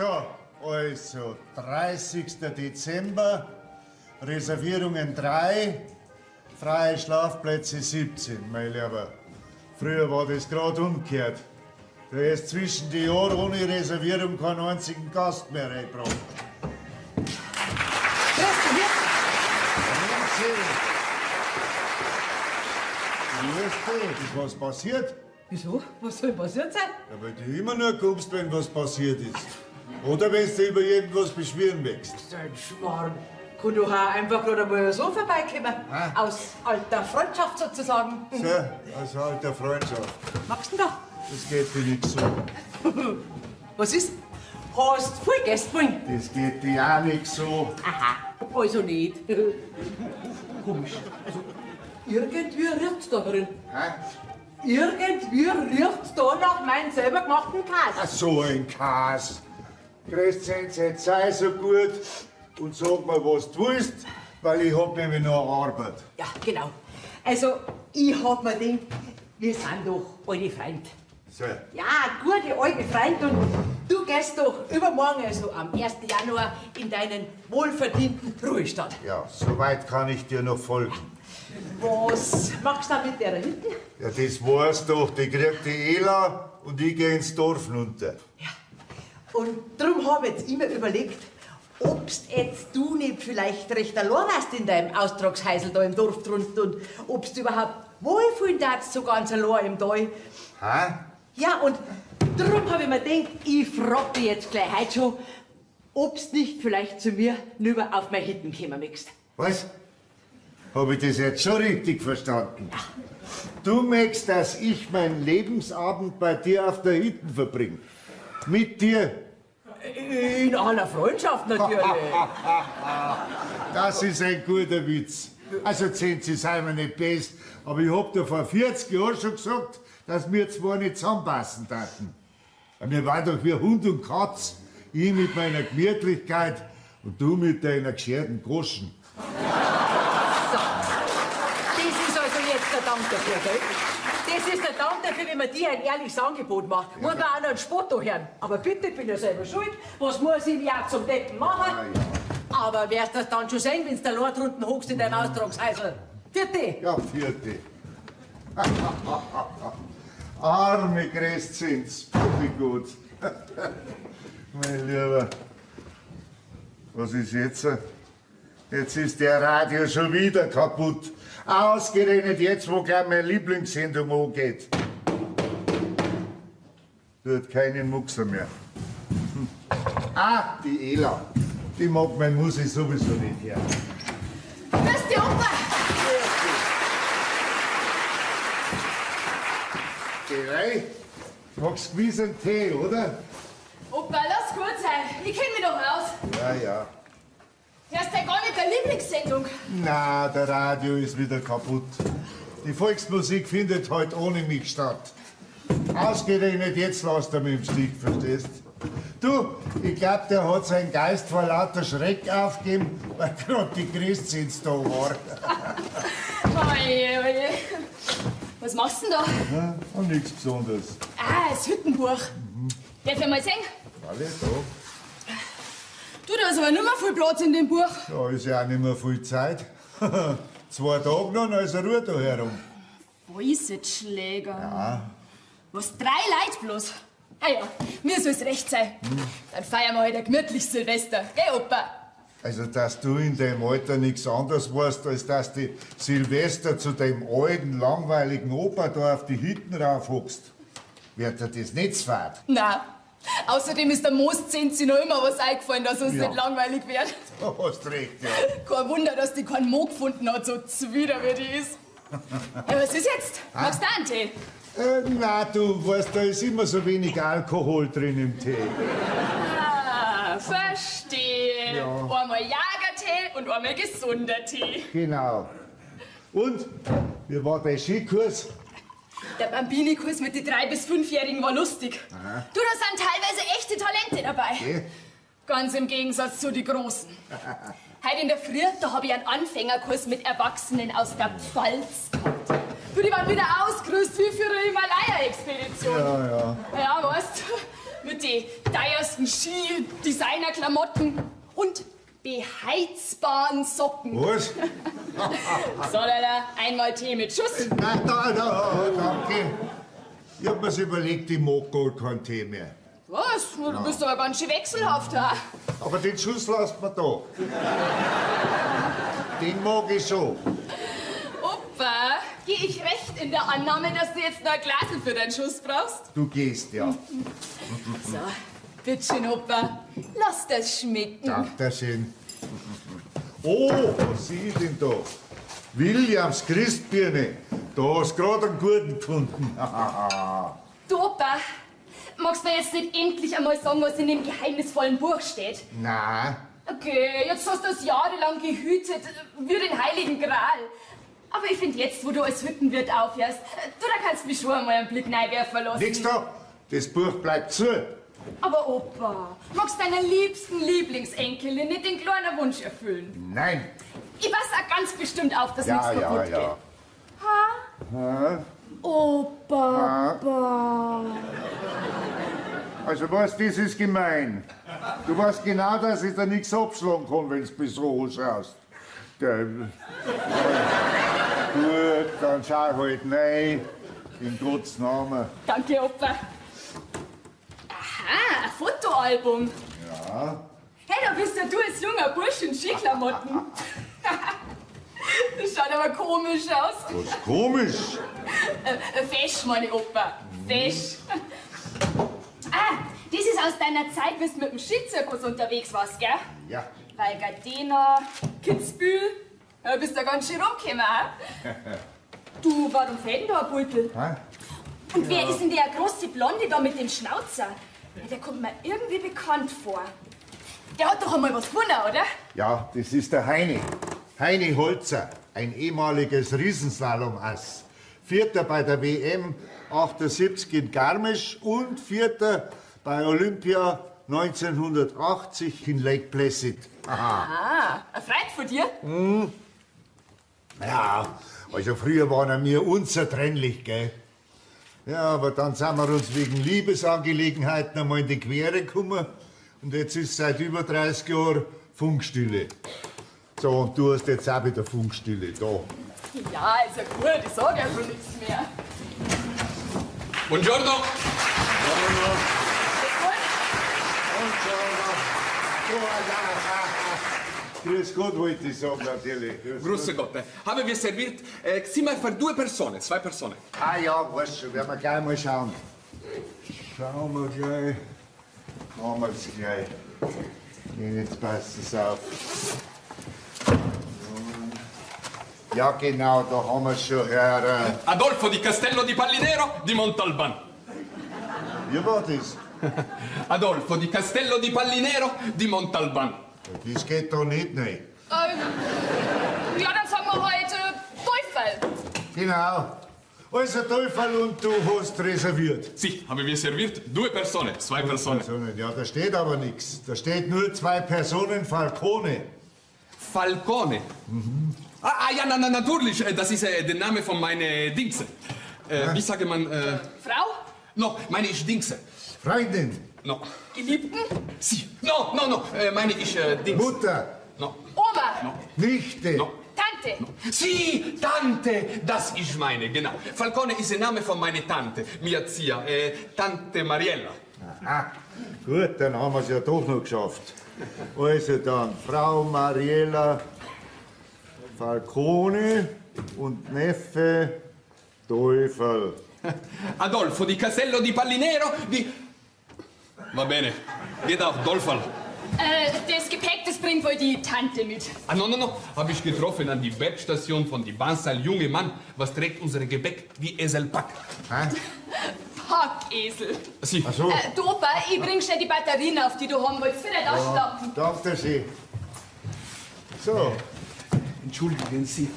So, also 30. Dezember, Reservierungen 3, freie Schlafplätze 17, mein Lieber. Früher war das gerade umgekehrt. Da ist zwischen die Jahren ohne Reservierung keinen einzigen Gast mehr reingebracht. Grüß dich, Wirt. Grüß dich. Ist was passiert? Wieso? Was soll passiert sein? Ja, weil du immer nur kommst, wenn was passiert ist. Oder wenn du über irgendwas beschweren möchtest. So ein Schmarrn. Kann doch auch einfach gerade einmal so vorbeikommen. Ah. Aus alter Freundschaft sozusagen. So, aus alter Freundschaft. Magst du denn da? Das geht dir nicht so. Was ist? Hast viel Gäste wollen? Das geht dir auch nicht so. Aha, also nicht. Komisch. Also, irgendwie riecht's da drin. Hä? Irgendwie riecht's da nach meinem selber gemachten Käse. Ach, so ein Kas. Crescenz, jetzt sei so gut und sag mir, was du willst, weil ich hab nämlich noch Arbeit. Ja, genau. Also, ich hab mir gedacht, wir sind doch alte Freunde. So, Ja, gute alte Freund und du gehst doch übermorgen, also am 1. Januar, in deinen wohlverdienten Ruhestand. ja, soweit kann ich dir noch folgen. Was machst du da mit der da hinten? Ja, das weißt doch, die kriegt die Ela und ich geh ins Dorf runter. Ja. Und drum hab ich jetzt immer überlegt, ob's jetzt du nicht vielleicht recht allein warst in deinem Austragshäusl da im Dorf drunten und ob's du überhaupt wohlfühlen darfst, so ganz allein im Tal. Hä? Ja, und drum hab ich mir gedacht, ich frag dich jetzt gleich heute schon, ob's nicht vielleicht zu mir nüber auf mein Hitten kommen möchtest. Was? Hab ich das jetzt schon richtig verstanden? Du möchtest, dass ich meinen Lebensabend bei dir auf der Hütte verbringe. Mit dir. In aller Freundschaft natürlich. Das ist ein guter Witz. Also, Zenzi, sei mir nicht best, aber ich hab dir vor 40 Jahren schon gesagt, dass wir zwei nicht zusammenpassen taten. Wir waren doch wie Hund und Katz. Ich mit meiner Gemütlichkeit und du mit deiner gescherten Goschen. So. Das ist also jetzt der Dank dafür, gell? Das ist der Dank dafür, wenn man dir ein ehrliches Angebot macht. Muss man auch noch einen Spott da hören. Aber bitte, bin ja selber schuld. Was muss ich im Jahr zum Deppen machen? Aber wirst das dann schon sehen, wenn's der Lord drunten hockst in deinem Austragshäusl. Vierte. Ja, vierte. Arme Crescenz, wie gut. Mein Lieber, was ist jetzt? Jetzt ist der Radio schon wieder kaputt. Ausgerechnet jetzt, wo gleich meine Lieblingssendung angeht. Tut keinen Muxer mehr. Hm. Ah, die Ela. Die mag meine Musik sowieso nicht her. Grüß dich, Opa! Geh rein. Magst gewiss einen Tee, oder? Opa, lass gut sein. Ich kenn mich doch aus. Ja, ja. Hörst du gar nicht der Lieblingssendung? Na, der Radio ist wieder kaputt. Die Volksmusik findet heute ohne mich statt. Ausgerechnet jetzt lässt er mich im Stich, verstehst? Du, ich glaub, der hat seinen Geist vor lauter Schreck aufgegeben, weil grad die Christins da war. Oje, oje. Was machst du denn da? Ja, und nichts Besonderes. Ah, das Hüttenbuch. Darf ich mal sehen? Alle da. Du, da ist aber nicht mehr viel Platz in dem Buch. Da ist ja auch nicht mehr viel Zeit. Zwei Tage noch, dann ist er Ruhe da herum. Wo ist jetzt Schläger? Ja. Was, drei Leute bloß? Ah ja, mir soll's recht sein. Dann feiern wir heute ein gemütliches Silvester. Gell, Opa? Also, dass du in deinem Alter nichts anderes weißt, als dass du Silvester zu deinem alten, langweiligen Opa da auf die Hütten raufhockst. Wird dir das nicht zu fad? Na. Außerdem ist der Mooszenzi noch immer was eingefallen, dass uns Ja. nicht langweilig wird. Du hast recht, ja. Kein Wunder, dass die keinen Mo gefunden hat, so zwider wie die ist. Ja, was ist jetzt? Magst du auch einen Tee? Na, du weißt, da ist immer so wenig Alkohol drin im Tee. Ah, verstehe. Ja. Einmal Jagertee und einmal gesunder Tee. Genau. Und, wie war dein Skikurs? Der Bambini-Kurs mit den 3- bis 5-Jährigen war lustig. Du, da sind teilweise echte Talente dabei. Okay. Ganz im Gegensatz zu die Großen. Heute in der Früh, da habe ich einen Anfängerkurs mit Erwachsenen aus der Pfalz gehabt. Du, die waren wieder ausgerüstet wie für eine Himalaya-Expedition. Ja, ja. Ja, weißt du, Mit den teuersten Ski, Designerklamotten und beheizbaren Socken. Was? So, Lala, einmal Tee mit Schuss. Nein, da, da, danke. Ich hab mir's überlegt, ich mag gar keinen Tee mehr. Was? Du bist aber ganz schön wechselhaft, ha? Aber den Schuss lasst man da. Den mag ich schon. Opa, geh ich recht in der Annahme, dass du jetzt noch ein Glasl für deinen Schuss brauchst? Du gehst, ja. So, bitteschön, Opa. Lass das schmecken. Dankeschön. Oh, was sehe ich denn da? Williams Christbirne. Da hast du gerade einen guten gefunden. Du, Opa, magst du mir jetzt nicht endlich einmal sagen, was in dem geheimnisvollen Buch steht? Nein. Okay, jetzt hast du es jahrelang gehütet, wie den Heiligen Gral. Aber ich finde jetzt, wo du als Hüttenwirt aufhörst, du, da kannst mich schon einmal einen Blick reinwerfen lassen. Nix da. Das Buch bleibt zu. Aber Opa, magst deiner liebsten Lieblingsenkelin nicht den kleinen Wunsch erfüllen? Nein. Ich pass auch ganz bestimmt auf, dass Ja, nichts ja, kaputt ja. geht. Ha? Opa, Also weißt, das ist gemein. Du weißt genau, dass ich da nichts abschlagen kann, wenn du mich so anschaust. Gell. Gut, dann schau halt rein. In Gottes Namen. Danke, Opa. Aha, ein Fotoalbum. Ja. Hey, da bist ja du als junger Bursch in Skiklamotten. Das schaut aber komisch aus. Was komisch. Fesch, meine Opa. Fesch. Ah, das ist aus deiner Zeit, wie du mit dem Skizirkus unterwegs warst, gell? Ja. Val Gardena, Kitzbühel. Da bist du ganz schön rumgekommen, auch. Du, warum fehlt denn da ein Beutel? Hä? Und wer ist denn der große Blonde da mit dem Schnauzer? Ja, der kommt mir irgendwie bekannt vor. Der hat doch einmal was gewonnen, oder? Ja, das ist der Heini. Heini Holzer, ein ehemaliges Riesenslalom-Ass. Vierter bei der WM 78 in Garmisch und Vierter bei Olympia 1980 in Lake Placid. Aha. Ah, ein Freund von dir? Ja, also früher waren wir unzertrennlich, gell? Ja, aber dann sind wir uns wegen Liebesangelegenheiten einmal in die Quere gekommen. Und jetzt ist seit über 30 Jahren Funkstille. So, und du hast jetzt auch wieder Funkstille da. Ja, ist ja gut, ich sag ja schon nichts mehr. Buongiorno. Grüß Gott, wollte ich sagen, natürlich. Grüß Grüße Gott. Haben wir serviert Zimmer für due persone, zwei Personen. Ah ja, weißt schon, werden wir gleich mal schauen. Schauen wir gleich. Machen wir es gleich. Jetzt passt es auf. Ja, genau, da haben wir schon, Herr. Adolfo di Castello di Pallinero di Montalban. Wie war das? Adolfo di Castello di Pallinero di Montalban. Das geht doch nicht, nein. Ja, dann sagen wir heute Teufel. Genau. Also, Teufel, und du hast reserviert. Sì, haben wir serviert due persone, zwei Personen. Personen. Ja, da steht aber nichts. Da steht nur zwei Personen Falcone. Falcone. Ah, ah, ja, na, na, natürlich. Das ist der Name von meiner Dingse. Wie sagt man? Frau? No, meine ich Dingse. Freundin, No. Geliebten? Sì. No, no, no. Meine ich Dings. Mutter, No. Oma? No. Nichte. No. Tante? Sì, Tante, das ich meine, genau. Falcone ist der Name von meiner Tante, mia zia, Tante Mariella. Aha. Gut, dann haben wir es ja doch noch geschafft. Also dann, Frau Mariella Falcone und Neffe Teufel. Adolfo di Castello di Pallinero di... Va bene, geht auch, Dolfal. Das Gepäck, das bringt wohl die Tante mit. Ah, no, no, no, habe ich getroffen an die Bergstation von die Bahnseil. Junge Mann, was trägt unser Gepäck wie Eselpack? Hä? Packesel. Sì. Ach so. Du Opa, ich bring schnell die Batterien auf, die du haben wolltest, für deine Taschenlampen. Danke schön. So, Entschuldigen Sie.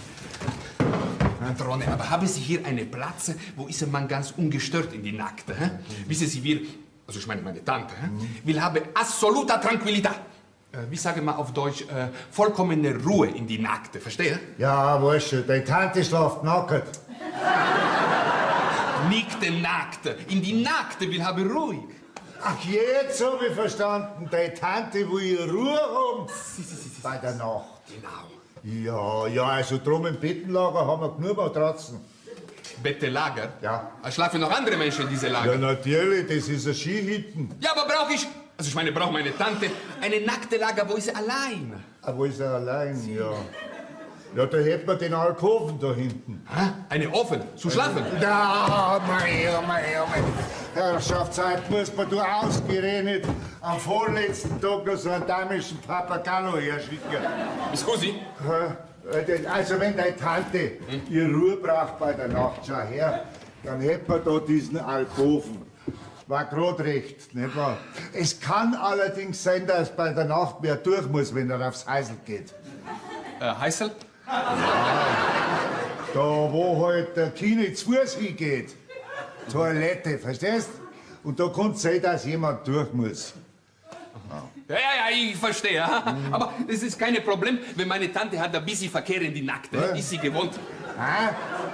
Patrone, aber haben Sie hier einen Platz, wo ist man ganz ungestört in die Nacht? Hä? Wissen Sie, wir, also ich meine meine Tante, hä? Wir haben assoluta tranquillità. Wie sagen wir auf Deutsch, vollkommene Ruhe in die Nacht, verstehe? ja, weißt du, deine Tante schlaft nackt. Nicht die Nacht, in die Nacht, wir haben ruhig. Ach, jetzt hab ich verstanden. Deine Tante will ihre Ruhe haben. Bei der Nacht. Genau. Ja, ja, also drum im Bettenlager haben wir genug Matratzen. Bettelager? Ja. Da schlafen noch andere Menschen in diese Lager. Ja, natürlich, das ist ein Skihütten. Ja, aber brauche ich, also ich meine, braucht meine Tante eine nackte Lager, wo ist sie allein? Ah, wo ist er allein? Ja. Ja, da hätten wir den Alkoven da hinten. Hä? Eine Ofen, zu schlafen? Da, mei, oh mei, oh mei. Herrschaftszeit muss man du ausgerechnet am vorletzten Tag noch so einen damischen Papagallo herschicken. Scusi? Hä? Also wenn deine Tante ihre Ruhe braucht bei der Nacht, schau her, dann hätten wir da diesen Alkoven. War grad recht, nicht wahr? Es kann allerdings sein, dass bei der Nacht wer durch muss, wenn er aufs Heisel geht. Heißel? Da, wo halt der Kine zu Fuß hingeht. Toilette, verstehst? Und da kann's sein, dass jemand durch muss. Ja, ja, ja, ich verstehe. Aber es ist kein Problem, wenn meine Tante hat ein bisschen Verkehr in die Nacht. Ja. Ist sie gewohnt. Hä?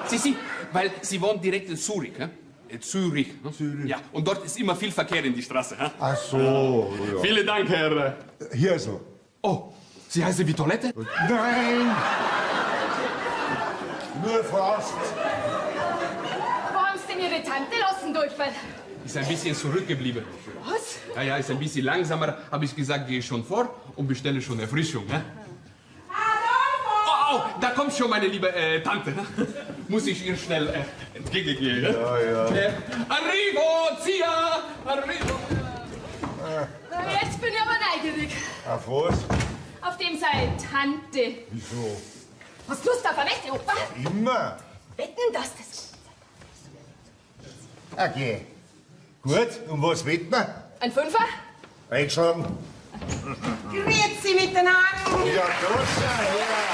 Sie, sie, weil sie wohnt direkt in Zürich. Hä? Zürich. Hm? Zürich. Ja, und dort ist immer viel Verkehr in die Straße. Hä? Ach so, ja. Vielen Dank, Herr. Hier so. Oh, Sie heißen wie Toilette? Nein! Nur fast. Wo haben Sie denn Ihre Tante lassen, Durchfall? Ist ein bisschen zurückgeblieben. Was? Ja, ja, ist ein bisschen langsamer. Habe ich gesagt, gehe schon vor und bestelle schon Erfrischung. Ne? Adolfo! Oh, oh, da kommt schon meine liebe Tante. Muss ich ihr schnell entgegengehen. Ne? Ja, ja. Arrivo, Zia! Arrivo! Na, jetzt bin ich aber neugierig. Auf was? Auf dem sei Tante. Wieso? Hast du Lust auf eine Wette, Opa? Immer. Wetten, dass das... Okay. Gut, und was wetten wir? Ein Fünfer? Eingeschlagen. Grüezi miteinander! Ja, großer Herr.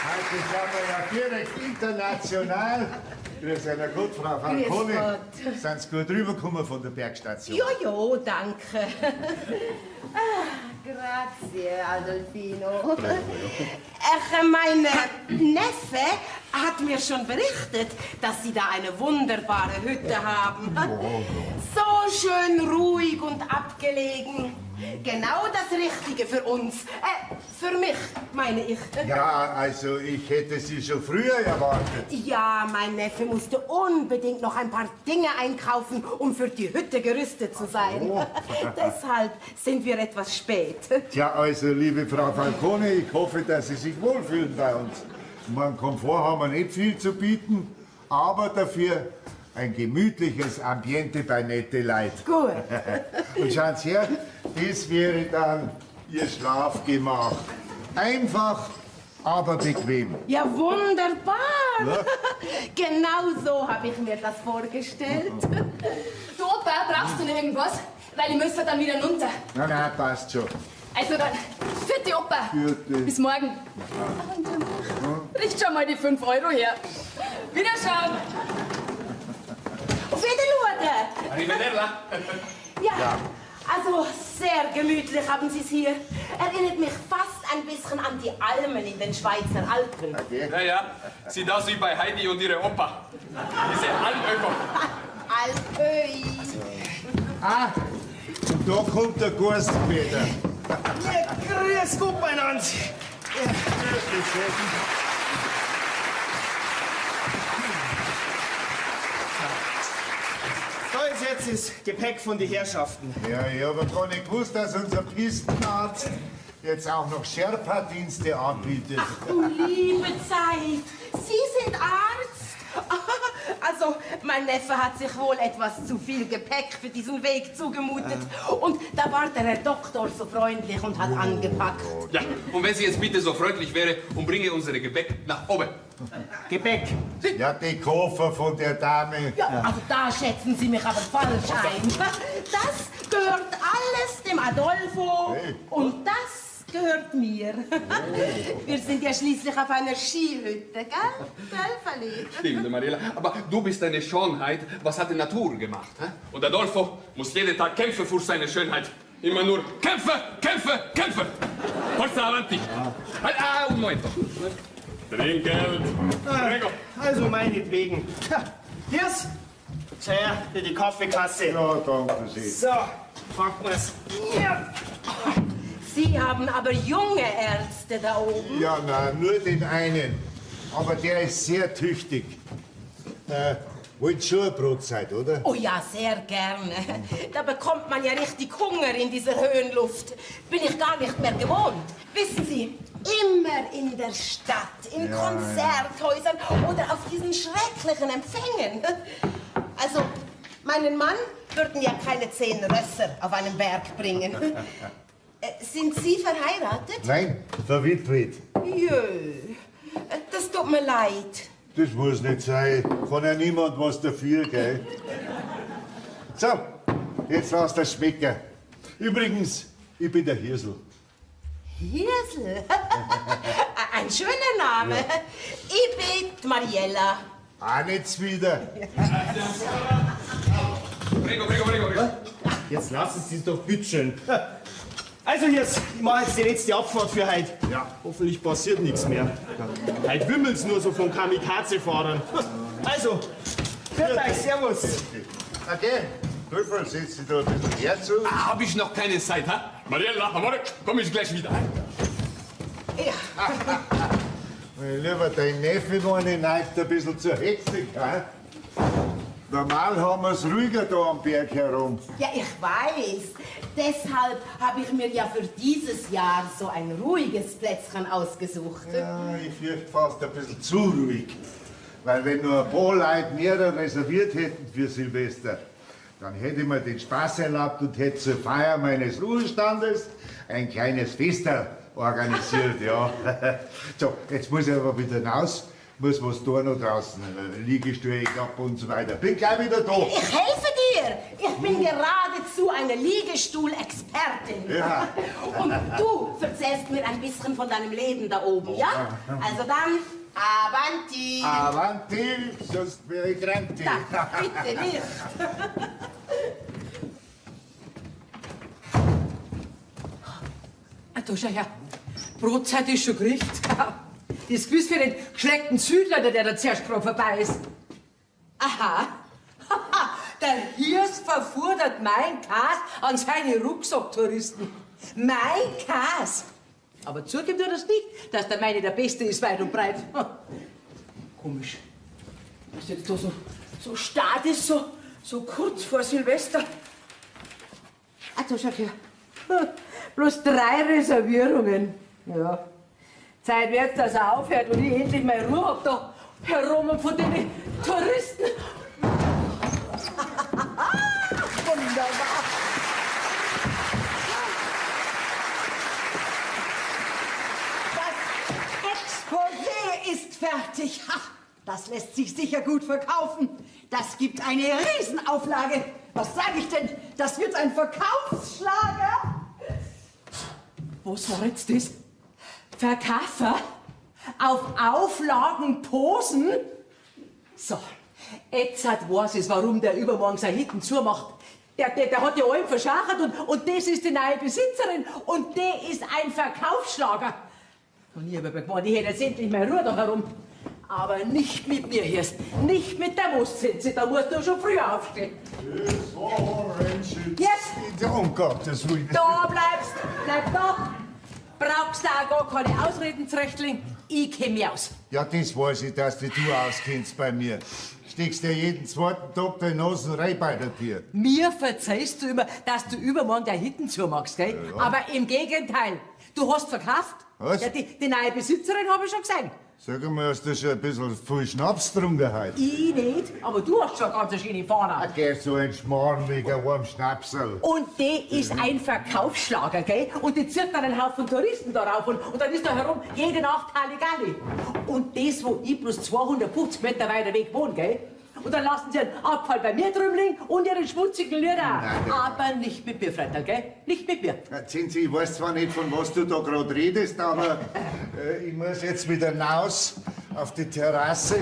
Heute sind wir ja direkt international. Grüß einer gut, Frau Falcone. Grüß Gott. Sind Sie gut rübergekommen von der Bergstation? Ja, ja, danke. Ah, grazie, Adolfino. Ach, mein Neffe hat mir schon berichtet, dass Sie da eine wunderbare Hütte haben. So schön ruhig und abgelegen. Genau das Richtige für uns. Für mich, meine ich. Ja, also ich hätte Sie schon früher erwartet. Ja, mein Neffe musste unbedingt noch ein paar Dinge einkaufen, um für die Hütte gerüstet zu sein. Oh. Deshalb sind wir etwas spät. Tja, also liebe Frau Falcone, ich hoffe, dass Sie sich wohlfühlen bei uns. Ich meine, Komfort haben wir nicht viel zu bieten, aber dafür ein gemütliches Ambiente bei nette Leid. Gut. Und schauen Sie her, das wäre dann Ihr Schlafgemach. Einfach, aber bequem. Ja, wunderbar. Ja. Genau so habe ich mir das vorgestellt. Du, Opa, brauchst du noch irgendwas? Weil ich muss dann wieder runter. Nein, nein, passt schon. Also dann, vierte Opa. Vierte. Bis morgen. Und richt schon mal die 5 Euro her. Wiederschauen. Auf Wiedersehen. Arrivederla. Ja. Also sehr gemütlich haben Sie es hier. Erinnert mich fast ein bisschen an die Almen in den Schweizer Alpen. Okay. Ja, ja, sieht aus wie bei Heidi und ihre Opa. Diese Almöko. Alpöi. Ah, und da kommt der Gurstenpeter. Ja, grüß Gott beieinander. Da ist jetzt das Gepäck von den Herrschaften. Ja, ich hab aber gar nicht gewusst, dass unser Pistenarzt jetzt auch noch Sherpa-Dienste anbietet. Ach du liebe Zeit, Sie sind Arzt? Also, mein Neffe hat sich wohl etwas zu viel Gepäck für diesen Weg zugemutet. Und da war der Herr Doktor so freundlich und hat angepackt. Ja, und wenn Sie jetzt bitte so freundlich wäre und bringe unsere Gepäck nach oben. Gepäck? Ja, die Koffer von der Dame. Ja, also da schätzen Sie mich aber falsch ein. Das gehört alles dem Adolfo Hey. und das gehört mir. Wir sind ja schließlich auf einer Skihütte, gell? Gell, Fali? Stimmt, Mariella. Aber du bist eine Schönheit. Was hat die Natur gemacht? Hä? Und Adolfo muss jeden Tag kämpfen für seine Schönheit. Immer nur kämpfe, kämpfe, kämpfe. Forza avanti. Ah, un momento. Trinkgeld. Prego. Also meinetwegen. Tja, Hirs, schau her, für die Kaffeekasse. Ja, danke schön. So, packen wir's. Ja. Sie haben aber junge Ärzte da oben. Ja, nein, nur den einen. Aber der ist sehr tüchtig. Wollt schon eine Brotzeit, oder? Oh ja, sehr gerne. Da bekommt man ja richtig Hunger in dieser Höhenluft. Bin ich gar nicht mehr gewohnt. Wissen Sie, immer in der Stadt, in Ja, Konzerthäusern oder auf diesen schrecklichen Empfängen. Also, meinen Mann würden ja keine 10 Rösser auf einen Berg bringen. Sind Sie verheiratet? Nein, verwitwet. Jö, das tut mir leid. Das muss nicht sein. Kann ja niemand was dafür, gell? So, jetzt lass das schmecken. Übrigens, ich bin der Hirsel. Hirsel? Ein schöner Name. Ich bin die Mariella. Auch nicht wieder. Prego, prego, prego, prego. Jetzt lassen Sie es doch bitteschön. Also Hirs, ich mache jetzt die letzte Abfahrt für heute. Ja. Hoffentlich passiert nichts mehr. Heute wimmelt's nur so von Kamikaze-Fahrern. Also, pfiat euch, servus. Okay, Prüfer, setz dich da ein bisschen herzu. Ah, hab ich noch keine Zeit, ha? Mariella, amore, komm ich gleich wieder. Ja. Mein Lieber, dein Neffe meine neigt ein bisschen zur Hektik, ha? Normal haben wir's ruhiger da am Berg herum. Ja, ich weiß. Deshalb habe ich mir ja für dieses Jahr so ein ruhiges Plätzchen ausgesucht. Ja, ich fürchte fast ein bisschen zu ruhig. Weil wenn nur ein paar Leute mehr reserviert hätten für Silvester, dann hätte ich mir den Spaß erlaubt und hätte zur Feier meines Ruhestandes ein kleines Fest organisiert, ja. So, jetzt muss ich aber wieder raus, muss was tun noch draußen, Liegestuhl ab und so weiter. Bin gleich wieder da. Ich helfe dir. Ich bin geradezu eine Liegestuhl-Expertin. Ja. Und du erzählst mir ein bisschen von deinem Leben da oben, ja? Also dann, avanti. Avanti, sonst wäre ich krank. Da, bitte nicht. Ah, da schau her. Brotzeit ist schon gekriegt. Das ist gewiss für den geschleckten Südländer, der da zuerst gerade vorbei ist. Aha. Der Hirs verfordert mein Kas an seine Rucksacktouristen. Mein Kas. Aber zugeben tut das nicht, dass der meine der Beste ist, weit und breit. Komisch. Was jetzt da so starr ist, so kurz vor Silvester. Ah, da schau her. Bloß 3 Reservierungen. Ja. Zeit wird's, dass er aufhört und ich endlich meine Ruhe hab da herum und von den Touristen. Wunderbar. Das Exposé ist fertig. Ha, das lässt sich sicher gut verkaufen. Das gibt eine Riesenauflage. Was sag ich denn? Das wird ein Verkaufsschlager. Was war jetzt das? Verkaufer? Auf Auflagen posen? So, jetzt hat weiß ich, warum der übermorgen sein Hitten zumacht. Der hat ja allem verschachert und das ist die neue Besitzerin und der ist ein Verkaufsschlager. Und ich hab aber gemeint, ich hätte jetzt endlich meine Ruhe da herum. Aber nicht mit mir, Hirst. Nicht mit der Mostsense. Da musst du schon früher aufstehen. Das war ein Yes. Um Gottes Willen. Da bleibst, bleib da. Brauchst du auch gar keine Ausreden, Zrechtling. Ich kenn mich aus. Ja, das weiß ich, dass dich du auskennst bei mir. Steckst ja jeden zweiten Tag deine Nasen rein bei der Tür. Mir verzeihst du immer, dass du übermorgen deine Hitten zumachst, gell? Ja, ja. Aber im Gegenteil, du hast verkauft. Was? Ja, die neue Besitzerin hab ich schon gesehen. Sag einmal, hast du schon ein bisschen viel Schnaps getrunken heute? Ich nicht, aber du hast schon ganz eine schöne Fahne. Geh, so ein Schmarrn wegen einem Schnapsel. Und der ist ein Verkaufsschlager, gell? Und die zieht dann einen Haufen Touristen darauf und dann ist da herum jede Nacht Halligalli. Und das, wo ich bloß 250 Meter weiter weg wohne, gell? Und dann lassen sie einen Abfall bei mir drüben liegen und ihren schmutzigen Lüder. Nein, nein. Aber nicht mit mir, Freitag, gell? Nicht mit mir. Ja, Zinzi, ich weiß zwar nicht, von was du da grad redest, aber ich muss jetzt wieder raus auf die Terrasse,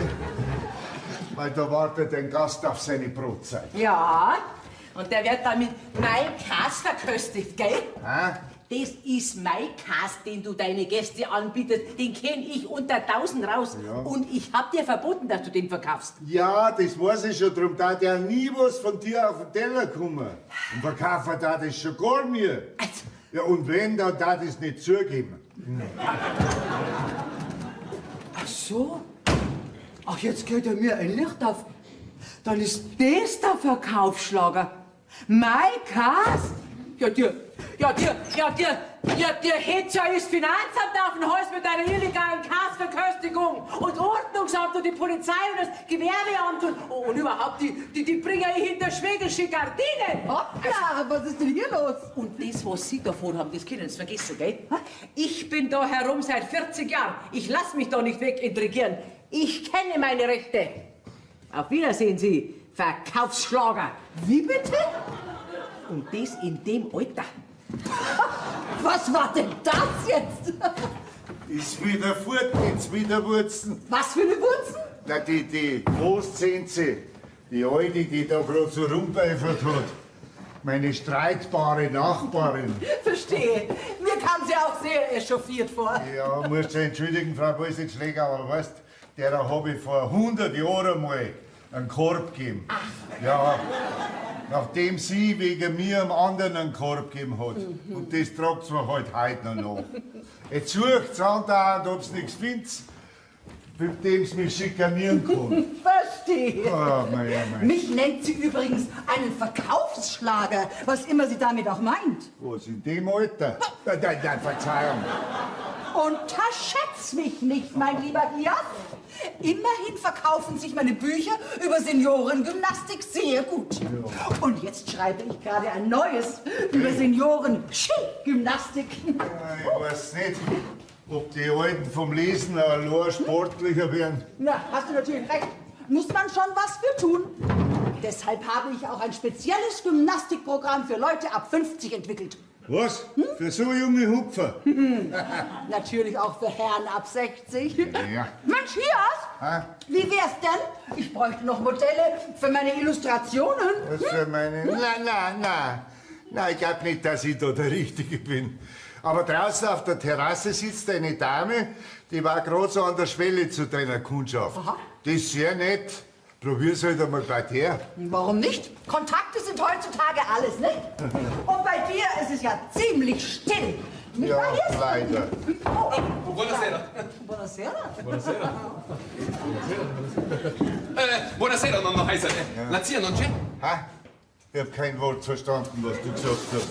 weil da wartet ein Gast auf seine Brotzeit. Ja, und der wird dann mit meinem Käse verköstigt, gell? Ha? Das ist mein Cast, den du deine Gäste anbietest. Den kenn ich unter 1000 raus. Ja. Und ich hab dir verboten, dass du den verkaufst. Ja, das weiß ich schon, drum darf ja nie was von dir auf den Teller kommen. Und verkaufen darf das schon gar mir. Also, Ja, und wenn, dann darf ich es nicht zugeben. Ach so. Ach, jetzt geht ja mir ein Licht auf. Dann ist das der Verkaufsschlager. Mein Cast? Ja, dir, ja, dir, ja, dir, ja, dir hätt ja das Finanzamt auf den Hals mit deiner illegalen Kasverköstigung und Ordnungsamt und die Polizei und das Gewerbeamt und überhaupt, die bringen ja hinter schwedische Gardinen. Hoppla, was ist denn hier los? Und das, was Sie davon haben, das können Sie vergessen, gell? Ich bin da herum seit 40 Jahren. Ich lass mich da nicht wegintrigieren. Ich kenne meine Rechte. Auf Wiedersehen, Sie Verkaufsschlager. Wie bitte? Und das in dem Alter. Was war denn das jetzt? Ist wieder fort, jetzt wieder Wurzen. Was für eine Wurzen? Na, die Großzenze, die Alte, die da grad so rumbeifert hat. Meine streitbare Nachbarin. Verstehe. Mir kam sie auch sehr echauffiert vor. Ja, musst du entschuldigen, Frau Wollschläger, aber weißt, der hab ich vor 100 Jahren mal einen Korb gegeben. Ach. Ja, nachdem sie wegen mir einem anderen einen Korb gegeben hat. Und das tragt's mir halt heute noch nach. Jetzt sucht's andauernd, ob's nichts findet, mit dem's mich schikanieren kann. Verstehe. Oh, mei, oh, mei. Mich nennt sie übrigens einen Verkaufsschlager, was immer sie damit auch meint. Was, in dem Alter? Nein, nein, nein, Verzeihung. Unterschätz mich nicht, mein lieber Gias. Immerhin verkaufen sich meine Bücher über Seniorengymnastik sehr gut. Und jetzt schreibe ich gerade ein neues über Senioren-Skigymnastik. Ja, ich weiß nicht, ob die Alten vom Lesen allein sportlicher werden. Na, hast du natürlich recht. Muss man schon was für tun. Deshalb habe ich auch ein spezielles Gymnastikprogramm für Leute ab 50 entwickelt. Was? Für so junge Hupfer? Natürlich auch für Herren ab 60. Ja. Mensch, Hias, Ha? wie wär's denn? Ich bräuchte noch Modelle für meine Illustrationen. Was für meine... Na, na, na. Na, ich glaub nicht, dass ich da der Richtige bin. Aber draußen auf der Terrasse sitzt eine Dame, die war gerade so an der Schwelle zu deiner Kundschaft. Aha. Das ist sehr nett. Probier's halt einmal bei der. Warum nicht? Kontakte sind heutzutage alles, nicht? Und bei dir ist es ja ziemlich still. Nicht Ja, wahr, Hias? leider. Oh. Buonasera. Buonasera. Buonasera. Buonasera, nonno Heiser. La zia non c'è? Ha? Ich hab kein Wort verstanden, was du gesagt hast.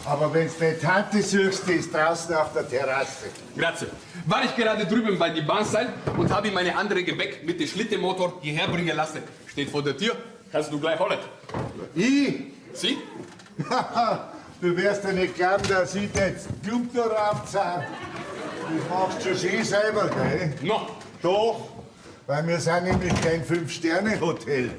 Aber wenn's deine Tante suchst, die ist draußen auf der Terrasse. Grazie. War ich gerade drüben bei die Bahnseil und habe meine andere Gebäck mit dem Schlittenmotor hierher bringen lassen. Steht vor der Tür, kannst du gleich holen. Ich? Sie? Du wirst ja nicht glauben, dass ich jetzt Klump da raufzahre. Das machst du schon schön selber, gell? No. Doch, weil wir sind nämlich kein Fünf-Sterne-Hotel.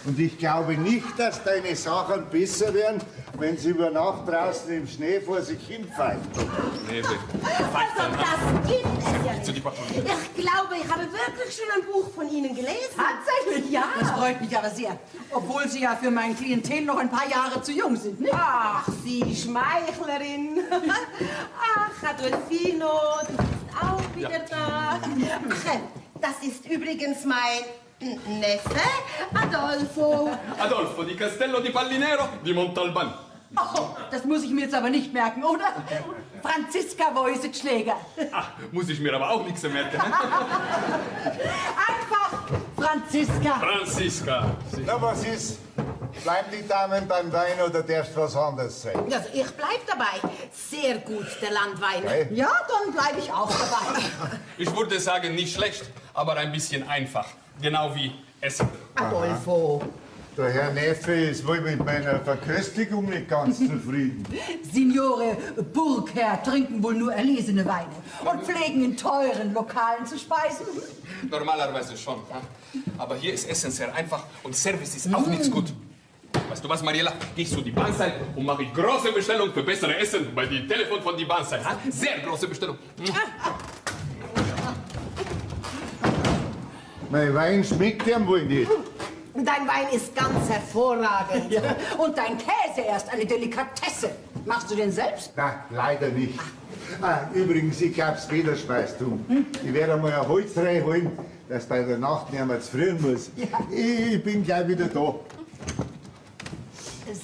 Und ich glaube nicht, dass deine Sachen besser werden, wenn sie über Nacht draußen im Schnee vor sich hinfallen. Nee, Also, das gibt es ja Zu die nicht. Patrone. Ich glaube, ich habe wirklich schon ein Buch von Ihnen gelesen. Tatsächlich? Ja. Das freut mich aber sehr. Obwohl Sie ja für mein Klientel noch ein paar Jahre zu jung sind, nicht? Ach, Sie Schmeichlerin. Ach, Adolfino, du bist auch wieder da. Ach, das ist übrigens mein Neffe, Adolfo. Adolfo di Castello di Pallinero di Montalban. Oh, das muss ich mir jetzt aber nicht merken, oder? Franziska Woisetschläger. Ach, muss ich mir aber auch nichts merken. Ne? Einfach Franziska. Franziska. Na, was ist? Bleiben die Damen beim Wein oder darfst was anderes sein? Also, ich bleib dabei. Sehr gut, der Landwein. Gell? Ja, dann bleibe ich auch dabei. Ich würde sagen, nicht schlecht, aber ein bisschen einfach. Genau wie Essen. Adolfo. Der Herr Neffe ist wohl mit meiner Verköstigung nicht ganz zufrieden. Signore Burgherr trinken wohl nur erlesene Weine und pflegen in teuren Lokalen zu speisen. Normalerweise schon. Ja? Aber hier ist Essen sehr einfach und Service ist auch nichts gut. Weißt du was, Mariella? Geh ich zu die Bahnseil und mache ich große Bestellung für bessere Essen bei dem Telefon von die Bahnseil. Ha? Sehr große Bestellung. Mein Wein schmeckt ihm wohl nicht. Dein Wein ist ganz hervorragend. Ja. Und dein Käse erst, eine Delikatesse. Machst du den selbst? Na, leider nicht. Ah, übrigens, ich glaub's Federschweißtum. Ich werde einmal ein Holz reinholen, dass bei der Nacht nicht mehr frieren muss. Ja. Ich bin gleich wieder da.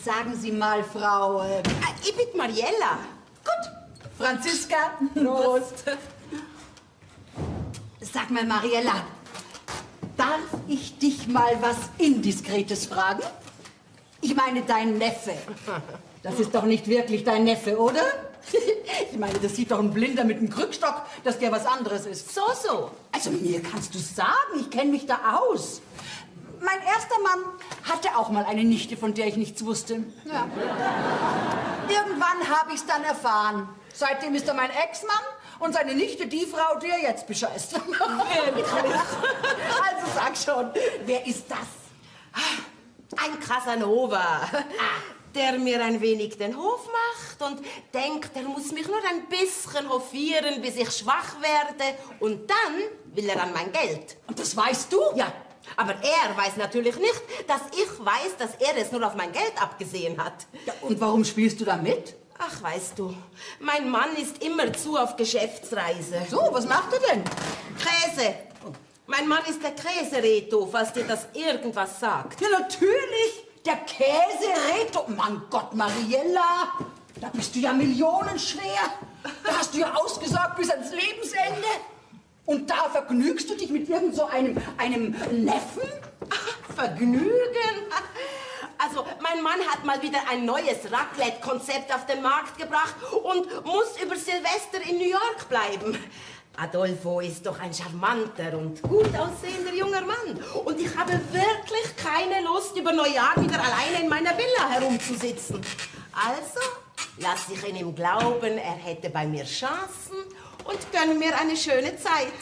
Sagen Sie mal, Frau. Ich bin Mariella. Gut. Franziska. Prost. Sag mal, Mariella, darf ich dich mal was Indiskretes fragen? Ich meine, dein Neffe. Das ist doch nicht wirklich dein Neffe, oder? Ich meine, das sieht doch ein Blinder mit einem Krückstock, dass der was anderes ist. So, so. Also mir kannst du sagen, ich kenne mich da aus. Mein erster Mann hatte auch mal eine Nichte, von der ich nichts wusste. Ja. Irgendwann habe ich's dann erfahren. Seitdem ist er mein Ex-Mann und seine Nichte die Frau, die er jetzt bescheißt. Wirklich? Also sag schon, wer ist das? Ein Casanova, der mir ein wenig den Hof macht und denkt, er muss mich nur ein bisschen hofieren, bis ich schwach werde. Und dann will er an mein Geld. Und das weißt du? Ja, aber er weiß natürlich nicht, dass ich weiß, dass er es nur auf mein Geld abgesehen hat. Ja, und warum spielst du da mit? Ach, weißt du, mein Mann ist immerzu auf Geschäftsreise. So, was macht er denn? Käse. Mein Mann ist der Käsereto, falls dir das irgendwas sagt. Ja, natürlich. Der Käsereto. Mann Gott, Mariella, da bist du ja millionenschwer. Da hast du ja ausgesorgt bis ans Lebensende. Und da vergnügst du dich mit irgend so einem Neffen? Vergnügen? Also, mein Mann hat mal wieder ein neues Raclette-Konzept auf den Markt gebracht und muss über Silvester in New York bleiben. Adolfo ist doch ein charmanter und gut aussehender junger Mann. Und ich habe wirklich keine Lust, über Neujahr wieder alleine in meiner Villa herumzusitzen. Also lasse ich ihn im Glauben, er hätte bei mir Chancen und gönne mir eine schöne Zeit.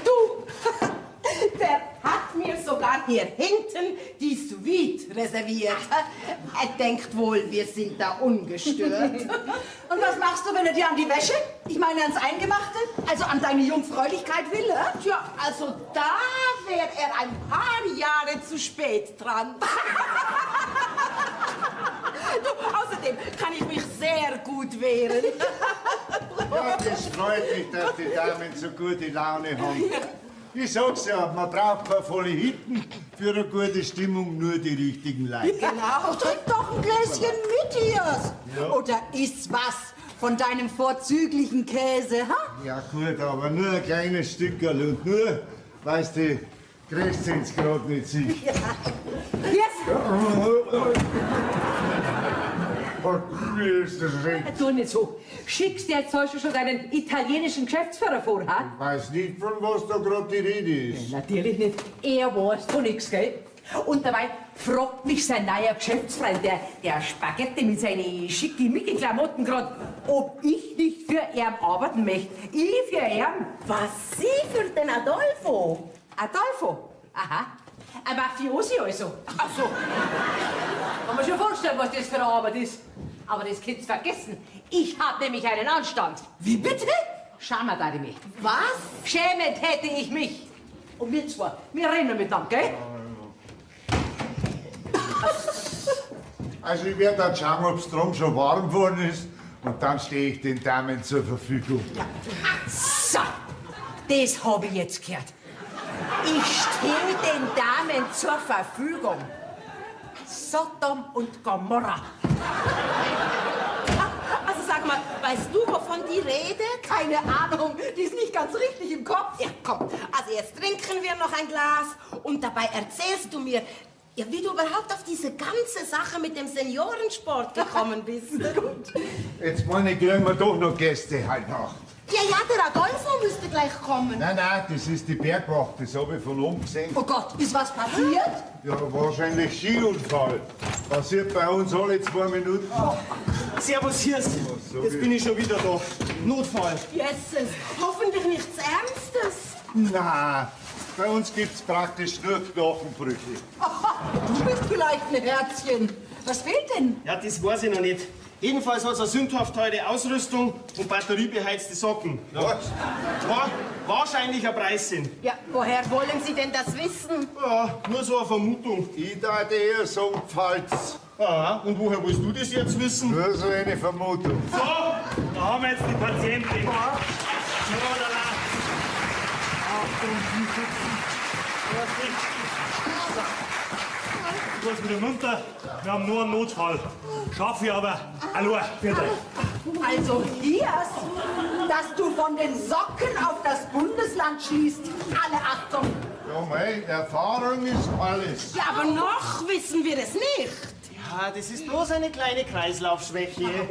Du, der hat mir sogar hier hinten die Suite reserviert. Er denkt wohl, wir sind da ungestört. Und was machst du, wenn er dir an die Wäsche, ich meine ans Eingemachte, also an deine Jungfräulichkeit will, hä? Tja, also da wäre er ein paar Jahre zu spät dran. Du, außerdem kann ich mich sehr gut wehren. Ja, das freut mich, dass die Damen so gute Laune haben. Ich sag's ja, man braucht keine volle Hitten für eine gute Stimmung, nur die richtigen Leute. Genau. Trink doch ein Gläschen mit, Hias. Ja. Oder iss was von deinem vorzüglichen Käse, ha? Ja gut, aber nur ein kleines Stückerl und nur, weißt du, Kreszenz grad nicht sich. Ja. Hias, Wie ist das schön? Tu nicht so. Schickst du jetzt also schon deinen italienischen Geschäftsführer vor, ha? Ich weiß nicht, von was da grad die Rede ist. Natürlich nicht. Er weiß von nichts, gell? Und dabei fragt mich sein neuer Geschäftsfreund, der Spaghetti mit seinen schickimicki-Klamotten grad, ob ich nicht für ihn arbeiten möchte. Ich für ihn. Was Sie für den Adolfo? Adolfo? Aha. Ein Mafiosi also. Ach so. Kann man schon vorstellen, was das für eine Arbeit ist. Aber das könnt's vergessen. Ich hab nämlich einen Anstand. Wie bitte? Schamen da ich mich. Was? Schämen hätte ich mich. Und wir zwei, wir reden miteinander, gell? Also ich werde dann schauen, ob's drum schon warm geworden ist. Und dann stehe ich den Damen zur Verfügung. So, das habe ich jetzt gehört. Ich stehe den Damen zur Verfügung. Sodom und Gomorra. Also sag mal, weißt du, wovon die redet? Keine Ahnung, die ist nicht ganz richtig im Kopf. Ja, komm. Also jetzt trinken wir noch ein Glas und dabei erzählst du mir, ja, wie du überhaupt auf diese ganze Sache mit dem Seniorensport gekommen bist. Gut. Jetzt meine ich, kriegen wir doch noch Gäste heute Nacht. Ja, ja, der Adolfo müsste gleich kommen. Nein, nein, das ist die Bergwacht, das habe ich von oben gesehen. Oh Gott, ist was passiert? Ja, wahrscheinlich Skiunfall. Passiert bei uns alle 2 Minuten. Oh. Servus, Hirs. Jetzt bin ich schon wieder da. Notfall. Jesus, hoffentlich nichts Ernstes. Na, bei uns gibt's praktisch nur Knochenbrüche. Du bist vielleicht ein Herzchen. Was fehlt denn? Ja, das weiß ich noch nicht. Jedenfalls hat er sündhaft teure Ausrüstung und batteriebeheizte Socken. Ja. Was? War wahrscheinlich ein Preis sind. Ja, woher wollen Sie denn das wissen? Ja, nur so eine Vermutung. Ich würde eher sagen Pfalz. Aha, und woher willst du das jetzt wissen? Nur so eine Vermutung. So, da haben wir jetzt die Patientin. So, da la. Achtung, hinsetzen. Vorsicht. So. Kurz wieder runter. Wir haben nur einen Notfall. Schaffe ich aber allein. Bitte. Also Hias, dass du von den Socken auf das Bundesland schließt. Alle Achtung! Ja, mei, Erfahrung ist alles. Ja, aber noch wissen wir es nicht. Ja, das ist bloß eine kleine Kreislaufschwäche.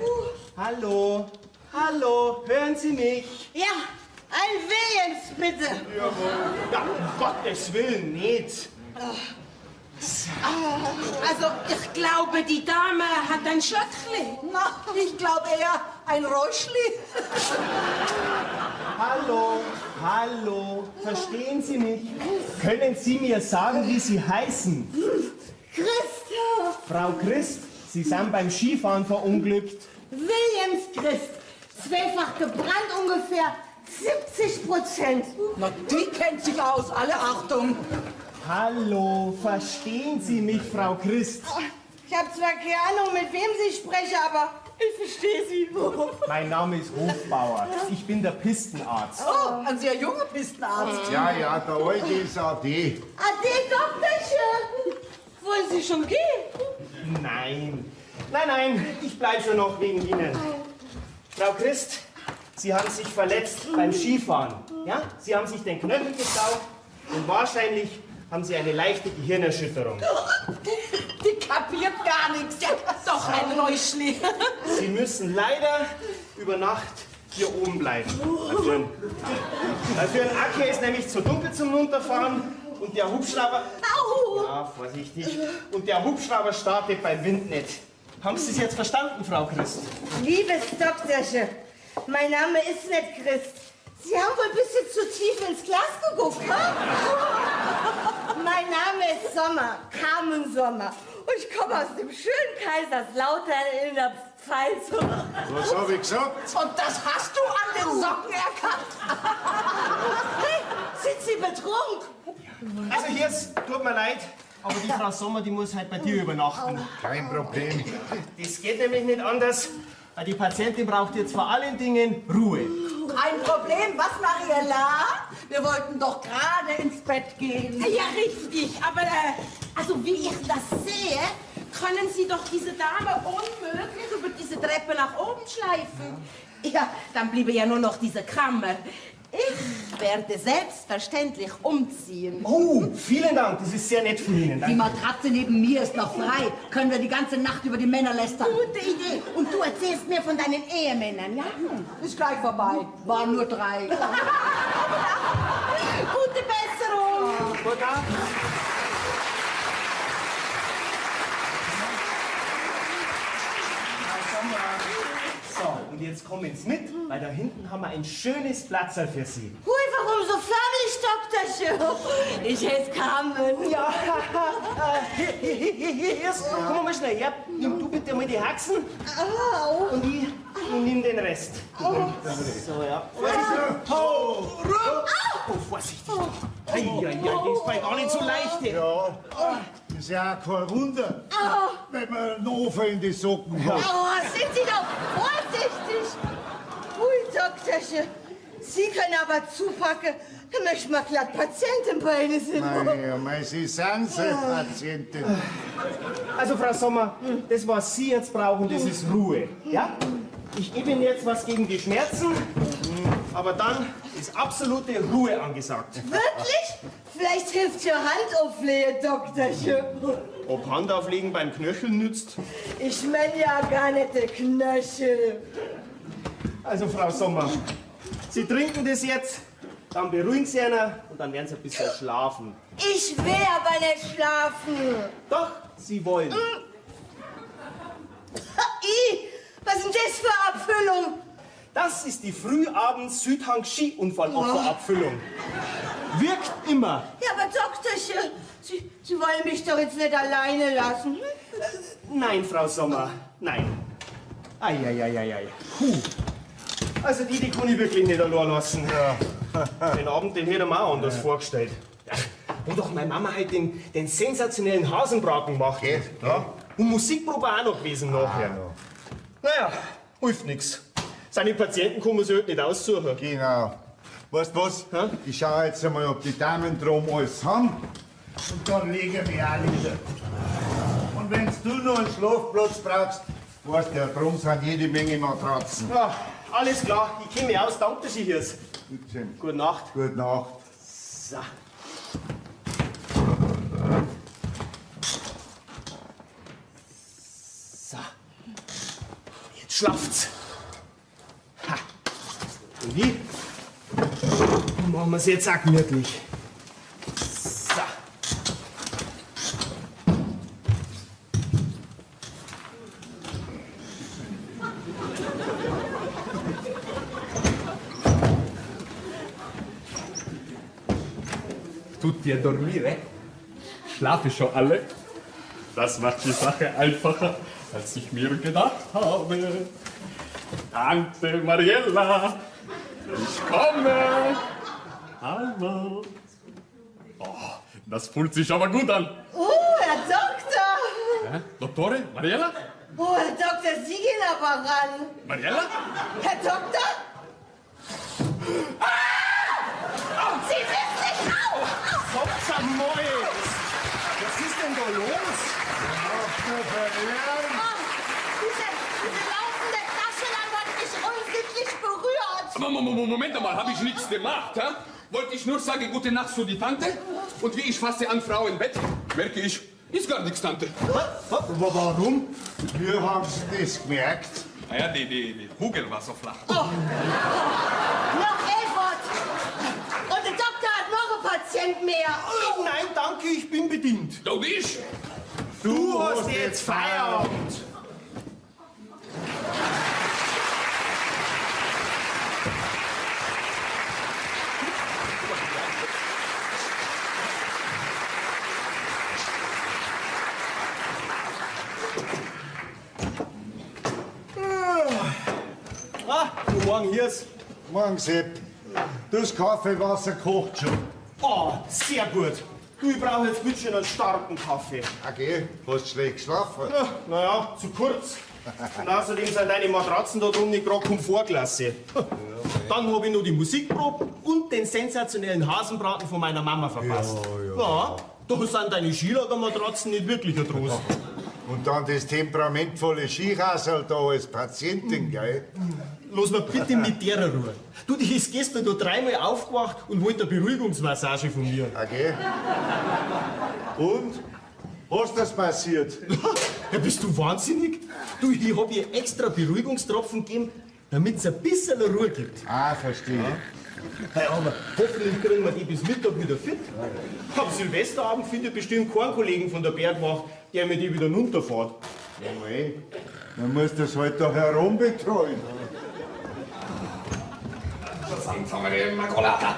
Hallo, hallo, hören Sie mich? Ja, ein Williams, bitte. Ja, um Gottes Willen, nicht. Also, ich glaube, die Dame hat ein Schöckli. Na, ich glaube eher ein Räuschli. Hallo, hallo, verstehen Sie mich? Können Sie mir sagen, wie Sie heißen? Christ. Frau Christ, Sie sind beim Skifahren verunglückt. Williams Christ. Zweifach gebrannt ungefähr 70%. Na, die kennt sich aus. Alle Achtung! Hallo, verstehen Sie mich, Frau Christ? Ich habe zwar keine Ahnung, mit wem Sie sprechen, aber ich verstehe Sie. Mein Name ist Hofbauer. Ich bin der Pistenarzt. Oh, ein sehr junger Pistenarzt. Ja, ja, der Alte ist AD. Ade, Doktorchen. Wollen Sie schon gehen? Nein, nein, nein, ich bleib schon noch wegen Ihnen. Frau Christ, Sie haben sich verletzt beim Skifahren. Ja? Sie haben sich den Knöchel gestaucht und wahrscheinlich haben Sie eine leichte Gehirnerschütterung. Die kapiert gar nichts. Ja, doch ein Räuschli. Sie müssen leider über Nacht hier oben bleiben. Weil für einen Acke ist nämlich zu dunkel zum Runterfahren und der Hubschrauber... Au! Ja, vorsichtig. Und der Hubschrauber startet beim Wind nicht. Haben Sie es jetzt verstanden, Frau Christ? Liebes Doktorchen, mein Name ist nicht Christ. Sie haben wohl ein bisschen zu tief ins Glas geguckt, ne? Mein Name ist Sommer, Carmen Sommer. Und ich komme aus dem schönen Kaiserslautern in der Pfalz. Was hab ich gesagt? Und das hast du an den Socken erkannt. Hey, sind Sie betrunken? Also Hirs, tut mir leid, aber die Frau Sommer, die muss halt bei dir übernachten. Kein Problem. Das geht nämlich nicht anders, weil die Patientin braucht jetzt vor allen Dingen Ruhe. Kein Problem. Was, Mariella? Wir wollten doch gerade ins Bett gehen. Ja, richtig. Aber also wie ich das sehe, können Sie doch diese Dame unmöglich über diese Treppe nach oben schleifen. Ja, dann bliebe ja nur noch diese Kammer. Ich werde selbstverständlich umziehen. Oh, vielen Dank, das ist sehr nett von Ihnen. Die Danke. Matratze neben mir ist noch frei. Können wir die ganze Nacht über die Männer lästern. Gute Idee. Und du erzählst mir von deinen Ehemännern, ja? Ist gleich vorbei. Waren nur 3. Gute Besserung. Guten Tag. So, und jetzt kommen Sie mit, weil da hinten haben wir ein schönes Platzerl für Sie. Hui, warum so förmlich, Doktorchen? Ich heiße Carmen. Ja, hier, komm mal schnell her. Nimm du bitte mal die Haxen. Au. Und ich nimm den Rest. So, ja. Vorsicht. Oh, oh, vorsichtig. Ei, ei, ei, das ist bei gar nicht so leicht. Ja, ist ja auch kein Wunder, wenn man einen Ofen in die Socken hat. Oh, sind Sie doch vorsichtig. Hui, Doktorchen. Sie können aber zupacken. Da möchte man glatt Patientin bei Ihnen sind. Mei, mei, Sie sind so Patientin. Also, Frau Sommer, das, was Sie jetzt brauchen, das ist Ruhe. Ja? Ich gebe Ihnen jetzt was gegen die Schmerzen, aber dann ist absolute Ruhe angesagt. Wirklich? Vielleicht hilft ja Handauflegen, Doktorchen. Ob Handauflegen beim Knöchel nützt? Ich meine ja gar nicht den Knöchel. Also, Frau Sommer, Sie trinken das jetzt, dann beruhigen Sie einer und dann werden Sie ein bisschen schlafen. Ich will aber nicht schlafen. Doch, Sie wollen. I, was ist denn das für eine Abfüllung? Das ist die Frühabend-Südhang-Ski-Unfallopferabfüllung. Wirkt immer. Ja, aber Doktorchen, Sie wollen mich doch jetzt nicht alleine lassen. Hm? Nein, Frau Sommer, nein. Ei, ei, ei, ei, ei. Puh. Also die kann ich wirklich nicht allein lassen. Ja. Den Abend, den hätte ich mir auch anders vorgestellt. Ja, wo doch meine Mama halt den sensationellen Hasenbraten macht. Geht, ja? Und Musikprobe auch noch gewesen nachher. Naja, hilft nix. Seine Patienten kann man sich halt nicht aussuchen. Genau. Weißt du was? Ich schaue jetzt einmal, ob die Damen drum alles haben. Und dann lege ich mich auch nieder. Und wenn du noch einen Schlafplatz brauchst, weißt du, ja, drum sind jede Menge Matratzen. Ja, alles klar, ich kenne mich aus, danke, dass ich hier ist. Gute Nacht. Gute Nacht. So. So. Jetzt schlaft's. Ha. Und wie? Machen wir's jetzt auch gemütlich. So. Tut dir dormire? Schlafe schon alle? Das macht die Sache einfacher, als ich mir gedacht habe. Tante Mariella, ich komme. Hallo. Oh, das fühlt sich aber gut an. Oh, Herr Doktor! Hä? Dottore? Mariella? Oh, Herr Doktor, Sie gehen aber ran. Mariella? Herr Doktor? Ah! Sie wissen nicht auf! Sag's einmal! Was ist denn da los? Ah, diese laufende Taschenlampe hat mich unsittlich berührt. Moment einmal, habe ich nichts gemacht, hä? Wollte ich nur sagen, gute Nacht zu die Tante? Und wie ich fasse an Frau im Bett, merke ich, ist gar nichts, Tante. Aber warum? Wir haben das gemerkt. Naja, die Kugel war so flach. Oh. Noch Elfert! Und der Doktor hat noch einen Patient mehr. Oh, nein, danke, ich bin bedient. Du nicht? Du hast jetzt Feierabend. Ah, guten Morgen, Hirs. Morgen, Sepp. Das Kaffeewasser kocht schon. Oh, sehr gut. Du, ich brauche jetzt bitte schon einen starken Kaffee. Okay, hast schlecht geschlafen? Ja, naja, zu kurz. Und außerdem sind deine Matratzen da drum nicht gerade Komfortklasse. Dann habe ich noch die Musikprobe und den sensationellen Hasenbraten von meiner Mama verpasst. Ja, ja. Da sind deine Skilagermatratzen nicht wirklich ein Trost. Und dann das temperamentvolle Skihasel da als Patientin, gell? Lass mal bitte mit der Ruhe. Du, die ist gestern da dreimal aufgewacht und wollte eine Beruhigungsmassage von mir. Okay. Und? Was das passiert? Ja, bist du wahnsinnig? Du, ich hab ihr extra Beruhigungstropfen gegeben, damit es ein bisschen Ruhe gibt. Ah, verstehe. Ja. Hey, aber hoffentlich kriegen wir die bis Mittag wieder fit. Am Silvesterabend findet bestimmt keinen Kollegen von der Bergwacht, der mir die wieder runterfährt. Ja, mei. Man muss das halt da herumbetreuen. Immacolata.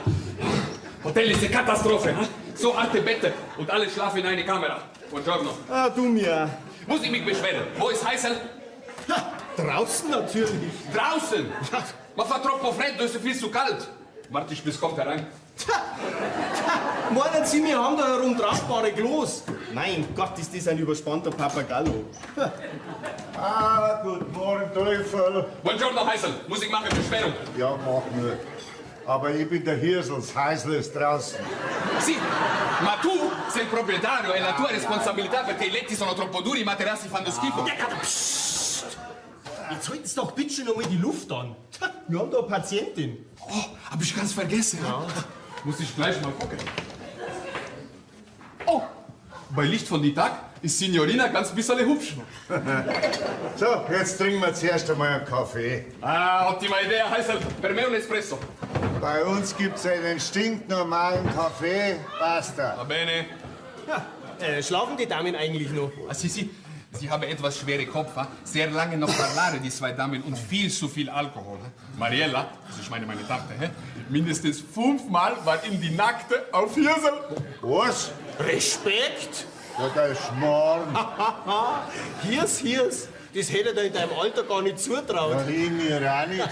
Hotel ist eine Katastrophe. Hm? So alte Bette und alle schlafen in eine Kamera. Buongiorno. Ah, du mir. Muss ich mich beschweren? Wo ist Heißel? Ja, draußen natürlich. Draußen? Ma fa troppo freddo, ist viel zu kalt. Warte ich, bis kommt herein. Meinen Sie, wir haben da herum tragbare Klos? Mein Gott, ist das ein überspannter Papagallo. Ah, guten Morgen, Teufel. Buongiorno, Heißel. Muss ich machen Beschwerung? Ja, mach nur. Aber ich bin der Hirsel, das Heißel ist draußen. Sì, ma tu sei il proprietario, è la tua responsabilità perché i letti sono troppo duri, i materassi fanno schifo. Psst. Jetzt halten Sie doch bitte schon einmal die Luft an. Wir haben da eine Patientin. Oh, hab ich ganz vergessen. Ja. Muss ich gleich mal gucken. Oh, bei Licht von die Tag ist Signorina ganz bisschen hübsch. So, jetzt trinken wir zuerst einmal einen Kaffee. Ah, ottima idea, Heißel. Per me un espresso. Bei uns gibt's einen stinknormalen Kaffee. Basta. Va bene. Ja, schlafen die Damen eigentlich noch? Ah, sì, sì. Sie haben etwas schwere Kopf, ha? Sehr lange noch parlare, die zwei Damen, und viel zu viel Alkohol. He? Mariella, also ich meine meine Tante, he? Mindestens 5-mal war in die Nackte auf Hirsel. Was? Respekt! Ja, der Schmarrn. Hirs, Hirs, das hätte er dir in deinem Alter gar nicht zutraut. Ja, ich mir auch nicht.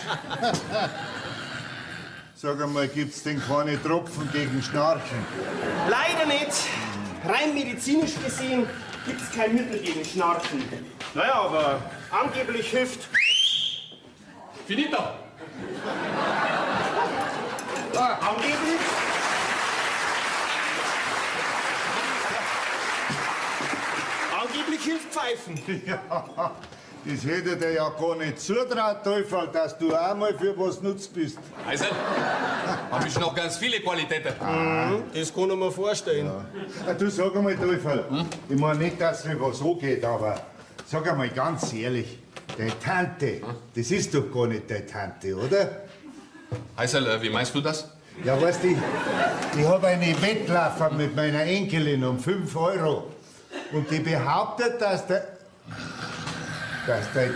Sag einmal, gibt's denn keine Tropfen gegen Schnarchen? Leider nicht. Rein medizinisch gesehen Gibt's kein Mittel gegen Schnarchen. Naja, aber angeblich hilft. Finito. Angeblich? Angeblich hilft Pfeifen. Ja, das hätte dir ja gar nicht zutraut, Teufel, dass du auch mal für was nutz bist. Heisel, hab ich noch ganz viele Qualitäten. Das kann ich mir vorstellen. Ja. Du, sag einmal, Teufel, ich meine nicht, dass mir was angeht, aber sag einmal ganz ehrlich, deine Tante, das ist doch gar nicht deine Tante, oder? Heisel, wie meinst du das? Ja, weißt du, ich habe eine Wettlaufer mit meiner Enkelin um 5 Euro. Und die behauptet, dass deine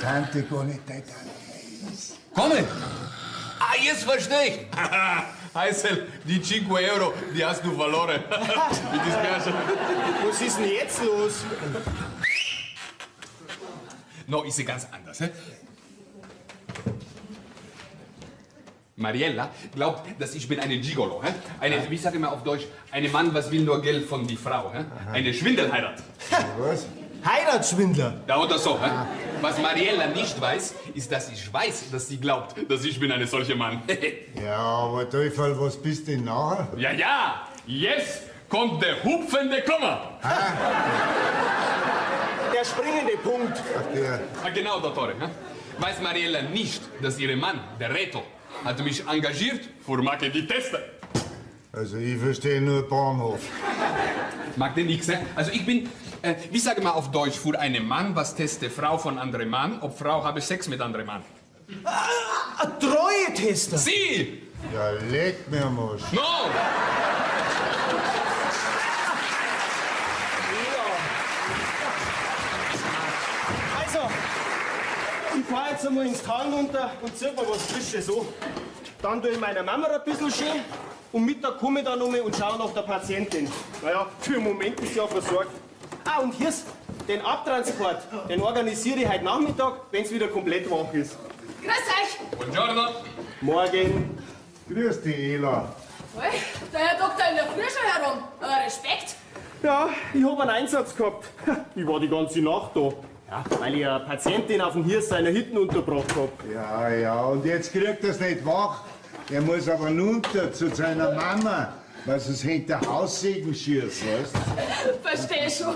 Tante gar nicht deine Tante ist. Komme! Ah, jetzt verstehe ich! Heisel, die 5 Euro, die hast du verloren. Mi dispiace. Was ist denn jetzt los? No, ist sie ganz anders. Hä? Mariella glaubt, dass ich bin eine Gigolo. Hä? Eine, wie sage ich mal auf Deutsch, eine Mann, was will nur Geld von die Frau. Hä? Eine Schwindelheirat. Was? Heiratsschwindler. Ja, oder so. Hä? Was Mariella nicht weiß, ist, dass ich weiß, dass sie glaubt, dass ich bin eine solche Mann. Ja, aber Teufel, was bist denn nachher? Ja, ja, jetzt kommt der hupfende Komma. Der springende Punkt. Ach, der. Ah, genau, Dottore. Hä? Weiß Mariella nicht, dass ihr Mann, der Reto, hat mich engagiert für Macke die Teste. Also ich verstehe nur Bahnhof. Mag denn nix, ne? Also ich bin, wie sage mal auf Deutsch, für einen Mann, was teste Frau von anderem Mann, ob Frau habe Sex mit anderem Mann. Ah, ein Treue-Tester. Sie! Ja, leck mir am Arsch. No! Also, ich fahr jetzt einmal ins Tal runter und zieh mir was Frisches an. Dann tue ich meiner Mama ein bisschen schön und Mittag komme ich dann nochmal und schaue nach der Patientin. Naja, für den Moment ist sie ja versorgt. Ah, und hier's, den Abtransport, den organisiere ich heute Nachmittag, wenn's wieder komplett wach ist. Grüß euch. Buongiorno. Morgen. Grüß dich, Ela. Ui, der Herr Doktor in der Früh schon herum. Aber Respekt. Ja, ich hab einen Einsatz gehabt. Ich war die ganze Nacht da. Ja, weil ich eine Patientin auf dem Hirs seiner Hütten untergebracht hab. Ja, ja, und jetzt kriegt er's nicht wach. Er muss aber runter zu seiner Mama, weil sonst hängt der Haussegen schier, weißt du? Verstehe schon.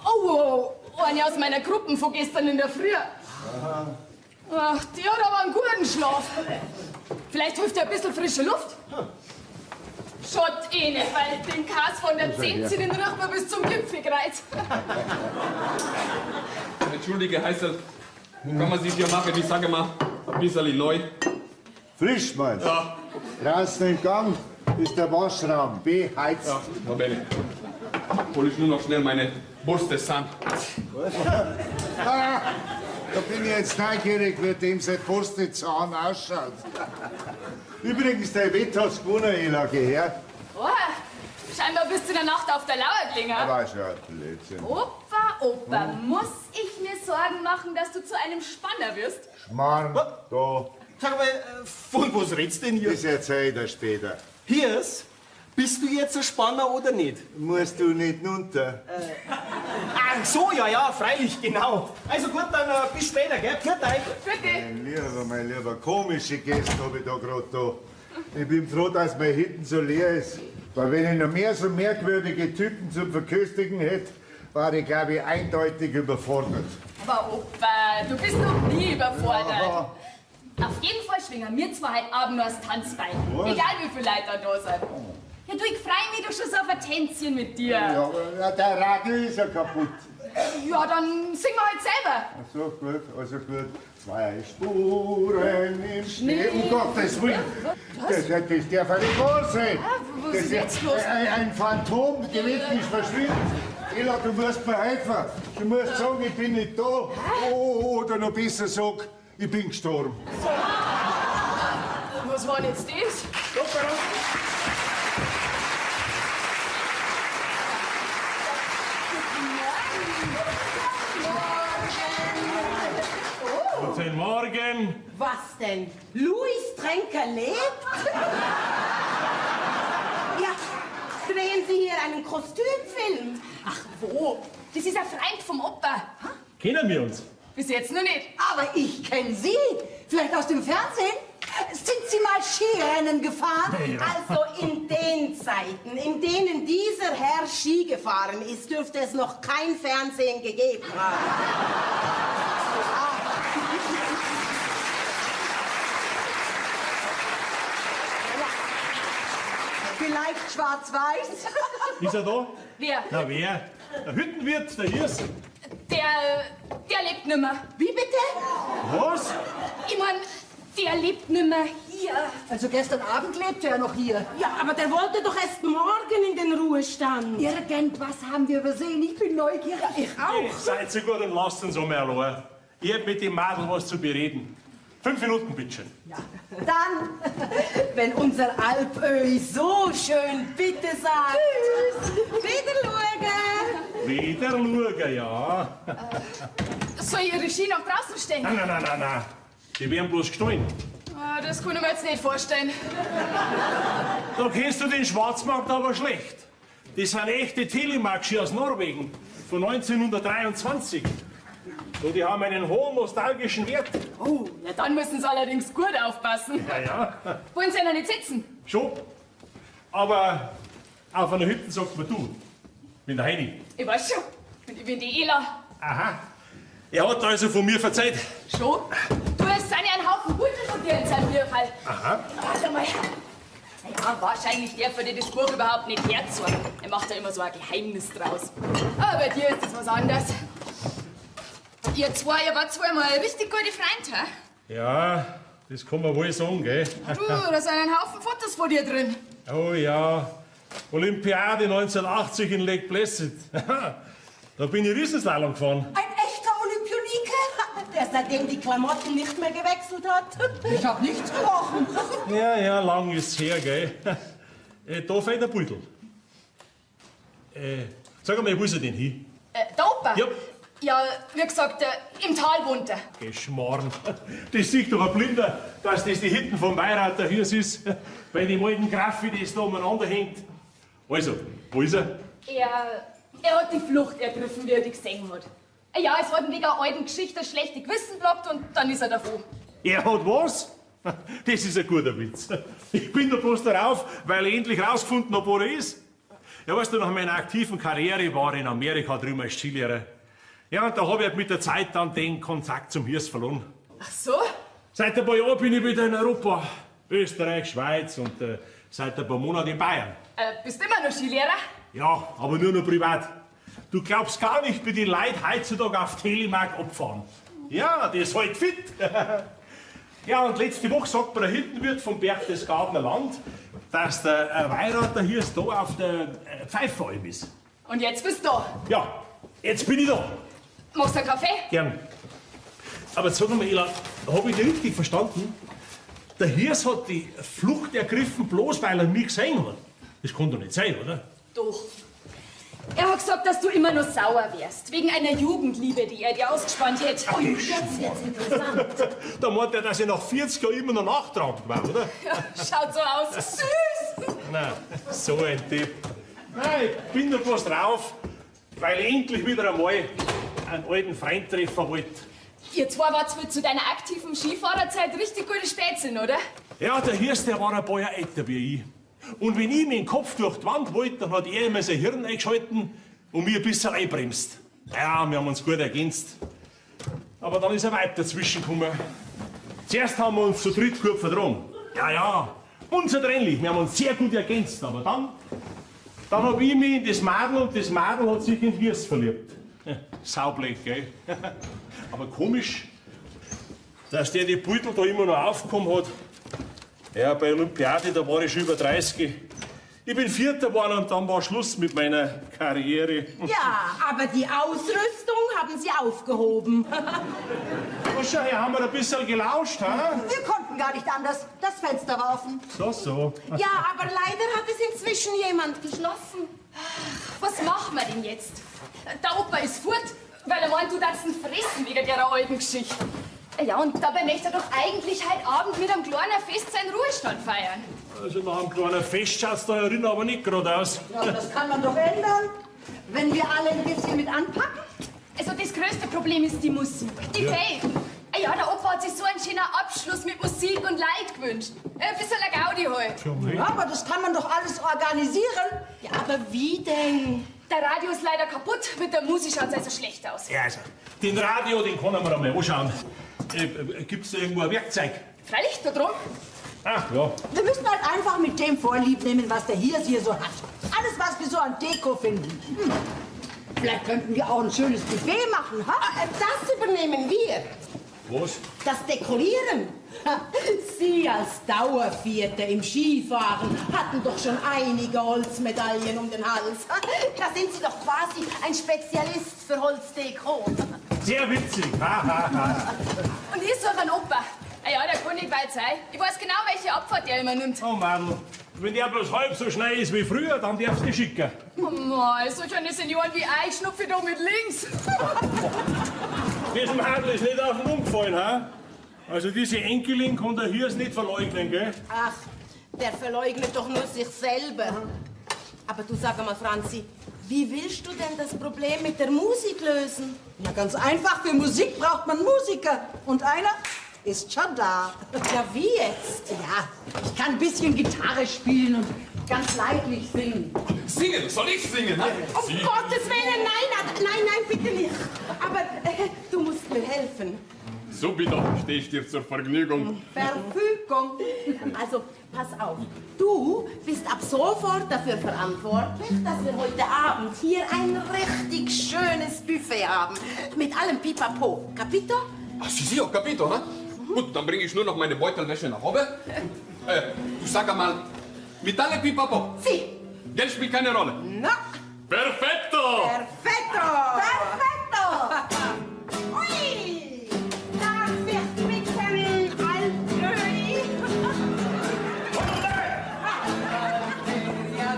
Oh, eine aus meiner Gruppe von gestern in der Früh. Ach, die hat aber einen guten Schlaf. Vielleicht hilft ja ein bisschen frische Luft. Schaut eh nicht, weil den Kas von der 10 den riecht man bis zum Gipfel gereizt. Entschuldige, Heisel, wo kann man sich hier machen? Ich sage mal, ein bisschen neu. Frisch, meinst du? Ja. Draußen im Gang ist der Waschraum beheizt. Ja, va bene. Hol ich nur noch schnell meine Burste san. Ah, da bin ich jetzt neugierig, wie dem sein Borstezahn ausschaut. Übrigens, der Wett hat's gewonnen, Ela, geh her. Oh, scheinbar bist du in der Nacht auf der Lauer gelegen. Aber schon ein Blödsinn. Opa, Opa, muss ich mir Sorgen machen, dass du zu einem Spanner wirst? Schmarrn, da. Sag mal, von was redst denn hier? Das erzähl ich dir später. Hirs, bist du jetzt ein Spanner oder nicht? Musst du nicht runter. Ach so, ja, ja, freilich, genau. Also gut, dann bis später, gell? Pfiat euch. Bitte. Mein Lieber, mein Lieber, komische Gäste hab ich da grad da. Ich bin froh, dass mein Hitten so leer ist. Weil wenn ich noch mehr so merkwürdige Typen zum Verköstigen hätte, war ich, glaub ich, eindeutig überfordert. Aber Opa, du bist noch nie überfordert. Ja. Auf jeden Fall schwingen wir zwar heute Abend nur das Tanzbein. Was? Egal wie viele Leute da sind. Ja, du, ich freu mich doch schon so auf ein Tänzchen mit dir. Ja, aber der Radio ist ja kaputt. Ja, dann singen wir halt selber. Ach so, gut, also gut. Zwei Spuren im Schnee. Um Gottes Willen. Was? Das darf ja nicht wahr sein. Was Das ist jetzt los? Ein Phantom, die wird nicht verschwinden. Ela, du musst mir helfen. Du musst sagen, ich bin nicht da. Oh, oder noch besser sag, ich bin gestorben. Was war denn jetzt das? Guten Morgen. Was denn? Louis Tränker lebt? Ja, Drehen Sie hier einen Kostümfilm? Ach wo? Das ist ein Freund vom Opa. Kennen wir uns? Bis jetzt noch nicht. Aber ich kenne Sie. Vielleicht aus dem Fernsehen? Sind Sie mal Skirennen gefahren? Also in den Zeiten, in denen dieser Herr Ski gefahren ist, dürfte es noch kein Fernsehen gegeben haben. Vielleicht schwarz-weiß? Ist er da? Wer? Na wer? Der Hüttenwirt, der Hirs. Der lebt nimmer. Wie bitte? Was? Ich mein, der lebt nimmer hier. Also gestern Abend lebte er noch hier. Ja, aber der wollte doch erst morgen in den Ruhestand. Irgendwas haben wir übersehen. Ich bin neugierig. Ich auch. Seid so gut und lasst uns einmal allein. Ich hab mit dem Madel was zu bereden. 5 Minuten, bitteschön. Ja. Dann. Wenn unser Alpöhi so schön bitte sagt. Tschüss. Wieder schauen. Wieder schauen, ja. Soll ich Ihre Ski noch draußen stellen? Nein, nein, nein, nein, nein. Die werden bloß gestohlen. Das kann ich mir jetzt nicht vorstellen. Da kennst du den Schwarzmarkt aber schlecht. Das sind echte Telemark-Ski aus Norwegen von 1923. So, die haben einen hohen nostalgischen Wert. Oh, na dann müssen Sie allerdings gut aufpassen. Ja, ja. Wollen Sie ja noch nicht sitzen? Schon. Aber auf einer Hütte sagt man du. Bin der Heini. Ich weiß schon. Und ich bin die Ela. Aha. Er hat also von mir verzeiht. Schon? Du, es sind ja ein Haufen Beutel von dir in seinem Bierfall. Aha. Warte mal. Ja, wahrscheinlich darf er dir das Buch überhaupt nicht herzeigen. Er macht da immer so ein Geheimnis draus. Aber bei dir ist das was anderes. Ihr zwei, ihr wart zwar mal richtig gute Freunde, hä? Ja, das kann man wohl sagen, gell? Du, da sind ein Haufen Fotos von dir drin. Oh ja, Olympiade 1980 in Lake Placid. Da bin ich Riesenslalom gefahren. Ein echter Olympionike? Der seitdem die Klamotten nicht mehr gewechselt hat. Ich hab nichts gerochen. Ja, ja, lang ist's her, gell? Da fehlt der Beutel. Sag einmal, wo ist er denn hin? Der Opa? Ja. Ja, wie gesagt, im Tal wohnt er. Geschmarrn. Das sieht doch ein Blinder, dass das die Hütten vom Weirather Hirs ist, bei dem alten Graffi, das da umeinander hängt. Also, wo ist er? Er hat die Flucht ergriffen, wie er die gesehen hat. Ja, es hat ihn wegen einer alten Geschichte das schlechte Gewissen geblockt und dann ist er davon. Er hat was? Das ist ein guter Witz. Ich bin da bloß darauf, weil ich endlich rausgefunden habe, wo er ist. Ja, weißt du, nach meiner aktiven Karriere war ich in Amerika drüben als Skilehrer. Ja, und da habe ich halt mit der Zeit dann den Kontakt zum Hirs verloren. Ach so? Seit ein paar Jahren bin ich wieder in Europa. Österreich, Schweiz und seit ein paar Monaten in Bayern. Bist immer noch Skilehrer? Ja, aber nur noch privat. Du glaubst gar nicht, wie die Leute heutzutage auf Telemark abfahren. Ja, das ist halt fit. Ja, und letzte Woche sagt mir der Hüttenwirt vom Berchtesgadener Land, dass der Weirather Hirs da auf der Pfeiferalm ist. Und jetzt bist du da? Ja, jetzt bin ich da. Machst du einen Kaffee? Gern. Aber sag mal, Ela, hab ich dich richtig verstanden? Der Hirs hat die Flucht ergriffen, bloß weil er mich gesehen hat. Das kann doch nicht sein, oder? Doch. Er hat gesagt, dass du immer nur sauer wärst. Wegen einer Jugendliebe, die er dir ausgespannt hätte. Ach, jetzt wird's interessant. Da meint er, dass ich nach 40 Jahren immer noch nachtragend war, oder? Ja, schaut so aus. Süß! Nein, so ein Tipp. Nein, ich bin da bloß drauf, weil ich endlich wieder einmal einen alten Freund treffen wollte. Ihr zwei wart wohl zu deiner aktiven Skifahrerzeit richtig gute Spätzchen, oder? Ja, der Hirs, der war ein paar Jahre älter wie ich. Und wenn ich mir den Kopf durch die Wand wollte, dann hat er immer sein Hirn eingeschalten und mich ein bisschen einbremst. Ja, wir haben uns gut ergänzt. Aber dann ist ein Weib dazwischen gekommen. Zuerst haben wir uns zu dritt gut vertragen. Ja, ja, unzertrennlich. Wir haben uns sehr gut ergänzt. Aber dann hab ich mich in das Madel und das Madel hat sich in den Hirs verliebt. Saublöd, gell? Aber komisch, dass der die Beutel da immer noch aufgekommen hat. Ja, bei Olympiade, da war ich schon über 30. Ich bin Vierter geworden und dann war Schluss mit meiner Karriere. Ja, aber die Ausrüstung haben Sie aufgehoben. Oh, schau her, haben wir ein bisschen gelauscht, ha? Wir konnten gar nicht anders. Das Fenster war offen. So, so. Ja, aber leider hat es inzwischen jemand geschlossen. Ach, was machen wir denn jetzt? Der Opa ist fort, weil er meint, du darfst ihn fressen wegen der alten Geschichte. Ja, und dabei möchte er doch eigentlich heute Abend mit einem kleinen Fest seinen Ruhestand feiern. Also nach einem kleinen Fest schaut's da herinnen aber nicht gerade aus. Ja, das kann man doch ändern, wenn wir alle ein bisschen mit anpacken. Also das größte Problem ist die Musik. Die Ja. fehlt. Ja, der Opa hat sich so einen schönen Abschluss mit Musik und Leid gewünscht. Ein bisschen eine Gaudi halt. Ja, aber das kann man doch alles organisieren. Ja, aber wie denn? Der Radio ist leider kaputt. Mit der Musik schaut's also schlecht aus. Ja, also, den Radio, den können wir einmal anschauen. Gibt's da irgendwo ein Werkzeug? Freilich, da drum. Ah, ja. Wir müssen halt einfach mit dem Vorlieb nehmen, was der Hirs hier so hat. Alles, was wir so an Deko finden. Hm. Vielleicht könnten wir auch ein schönes Buffet machen, ha? Das übernehmen wir. Was? Das Dekorieren. Sie als Dauervierte im Skifahren hatten doch schon einige Holzmedaillen um den Hals. Da sind Sie doch quasi ein Spezialist für Holzdeko. Sehr witzig. Ha, ha, ha. Und ich suche einen Opa. Ah ja, der kann nicht weit sein. Ich weiß genau, welche Abfahrt der immer nimmt. Oh Madel, wenn der bloß halb so schnell ist wie früher, dann darfst du dich schicken. Oh mei, solch eine Senioren wie ich schnupfe doch mit links. Das Madel ist nicht auf den Mund gefallen, ha? Also diese Enkelin kann der Hirs nicht verleugnen, gell? Ach, der verleugnet doch nur sich selber. Aber du sag mal, Franzi, wie willst du denn das Problem mit der Musik lösen? Na, ganz einfach. Für Musik braucht man Musiker. Und einer ist schon da. Ja, wie jetzt? Ja, ich kann ein bisschen Gitarre spielen und ganz leidlich singen. Singen, soll ich singen? Ne? Um Gottes Willen, nein, nein, nein, bitte nicht. Aber du musst mir helfen. Subito stehe ich dir zur Vergnügung. Verfügung. Also, pass auf. Du bist ab sofort dafür verantwortlich, dass wir heute Abend hier ein richtig schönes Buffet haben. Mit allem Pipapo. Capito? Ah, sì, sì, ho capito, ne? Gut, dann bringe ich nur noch meine Beutelwäsche nach oben. Du sag einmal, mit alle Pipapo. Sì. Geld spielt keine Rolle. No. Perfetto! Perfetto! Perfetto! Ui! Darf ich bitten, Alfred?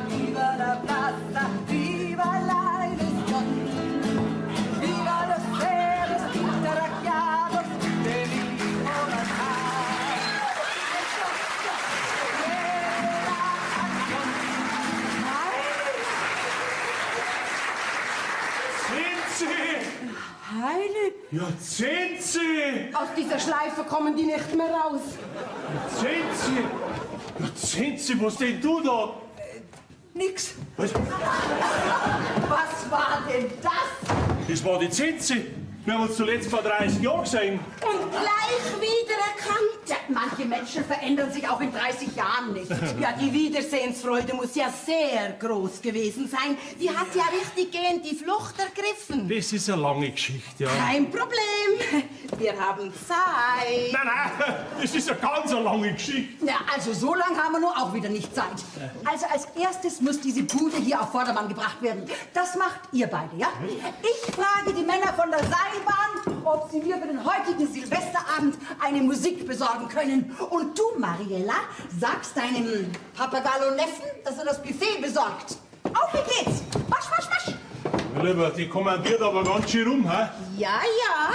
Viva la plaza, viva la ilusión, viva los ceros pintarrajeados de mi corazón. Zinzi! Heilig. Ja, Zinzi! Aus dieser Schleife kommen die nicht mehr raus. Zinzi! Ja, Zinzi, was denn du da? Nix. Was? Was war denn das? Das war die Zinzi. Wir haben uns zuletzt vor 30 Jahren gesehen. Und gleich wiedererkannt. Ja, manche Menschen verändern sich auch in 30 Jahren nicht. Ja, die Wiedersehensfreude muss ja sehr groß gewesen sein. Die hat ja richtig gehend die Flucht ergriffen. Das ist eine lange Geschichte, ja. Kein Problem. Wir haben Zeit. Nein, nein, das ist eine ganz lange Geschichte. Ja, also so lange haben wir nur auch wieder nicht Zeit. Also als erstes muss diese Bude hier auf Vordermann gebracht werden. Das macht ihr beide, ja? Ich frage die Männer von der Seilbahn, ob sie mir für den heutigen Silvesterabend eine Musik besorgen können. Und du, Mariella, sagst deinem Papagallo-Neffen, dass er das Buffet besorgt. Auf geht's! Wasch, wasch, wasch! Mein Lieber, die kommandiert aber ganz schön rum, hä? Ja, ja.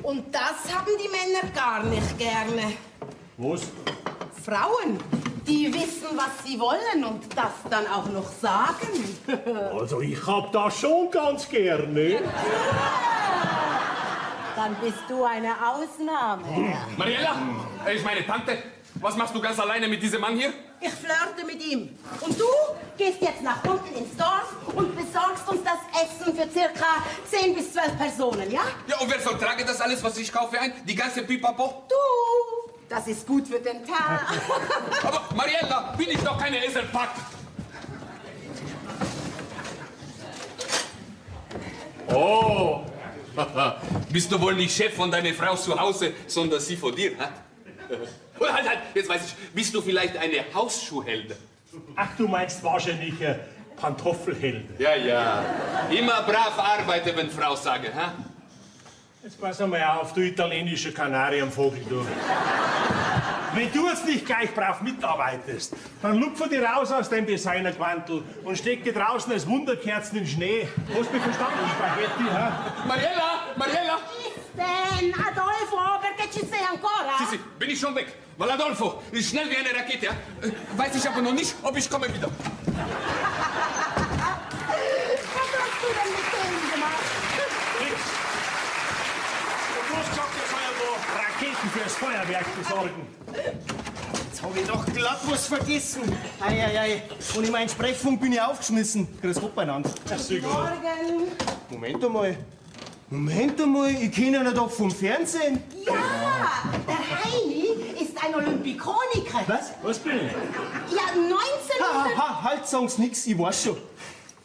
Und das haben die Männer gar nicht gerne. Was? Frauen, die wissen, was sie wollen und das dann auch noch sagen. Also ich hab das schon ganz gerne. Dann bist du eine Ausnahme. Mariella, ich meine Tante, was machst du ganz alleine mit diesem Mann hier? Ich flirte mit ihm. Und du gehst jetzt nach unten ins Dorf und besorgst uns das Essen für circa 10 bis 12 Personen, ja? Ja, und wer soll tragen das alles, was ich kaufe ein? Die ganze Pipapo? Du! Das ist gut für den Tag. Aber Mariella, bin ich doch keine Eselpack. Oh! Bist du wohl nicht Chef von deiner Frau zu Hause, sondern sie von dir, hä? Oh, halt, halt, jetzt weiß ich, bist du vielleicht eine Hausschuhhelde? Ach, du meinst wahrscheinlich Pantoffelhelde. Ja, ja. Immer brav arbeiten, wenn Frau sage, hä? Jetzt pass einmal auf, du italienischer Kanarienvogel, du. Wenn du jetzt nicht gleich brav mitarbeitest, dann lupfe dich raus aus deinem Designerquantel und steck dir draußen als Wunderkerzen in den Schnee. Hast du mich verstanden, Spaghetti, hä? Mariella, Mariella! Ist denn, Adolfo? Perché ci sei ancora? Sì, sì, bin ich schon weg. Weil Adolfo ist schnell wie eine Rakete, ja? Weiß ich aber noch nicht, ob ich komme wieder. Was hast du denn mit dem gemacht? Nix. Und bloß gesagt, er soll ja da Raketen fürs Feuerwerk besorgen. Jetzt hab ich doch glatt was vergessen. Ei, ei, ei. Und in meinen Sprechfunk bin ich aufgeschmissen. Grüß Gott beieinander. Morgen. Moment einmal. Moment einmal, ich kenne ihn doch vom Fernsehen. Ja, der Heini ist ein Olympikoniker. Was? Was bin ich? Ja, 1900... Ha, ha, ha, halt, sagen's nix, ich weiß schon.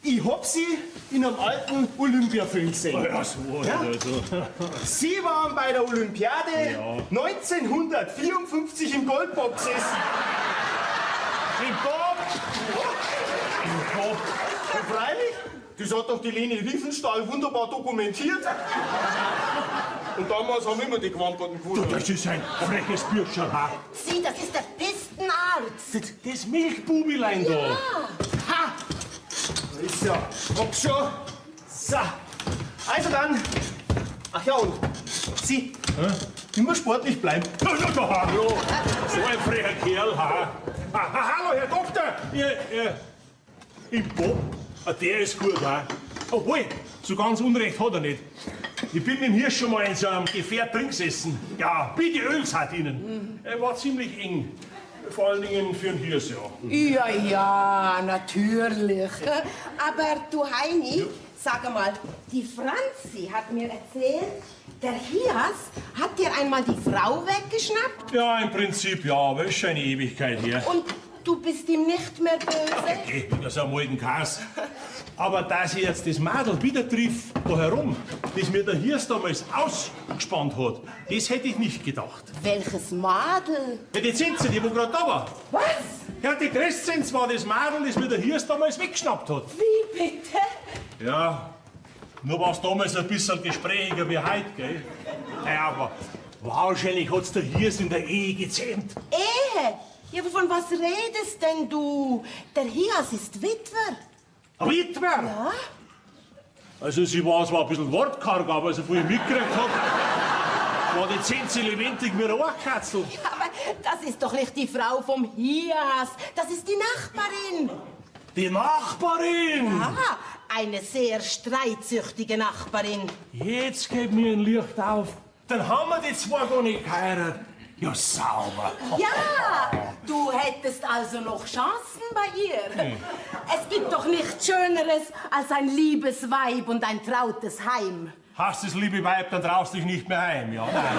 Ich hab sie in einem alten Olympiafilm gesehen. Ja, so, Ja? also. Sie waren bei der Olympiade 1954 im Goldbock gesessen. Im Bob! Im Bob! Ja, freilich. Das hat doch die Leni Riefenstahl wunderbar dokumentiert. Und damals haben immer die Gewamperten Du, gewonnen. das ist ein freches Bürschel, ha? Sieh, das ist der Pistenarzt. Das Milchbubilein da. Ha! Ist ja, ob schon. So. Also dann. Ach ja, und Sie, immer sportlich bleiben. Ja, ja, ja, hallo. So ein frecher Kerl, ha? Ha, ha, hallo, Herr Doktor. Ihr, im Bob, ah, der ist gut, ha? Obwohl, so ganz Unrecht hat er nicht. Ich bin mit dem Hirsch schon mal in so einem Gefährt drin gesessen. Ja, bitte Öls hat Ihnen. Er war ziemlich eng. Vor allen Dingen für den Hirsch, ja. Ja, ja, natürlich. Aber du, Heini, sag mal, die Franzi hat mir erzählt, der Hias hat dir einmal die Frau weggeschnappt Ja, im Prinzip ja, aber ist schon eine Ewigkeit her. und du bist ihm nicht mehr böse. Okay, wegen so einem alten Kass. Aber dass ich jetzt das Madel wieder triff, da herum, das mir der Hirs damals ausgespannt hat, das hätte ich nicht gedacht. Welches Madel? Ja, die Zinze, die wo gerade da war. Was? Ja, die Crescenz war das Madel, das mir der Hirs damals weggeschnappt hat. Wie bitte? Ja, nur war's damals ein bisschen gesprächiger wie heute, gell? Ja, aber wahrscheinlich hat's der Hirs in der Ehe gezähmt. Ehe? Ja, von was redest denn du? Der Hias ist Witwer. Witwer? Ja? Also sie war zwar ein bisschen wortkarg, aber so viel ich mitgekriegt hab, war die Zinze lebendig wie ein Ohrkatzel. Ja, aber das ist doch nicht die Frau vom Hias. Das ist die Nachbarin. Die Nachbarin! Ja, eine sehr streitsüchtige Nachbarin. Jetzt geht mir ein Licht auf. Dann haben wir die zwei gar nicht geheiratet. Ja, sauber. Ja, du hättest also noch Chancen bei ihr. Es gibt doch nichts Schöneres als ein liebes Weib und ein trautes Heim. Hast das liebe Weib, dann traust dich nicht mehr heim, ja? Nein, nein,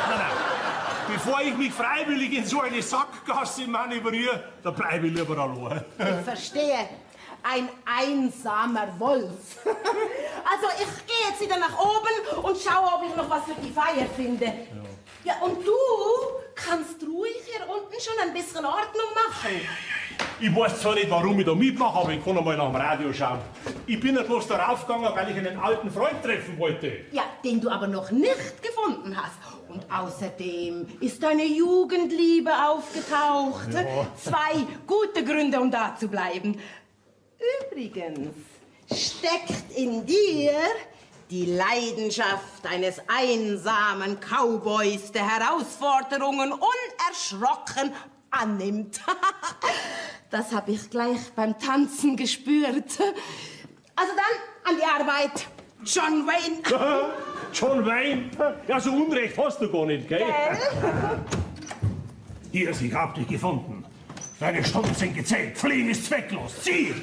nein, nein. Bevor ich mich freiwillig in so eine Sackgasse manövriere, da bleibe ich lieber allein. Ich verstehe. Ein einsamer Wolf. Also ich gehe jetzt wieder nach oben und schaue, ob ich noch was für die Feier finde. Ja, und du kannst ruhig hier unten schon ein bisschen Ordnung machen. Ich weiß zwar nicht, warum ich da mitmache, aber ich kann einmal nach dem Radio schauen. Ich bin ja bloß darauf gegangen, weil ich einen alten Freund treffen wollte. Ja, den du aber noch nicht gefunden hast. Und außerdem ist deine Jugendliebe aufgetaucht. Ja. Zwei gute Gründe, um da zu bleiben. Übrigens steckt in dir die Leidenschaft eines einsamen Cowboys, der Herausforderungen unerschrocken annimmt. Das habe ich gleich beim Tanzen gespürt. Also dann an die Arbeit. John Wayne. John Wayne? Ja, so Unrecht hast du gar nicht, gell? Hier, ich hab dich gefunden. Deine Stunden sind gezählt. Fliehen ist zwecklos. Zieh!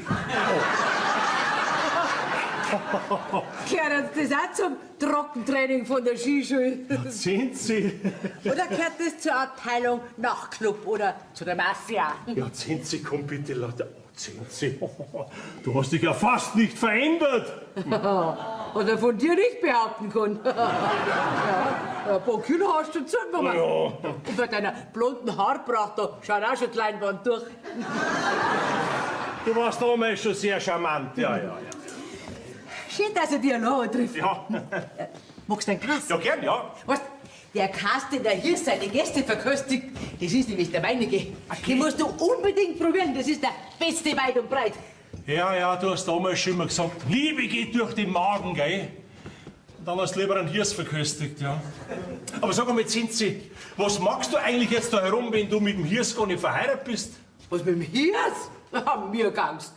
Gehört das auch zum Trockentraining von der Skischule? Sind Sie? Oder gehört das zur Abteilung Nachtclub oder zu der Mafia? Ja, Zinzi, komm bitte lauter. Oh, Zinzi, du hast dich ja fast nicht verändert. Oder von dir nicht behaupten kann. Ja, ein paar Kilo hast du zugenommen. Ja. Und bei deiner blonden Haarpracht, da schaut auch schon die Leinwand durch. Du warst damals schon sehr charmant. Ja, ja, ja. Schön, dass ich dich allein treffe. Ja. Magst du einen Kass? Ja, gern, ja. Weißt, der Kass, den der hier seine Gäste verköstigt, das ist nämlich der meinige. Den musst du unbedingt probieren, das ist der beste weit und breit. Ja, ja, du hast damals schon immer gesagt, Liebe geht durch den Magen, gell? Und dann hast du lieber einen Hirs verköstigt, ja. Aber sag einmal, Zinzi, was magst du eigentlich jetzt da herum, wenn du mit dem Hirs gar nicht verheiratet bist? Was mit dem Hirs? Mir gangst.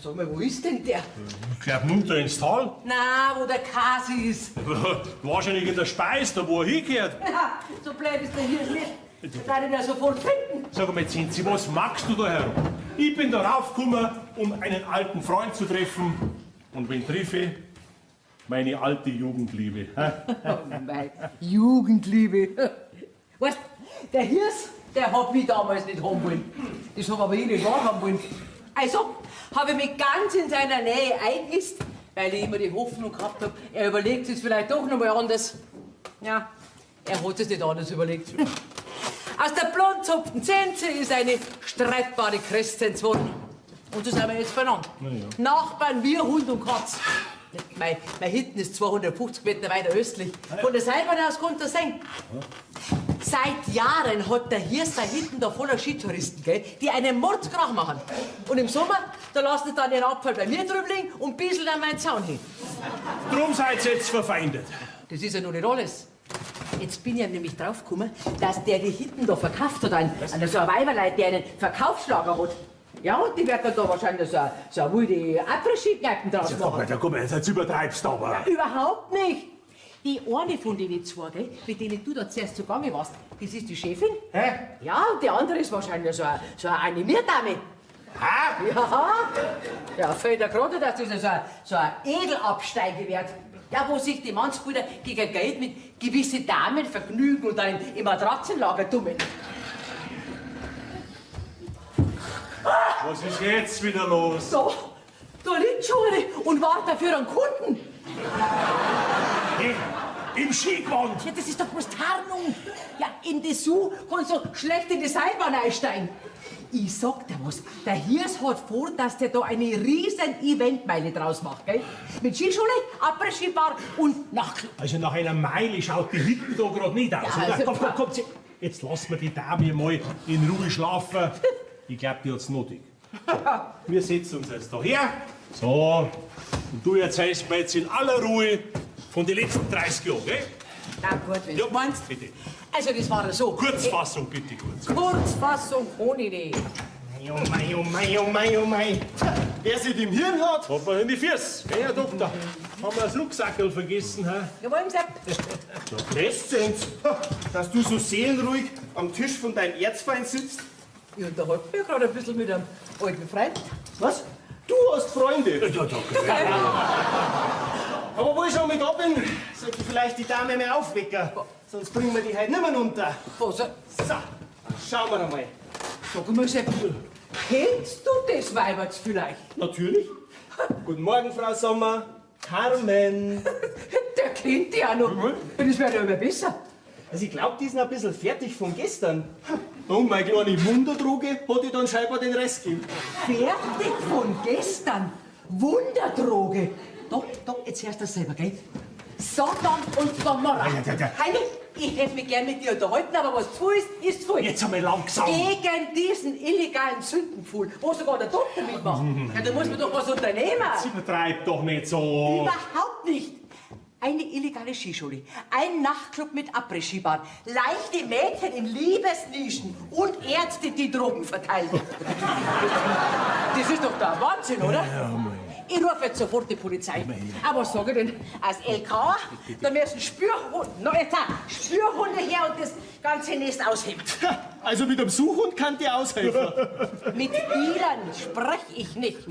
Sag mal, wo ist denn der? Ich glaub, munter ins Tal. Na, wo der Kasi ist. Wahrscheinlich in der Speis, da wo er hingehört. Ja, so blöd ist der Hirs nicht. Da kann ich ihn ja sofort finden. Sag einmal, Zinzi, was magst du da herum? Ich bin da raufgekommen, um einen alten Freund zu treffen. Und wen treffe ich? Meine alte Jugendliebe. Hä? Oh, mei, Jugendliebe. Weißt, der Hirs, der hat mich damals nicht haben wollen. Das hab aber ich nicht wahrhaben wollen. Also habe ich mich ganz in seiner Nähe eingenistet, weil ich immer die Hoffnung gehabt habe, er überlegt es vielleicht doch noch mal anders. Ja, er hat es nicht anders überlegt. Aus der blondzopften Zenze ist eine streitbare Kreszenz geworden. Und so sind wir jetzt beieinander. Nachbarn, wir, Hund und Katz. Mein Hitten ist 250 Meter weiter östlich. Von der Seilbahn aus kommt er sehen. Seit Jahren hat der Hirs da hinten da voller Skitouristen, gell, die einen Mordskrach machen. Und im Sommer, da lassen sie dann ihren Abfall bei mir drüben liegen und bieseln an meinen Zaun hin. Drum seid ihr jetzt verfeindet. Das ist ja noch nicht alles. Jetzt bin ich ja nämlich draufgekommen, dass der die hinten da verkauft hat an so ein Weiberleid, der einen Verkaufsschlager hat. Ja, und die werden dann da wahrscheinlich so eine wilde Après-Ski-Kneipen draus machen. Ja, komm, jetzt übertreibst du aber. Ja, überhaupt nicht. Die eine von denen zwei, gell, mit denen du da zuerst zugange warst, das ist die Chefin. Hä? Ja, und die andere ist wahrscheinlich so eine Animierdame. Hä? Ja, ja, fällt ja gerade, dass das so ein Edelabsteige wird. Ja, wo sich die Mannsbrüder gegen Geld mit gewissen Damen vergnügen und dann im Matratzenlager dummeln. Was ist jetzt wieder los? Da liegt schon eine und wartet für einen Kunden. Hey, im Skigewand? Ja, das ist doch bloß Tarnung. Ja, in Dessous kannst du schlecht in die Seilbahn einsteigen. Ich sag dir was, der Hirs hat vor, dass der da eine riesen Eventmeile draus macht, gell? Mit Skischule, Après-Ski-Bar und Nachtclub. Also nach einer Meile schaut die hinten da gerade nicht aus, Ja, oder? also Komm, komm, komm, jetzt lassen wir die Dame mal in Ruhe schlafen. Ich glaub, die hat's nötig. Wir setzen uns jetzt da her. So, und du erzählst mir jetzt in aller Ruhe von den letzten 30 Jahren, gell? Na gut, wenn du meinst. Bitte. Also, das war so. Kurzfassung, bitte, kurz. Kurzfassung ohne Idee. Oh mei, oh mei, oh mei, oh mei. Wer sich im Hirn hat, hat man in die Füße. Gell, Herr Doktor? Haben wir das Rucksackerl vergessen, hä? Jawohl, Sepp. Kreszenz, dass du so seelenruhig am Tisch von deinem Erzfeind sitzt. Ich unterhalte mich gerade ein bisschen mit einem alten Freund. Was? Du hast Freunde? Ja, danke. Aber wo ich schon mit da bin, sollte ich vielleicht die Dame mal aufwecken. Sonst bringen wir die heute nimmer runter. Was? So, schauen wir einmal. Sag mal, Sepp, kennst du das Weiberts vielleicht? Natürlich. Guten Morgen, Frau Sommer. Carmen. Der kennt die auch noch. Das wäre ja immer besser. Also ich glaub, die sind ein bisschen fertig von gestern. Und meine kleine Wunderdroge hat ihr dann scheinbar den Rest gegeben. Fertig von gestern? Wunderdroge? Doch, doch, jetzt hörst du das selber, gell? Sodom und Gomorra. Ja, ja, ja. Heini, ich hätte mich gern mit dir unterhalten, aber was zu ist, ist zu. Jetzt einmal langsam. Gegen diesen illegalen Sündenpfuhl, wo sogar der Doktor mitmacht. Ja, da muss man doch was unternehmen. Jetzt übertreib doch nicht so. Überhaupt nicht. Eine illegale Skischule, ein Nachtclub mit Après-Ski-Bahn, leichte Mädchen in Liebesnischen und Ärzte, die Drogen verteilen. Das ist doch der Wahnsinn, oder? Ja, Mann. Ich rufe jetzt sofort die Polizei. Aber was sage ich denn? Als LK, da müssen Spürhunde, na jetzt auch, Spürhunde her und das ganze Nest ausheben. Also mit dem Suchhund kann die aushelfen. Mit Dealern sprech ich nicht.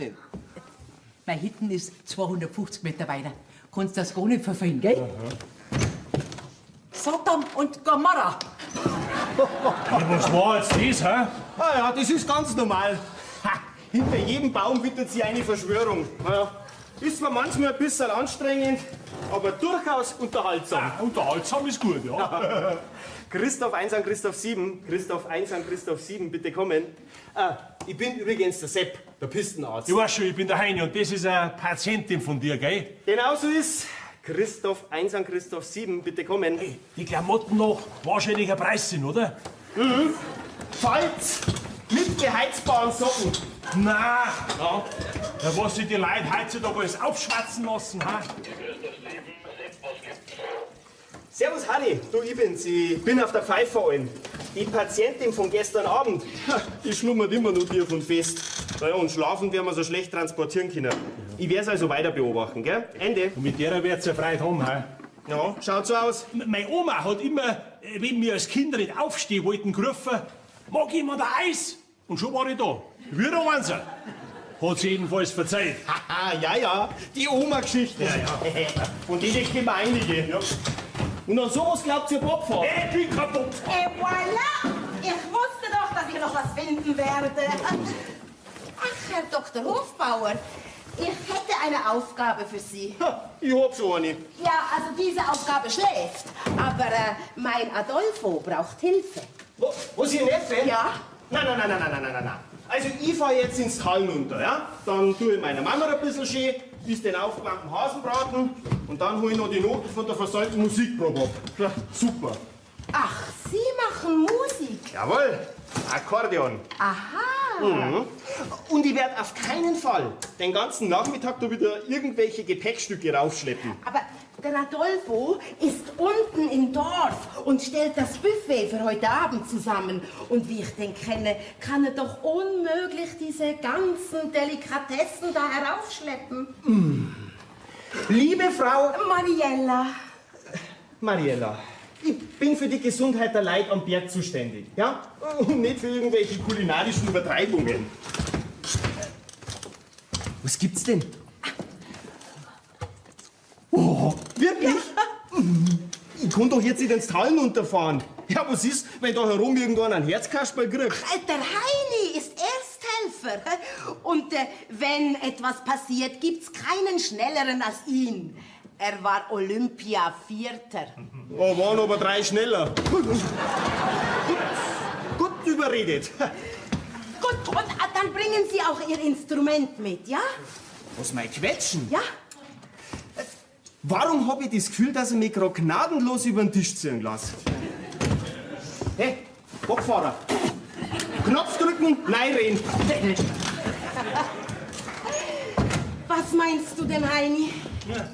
Mein Hitten ist 250 Meter weiter. Kannst das gar nicht verfehlen, gell? Sodom und Gomorra. Ja, was war jetzt das, hä? Ah ja, das ist ganz normal. Ha, hinter jedem Baum wittert sich eine Verschwörung. Naja, ist zwar manchmal ein bisschen anstrengend, aber durchaus unterhaltsam. Ah, unterhaltsam ist gut, ja. Christoph 1 an Christoph 7, Christoph 1 an Christoph 7, bitte kommen. Ich bin übrigens der Sepp, der Pistenarzt. Ich weiß schon, ich bin der Heini und das ist eine Patientin von dir, gell? Genau so ist. Christoph 1 an Christoph 7, bitte kommen. Hey, die Klamotten noch wahrscheinlich ein Preis sind, oder? Mhm. Falz mit beheizbaren Socken. Na, ja. Ja, was sich die Leute heutzutage alles aufschwatzen lassen, ha? Servus Harry, du, ich bin's. Ich bin auf der Pfeiferalm. Die Patientin von gestern Abend, die schlummert immer noch tief und fest. Naja, und schlafen werden wir so schlecht transportieren können. Ich werd's also weiter beobachten, gell? Ende. Und mit der wird's ja Freude haben, hä? Ja, schaut so aus. Meine Oma hat immer, wenn wir als Kinder nicht aufstehen wollten, gerufen, mag jemand ein Eis? Und schon war ich da. Wieder eins. Hat sie jedenfalls verzeiht. Haha, ja, ja, die Oma-Geschichte. Ja, ja. Von denen kennen wir einige. Ja. Und an sowas glaubt ihr Bobfahrer? Ich bin kaputt. Et voilà! Ich wusste doch, dass ich noch was finden werde. Ach, Herr Dr. Hofbauer, ich hätte eine Aufgabe für Sie. Ha, ich hab schon eine. Ja, also diese Aufgabe schläft. Aber mein Adolfo braucht Hilfe. Was, Ihr Neffe? Ja. Nein, nein, nein, nein, nein, nein, nein, nein. Also ich fahr jetzt ins Tal runter, ja? Dann tue ich meiner Mama ein bisschen schön, isst den aufgewärmten Hasenbraten und dann hol ich noch die Noten von der versäumten Musikprobe ab. Ja, super. Ach, Sie machen Musik. Jawohl, Akkordeon. Aha. Mhm. Und ich werde auf keinen Fall den ganzen Nachmittag da wieder irgendwelche Gepäckstücke raufschleppen. Aber der Adolfo ist unten im Dorf und stellt das Buffet für heute Abend zusammen. Und wie ich den kenne, kann er doch unmöglich diese ganzen Delikatessen da heraufschleppen. Liebe Frau Mariella. Mariella, ich bin für die Gesundheit der Leute am Berg zuständig, ja? Und nicht für irgendwelche kulinarischen Übertreibungen. Was gibt's denn? Oh, wirklich? Ich kann doch jetzt nicht ins Tal runterfahren. Ja, was ist, wenn da herum irgendwann ein Herzkasperl kriegt? Der Heini ist Ersthelfer. Und wenn etwas passiert, gibt's keinen Schnelleren als ihn. Er war Olympia-Vierter. Da waren aber drei schneller. Gut, gut überredet. Gut, und dann bringen Sie auch Ihr Instrument mit, ja? Was, mein Quetschen? Ja. Warum hab ich das Gefühl, dass ich mich grad gnadenlos über den Tisch ziehen lasse? Hey, Bockfahrer. Knopf drücken, reinreden. Was meinst du denn, Heini?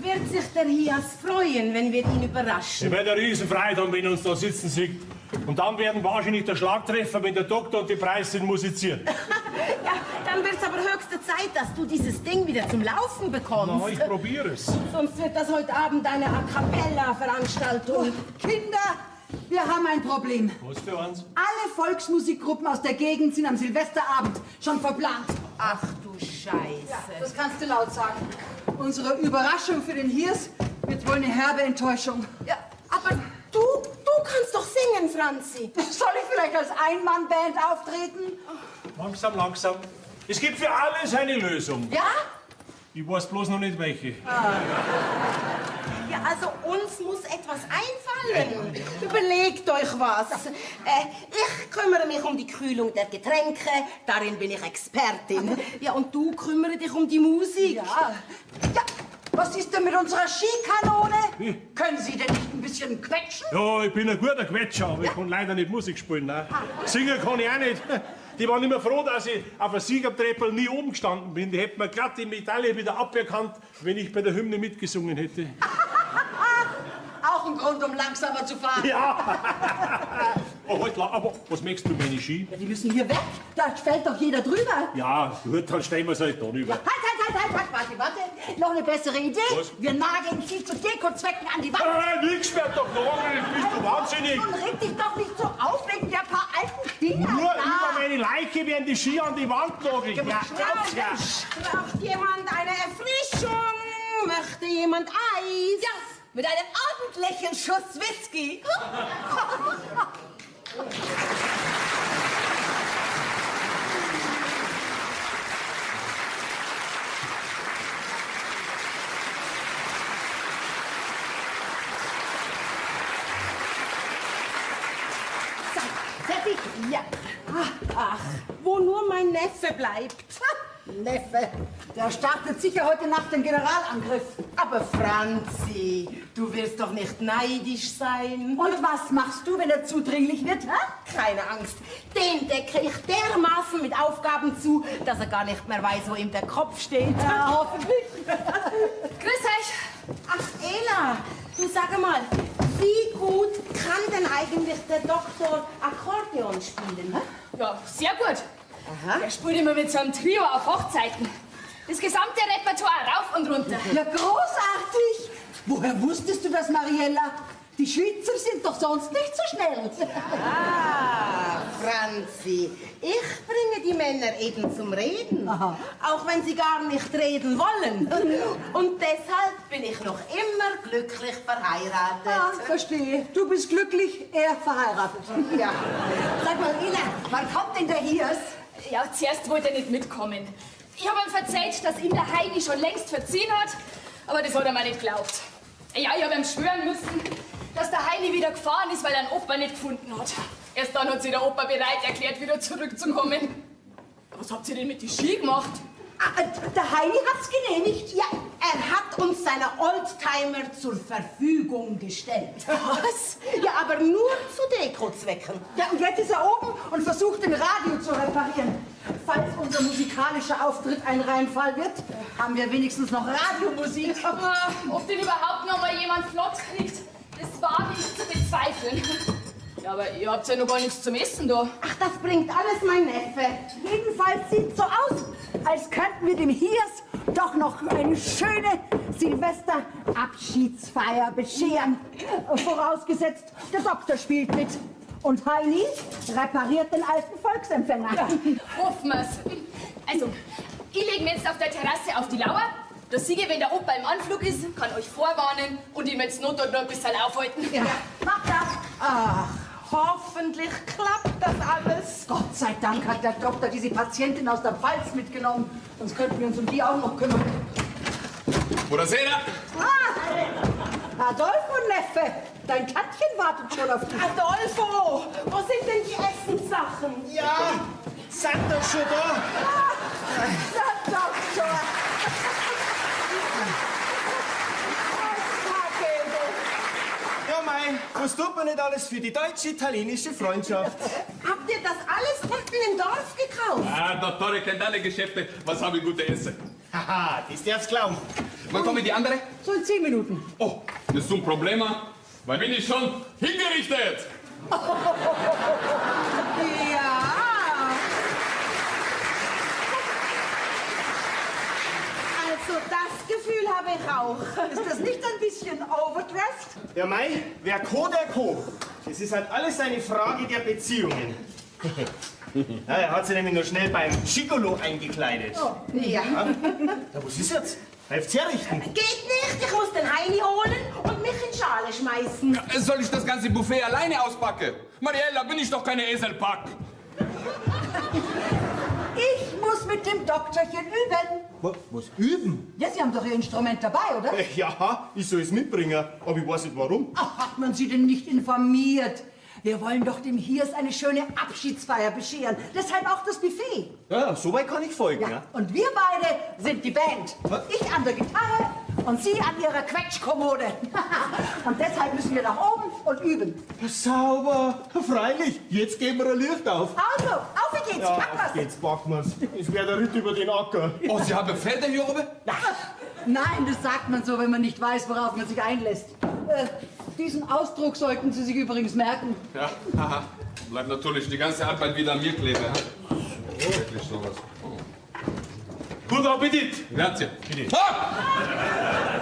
Wird sich der Hias freuen, wenn wir ihn überraschen? Ich werde eine Riesenfreude haben, wenn er uns da sitzen sieht. Und dann werden wahrscheinlich der Schlagtreffer, wenn der Doktor und die Preisin musizieren. Ja, dann wird's aber höchste Zeit, dass du dieses Ding wieder zum Laufen bekommst. Na, ich probiere es. Sonst wird das heute Abend eine A Cappella-Veranstaltung. Kinder, wir haben ein Problem. Was für eins? Alle Volksmusikgruppen aus der Gegend sind am Silvesterabend schon verplant. Ach du Scheiße. Ja, das kannst du laut sagen. Unsere Überraschung für den Hirs wird wohl eine herbe Enttäuschung. Ja, aber du kannst doch singen, Franzi. Soll ich vielleicht als Einmannband auftreten? Langsam, langsam. Es gibt für alles eine Lösung. Ja? Ich weiß bloß noch nicht welche. Ja, also uns muss etwas einfallen. Überlegt euch was. Ich kümmere mich um die Kühlung der Getränke. Darin bin ich Expertin. Ja, und du kümmere dich um die Musik. Ja. Ja, was ist denn mit unserer Skikanone? Können Sie denn nicht ein bisschen quetschen? Ja, ich bin ein guter Quetscher, aber ich kann leider nicht Musik spielen. Nein. Singen kann ich auch nicht. Die waren immer froh, dass ich auf der Siegertreppe nie oben gestanden bin. Die hätten mir glatt die Medaille wieder aberkannt, wenn ich bei der Hymne mitgesungen hätte. Auch ein Grund, um langsamer zu fahren. Ja. Oh, halt, aber was möchtest du, meine Ski? Ja, die müssen hier weg. Da fällt doch jeder drüber. Ja, gut, dann stellen wir es halt da rüber. Halt, halt, halt, halt, halt, warte, warte. Noch eine bessere Idee. Was? Wir nageln sie zu Dekozwecken an die Wand. Nix wird doch nageln, bist du wahnsinnig? Nun reg dich doch nicht so auf wegen der paar alten Dinger. Nur da. über meine Leiche werden die Ski an die Wand nageln. Ja, glaub's ja. Braucht jemand eine Erfrischung? Möchte jemand Eis? Ja, mit einem ordentlichen Schuss Whisky. So, fertig? Ja. Ach, wo nur mein Neffe bleibt. Neffe, der startet sicher heute Nacht den Generalangriff. Aber Franzi, du wirst doch nicht neidisch sein. Und was machst du, wenn er zudringlich wird? Hä? Keine Angst, den decke ich dermaßen mit Aufgaben zu, dass er gar nicht mehr weiß, wo ihm der Kopf steht. Ja, hoffentlich. Grüß euch. Ach, Ela, du sag mal, Wie gut kann denn eigentlich der Doktor Akkordeon spielen? Hä? Ja, sehr gut. Der spielt immer mit so einem Trio auf Hochzeiten. Das gesamte Repertoire rauf und runter. Ja, großartig. Woher wusstest du das, Mariella? Die Schweizer sind doch sonst nicht so schnell. Ah, Franzi, ich bringe die Männer eben zum Reden. Aha. Auch wenn sie gar nicht reden wollen. Und deshalb bin ich noch immer glücklich verheiratet. Ah, verstehe. Du bist glücklich, er verheiratet. Ja. Sag mal, Ina, wann kommt denn der Hirs? Ja, zuerst wollte er nicht mitkommen. Ich habe ihm verzeiht, dass ihm der Heini schon längst verziehen hat, aber das hat er mir nicht geglaubt. Ja, ich habe ihm schwören müssen, dass der Heini wieder gefahren ist, weil er einen Opa nicht gefunden hat. Erst dann hat sich der Opa bereit erklärt, wieder zurückzukommen. Was habt ihr denn mit den Ski gemacht? Ah, der Heini hat's genehmigt. Ja, er hat uns seine Oldtimer zur Verfügung gestellt. Was? Ja, aber nur zu Dekozwecken. Ja, und jetzt ist er oben und versucht, den Radio zu reparieren. Falls unser musikalischer Auftritt ein Reinfall wird, haben wir wenigstens noch Radiomusik. Ah, ob den überhaupt noch mal jemand flott kriegt, das wage ich zu bezweifeln. Ja, aber ihr habt ja noch gar nichts zum Essen da. Ach, das bringt alles mein Neffe. Jedenfalls sieht so aus, als könnten wir dem Hirs doch noch eine schöne Silvesterabschiedsfeier bescheren. Vorausgesetzt, der Doktor spielt mit. Und Heini repariert den alten Volksempfänger. Ja, hoffen wir's. Also, ich lege mir jetzt auf der Terrasse auf die Lauer. Der Siege, wenn der Opa im Anflug ist, kann euch vorwarnen und ihm jetzt Not noch ein bisschen aufhalten. Ja, mach das. Ach, hoffentlich klappt das alles. Gott sei Dank hat der Doktor diese Patientin aus der Pfalz mitgenommen. Sonst könnten wir uns um die auch noch kümmern. Buonasera. Ah, Adolfo, Neffe, dein Tantchen wartet schon auf dich. Adolfo, wo sind denn die Essenssachen? Ja, sind doch schon da. Der Doktor. Ja, mei, was tut man nicht alles für die deutsch-italienische Freundschaft? Habt ihr das alles unten im Dorf gekauft? Ah, Dottore kennt alle Geschäfte. Was haben wir gute Essen? Haha, das darfst glauben. Wann kommen die andere? So in 10 Minuten. Oh, das ist ein Problem, weil bin ich schon hingerichtet. Ja. Also das Gefühl habe ich auch. Ist das nicht ein bisschen overdressed? Ja, mei, wer Co, der Co. Das ist halt alles eine Frage der Beziehungen. Ja, er hat sich nämlich nur schnell beim Gigolo eingekleidet. Oh, ja. Ja, was ist jetzt? Helft's herrichten. Geht nicht, ich muss den Heini holen und mich in Schale schmeißen. Soll ich das ganze Buffet alleine auspacken? Mariella, bin ich doch keine Eselpack. Ich muss mit dem Doktorchen üben. Was üben? Ja, Sie haben doch Ihr Instrument dabei, oder? Ja, ich soll es mitbringen, aber ich weiß nicht warum. Ach, hat man Sie denn nicht informiert? Wir wollen doch dem Hirs eine schöne Abschiedsfeier bescheren. Deshalb auch das Buffet. Ja, so weit kann ich folgen, ja. Und wir beide sind die Band. Ich an der Gitarre und Sie an Ihrer Quetschkommode. Und deshalb müssen wir nach oben und üben. Ja. Sauber, freilich. Jetzt geben wir ein Licht auf. Also, auf geht's, Ja, pack auf was. geht's, packen wir's. Es wäre der Ritt über den Acker. Oh, Sie haben Pferde hier oben? Nein, das sagt man so, wenn man nicht weiß, worauf man sich einlässt. Diesen Ausdruck sollten Sie sich übrigens merken. Ja, haha. Bleibt natürlich die ganze Arbeit wieder an mir kleben. Ja? Wirklich sowas. Oh. Guten Appetit! Grazie. Bitte. Ah!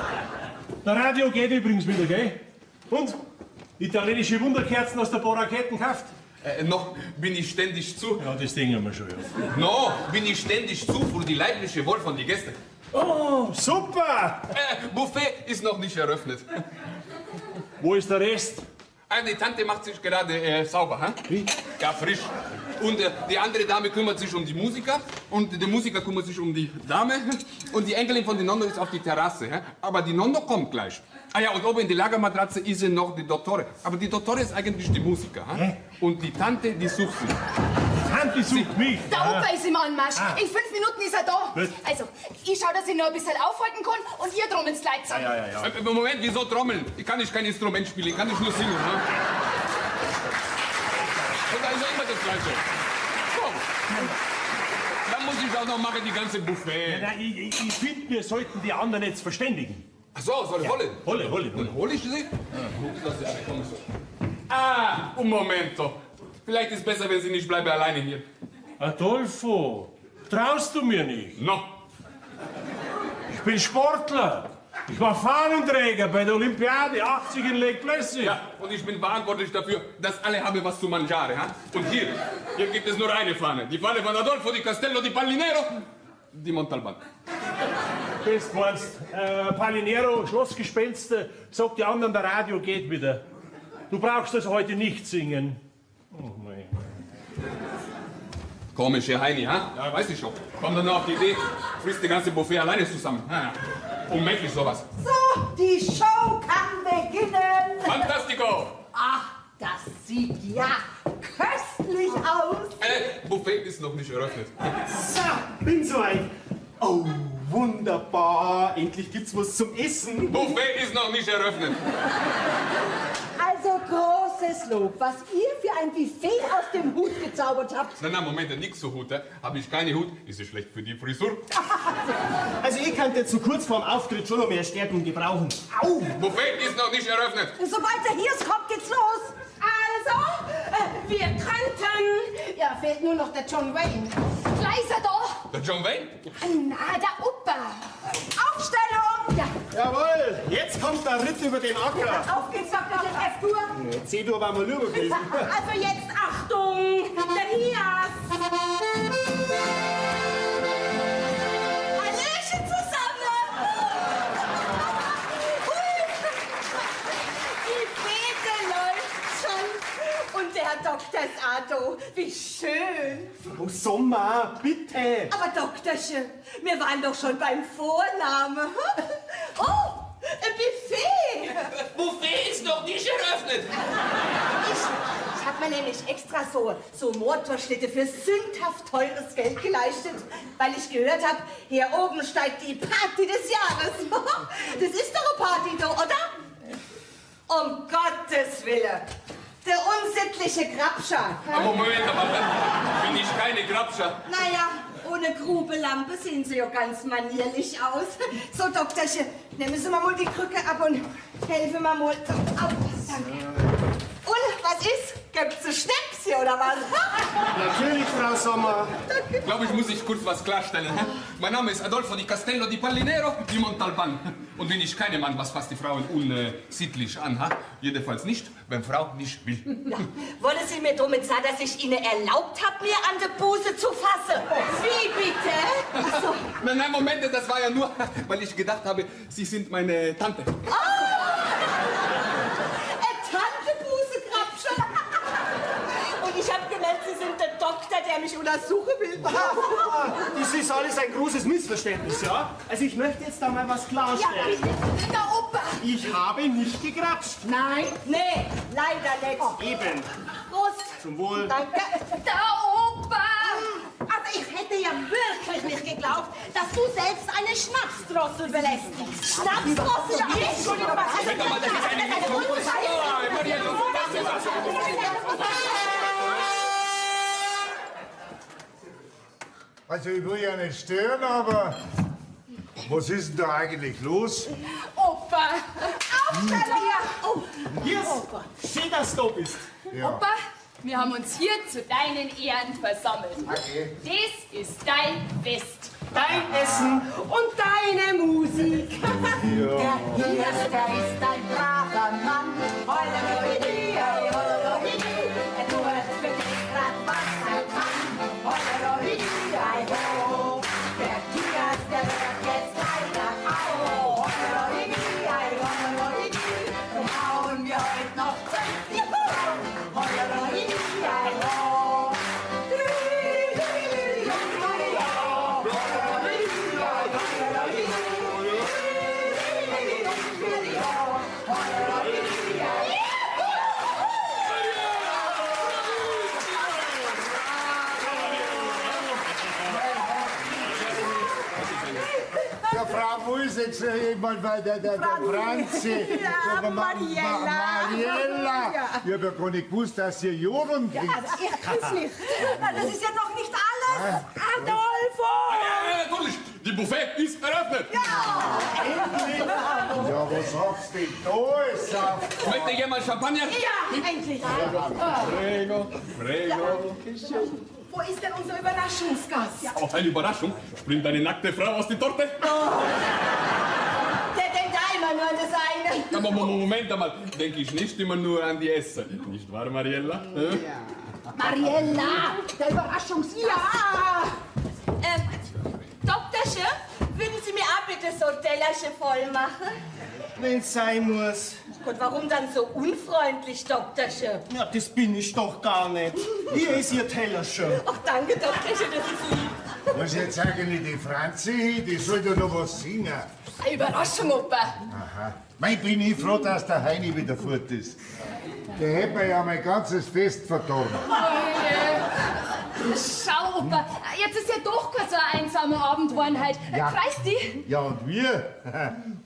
Der Radio geht übrigens wieder, gell? Und? Italienische Wunderkerzen aus der paar Raketen gekauft? Noch bin ich ständig zu. Ja, das denken wir schon, ja. No, bin ich ständig zu für die leibliche Wohl von den Gästen. Oh, super! Buffet ist noch nicht eröffnet. Wo ist der Rest? Die Tante macht sich gerade sauber, hä? Wie? Ja, frisch. Und die andere Dame kümmert sich um die Musiker und der Musiker kümmert sich um die Dame und die Enkelin von der Nonno ist auf die Terrasse, hä? Aber die Nonno kommt gleich. Ah ja, und oben in die Lagermatratze ist sie noch die Dottore. Aber die Dottore ist eigentlich die Musiker, hä? Und die Tante, die sucht sie. Die Tante sucht mich. Der Opa ist im Anmarsch. Ah. In 5 Minuten ist er da. Gut. Also, ich schau, dass ich noch ein bisschen aufhalten kann und ihr trommelt's gleich zusammen. Ja, ja. Moment, wieso trommeln? Ich kann nicht kein Instrument spielen, ich kann nicht nur singen. Ne? Und da ist ja immer das Gleiche. So. Dann muss ich auch noch machen, die ganze Buffet. Nein, ich finde, wir sollten die anderen jetzt verständigen. Ach so, soll ich holen? Holle, holle, Dann hol ich sie. Guck, das ist eine komische. Ah, un momento. Vielleicht ist besser, wenn Sie nicht bleiben alleine hier. Adolfo, traust du mir nicht? No. Ich bin Sportler. Ich war Fahnenträger bei der Olympiade 80 in Lake Placid. Ja, und ich bin verantwortlich dafür, dass alle haben was zu mangiare. Ha? Und hier gibt es nur eine Fahne. Die Fahne von Adolfo di Castello di Pallinero di Montalban. Best meinst, Palinero, Schlossgespenster, sagt die anderen, der Radio geht wieder. Du brauchst das heute nicht singen. Oh mein. Komisch, Herr Heini, ha? Ja, weiß ich schon. Komm dann nur auf die Idee, frisst die ganze Buffet alleine zusammen. Ja, ja. Unmöglich sowas. So, die Show kann beginnen. Fantastico! Ach, das sieht ja köstlich aus. Buffet ist noch nicht eröffnet. So, bin soweit. Oh, wunderbar. Endlich gibt's was zum Essen. Buffet ist noch nicht eröffnet. Also großes Lob, was ihr für ein Buffet aus dem Hut gezaubert habt. Na, na, Moment, nix zu Hut. Hab ich keine Hut, ist es schlecht für die Frisur. Also ich könnte jetzt so kurz vorm Auftritt schon noch mehr Stärkung gebrauchen. Au! Buffet ist noch nicht eröffnet. Sobald der Hirs kommt, geht's los. Also, wir könnten. Ja, fehlt nur noch der John Wayne. Gleich ist er da. Der John Wayne? Na, der Opa. Aufstellung! Ja. Jawohl, jetzt kommt der Ritt über den Acker. Auf geht's, Dr. F-Dur. C-Dur war mal lieber gewesen. Also jetzt Achtung, der Hias. Hallöchen zusammen. Hui. Die Fete läuft schon. Und der Herr Doktor ist Ado. Wie schön. Frau Sommer, bitte. Aber Doktorchen, wir waren doch schon beim Vorname. Oh, ein Buffet. Buffet ist noch nicht eröffnet. Ich hab mir nämlich extra so Motorschlitte für sündhaft teures Geld geleistet, weil ich gehört hab, hier oben steigt die Party des Jahres. Das ist doch eine Party, da, oder? Um Gottes Willen. Der unsittliche Grabscher. Aber Moment, aber bin ich keine Grabscher. Naja, ohne Grubelampe sehen Sie ja ganz manierlich aus. So, Doktorchen, nehmen Sie mal die Krücke ab und helfen wir mal. So, au, danke. Und, was ist? Gibt's ein Schnäpschen oder was? Natürlich, Frau Sommer. Ich glaube, ich muss ich kurz was klarstellen. Hä? Mein Name ist Adolfo di Castello di Pallinero di Montalban. Und bin ich keine Mann, was fasst die Frauen unsittlich an, ha? Jedenfalls nicht, wenn Frau nicht will. Ja. Wollen Sie mir damit sagen, dass ich Ihnen erlaubt habe, mir an die Buße zu fassen? Wie bitte? Ach so. Nein, nein, Moment, das war ja nur, weil ich gedacht habe, Sie sind meine Tante. Oh! Tante Buße-Grabscher. Und ich habe gemerkt, Sie sind der Doktor, der mich untersuchen will. Das ist alles ein großes Missverständnis, ja? Also ich möchte jetzt da mal was klarstellen. Ja, bitte. Der Opa. Ich habe nicht gegrapscht. Nein. Nee, leider nicht. Oh. Eben. Prost. Zum Wohl. Danke. Der Opa. Also ich hätte ja wirklich nicht geglaubt, dass du selbst eine Schnapsdrossel belästigst. Schnapsdrossel? Ja, Entschuldigung, was ist das? Das ist eine Also ich will ja nicht stören, aber was ist denn da eigentlich los? Opa! Aufstellung! Oh. Yes. Schön, dass du da bist. Ja. Opa, wir haben uns hier zu deinen Ehren versammelt. Okay. Das ist dein Fest. Dein Essen und deine Musik. Ja. Der Hirs, der ist ein braver Mann. Er tut für dich grad, was er kann. Der Hirs, der hört jetzt leider auf. Drum hauen wir heut noch 20 drauf. Ja, Frau, wo ist jetzt jemand bei der Franzi? Ja, Der Mariella. Mariella. Ja. Ich hab ja gar nicht gewusst, dass ihr Jodeln Ja, kriegt. also ich kann's nicht. Na, das ist ja noch nicht alles. Adolfo! Ja, natürlich. Die Buffet ist eröffnet. Ja, was sagst du denn da alles auf? Möchte jemand Champagner? Ja, endlich. Prego, prego. Wo ist denn unser Überraschungsgast? Ja. Auch eine Überraschung. Springt eine nackte Frau aus der Torte? Der denkt da immer nur an das eine. Aber Moment einmal, denke ich nicht immer nur an die Essen. Nicht wahr, Mariella? Ja. Mariella, der Überraschungsgast. Ja. Doktorsche, würden Sie mir auch bitte so ein Tellerchen voll machen? Wenn's sein muss. Gott, warum dann so unfreundlich, Doktorsche? Ja, das bin ich doch gar nicht. Hier ist Ihr Tellerchen. Ach, danke, Doktorsche, das ist lieb. Was jetzt eigentlich die Franzi hin? Die soll doch noch was singen. Eine Überraschung, Opa. Aha. Mei, bin ich froh, dass der Heini wieder fort ist. Der hätte mir ja mein ganzes Fest verdorben. Oh je. Schau, Opa, jetzt ist ja doch kein so ein einsamer Abend geworden heute. Ja. Freust dich? Ja, und wir?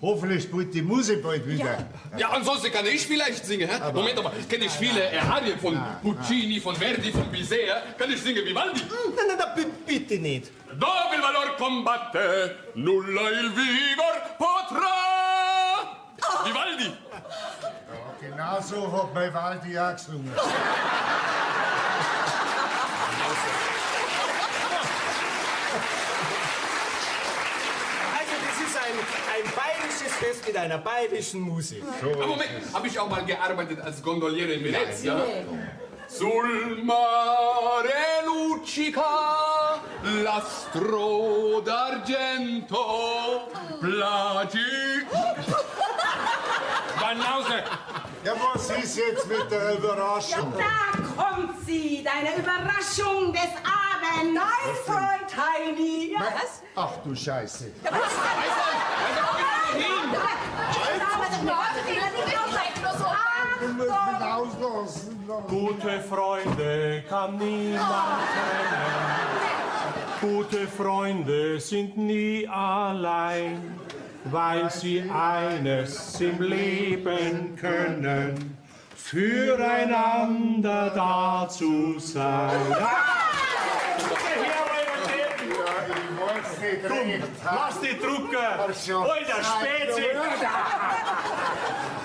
Hoffentlich spielt die Musik bald wieder. Ja, ansonsten kann ich vielleicht singen. Hä? Moment mal, kenne ich viele Arien von Puccini, von Verdi, von Bizet. Kann ich singen Vivaldi? Nein, nein, nein, bitte nicht. Dove il valor combatte, nulla il vigor potrà. Vivaldi! Ja, genau so hat mein Waldi auch gesungen. Also, das ist ein bayerisches Fest mit einer bayerischen Musik. So. Aber Moment, habe ich auch mal gearbeitet als Gondoliere in Venezia? Ja. Sul mare luccica l'astro d'argento placi. Banause! Ja, was ist jetzt mit der Überraschung? Ja, da kommt sie, deine Überraschung des Abends. Dein Freund Heini. Ja, was? Ach du Scheiße. Ja, was ist Du musst mich auslassen. Gute Freunde kann niemand trennen. Gute Freunde sind nie allein, weil sie eines im Leben können, füreinander da zu sein. Lass die drucken! Alter Spätzle!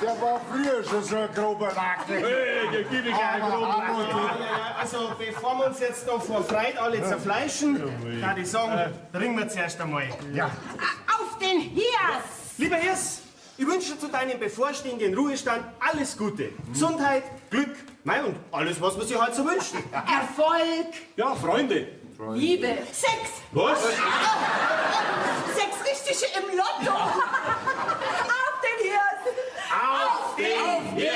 Der war früher schon so ein grober Nackel. Hey, der gib ich einen groben Nackel. Ja, also, bevor wir uns jetzt noch vor Freude alle zerfleischen, kann ich sagen, trinken wir zuerst einmal. Ja. Auf den Hirs! Lieber Hirs, ich wünsche zu deinem bevorstehenden Ruhestand alles Gute. Gesundheit, Glück, mei und alles, was man sich halt so wünscht. Erfolg! Ja, Freunde. Liebe. Sex! Was? Sechs Richtige im Lotto! Auf den Hirs! Auf den Hirs!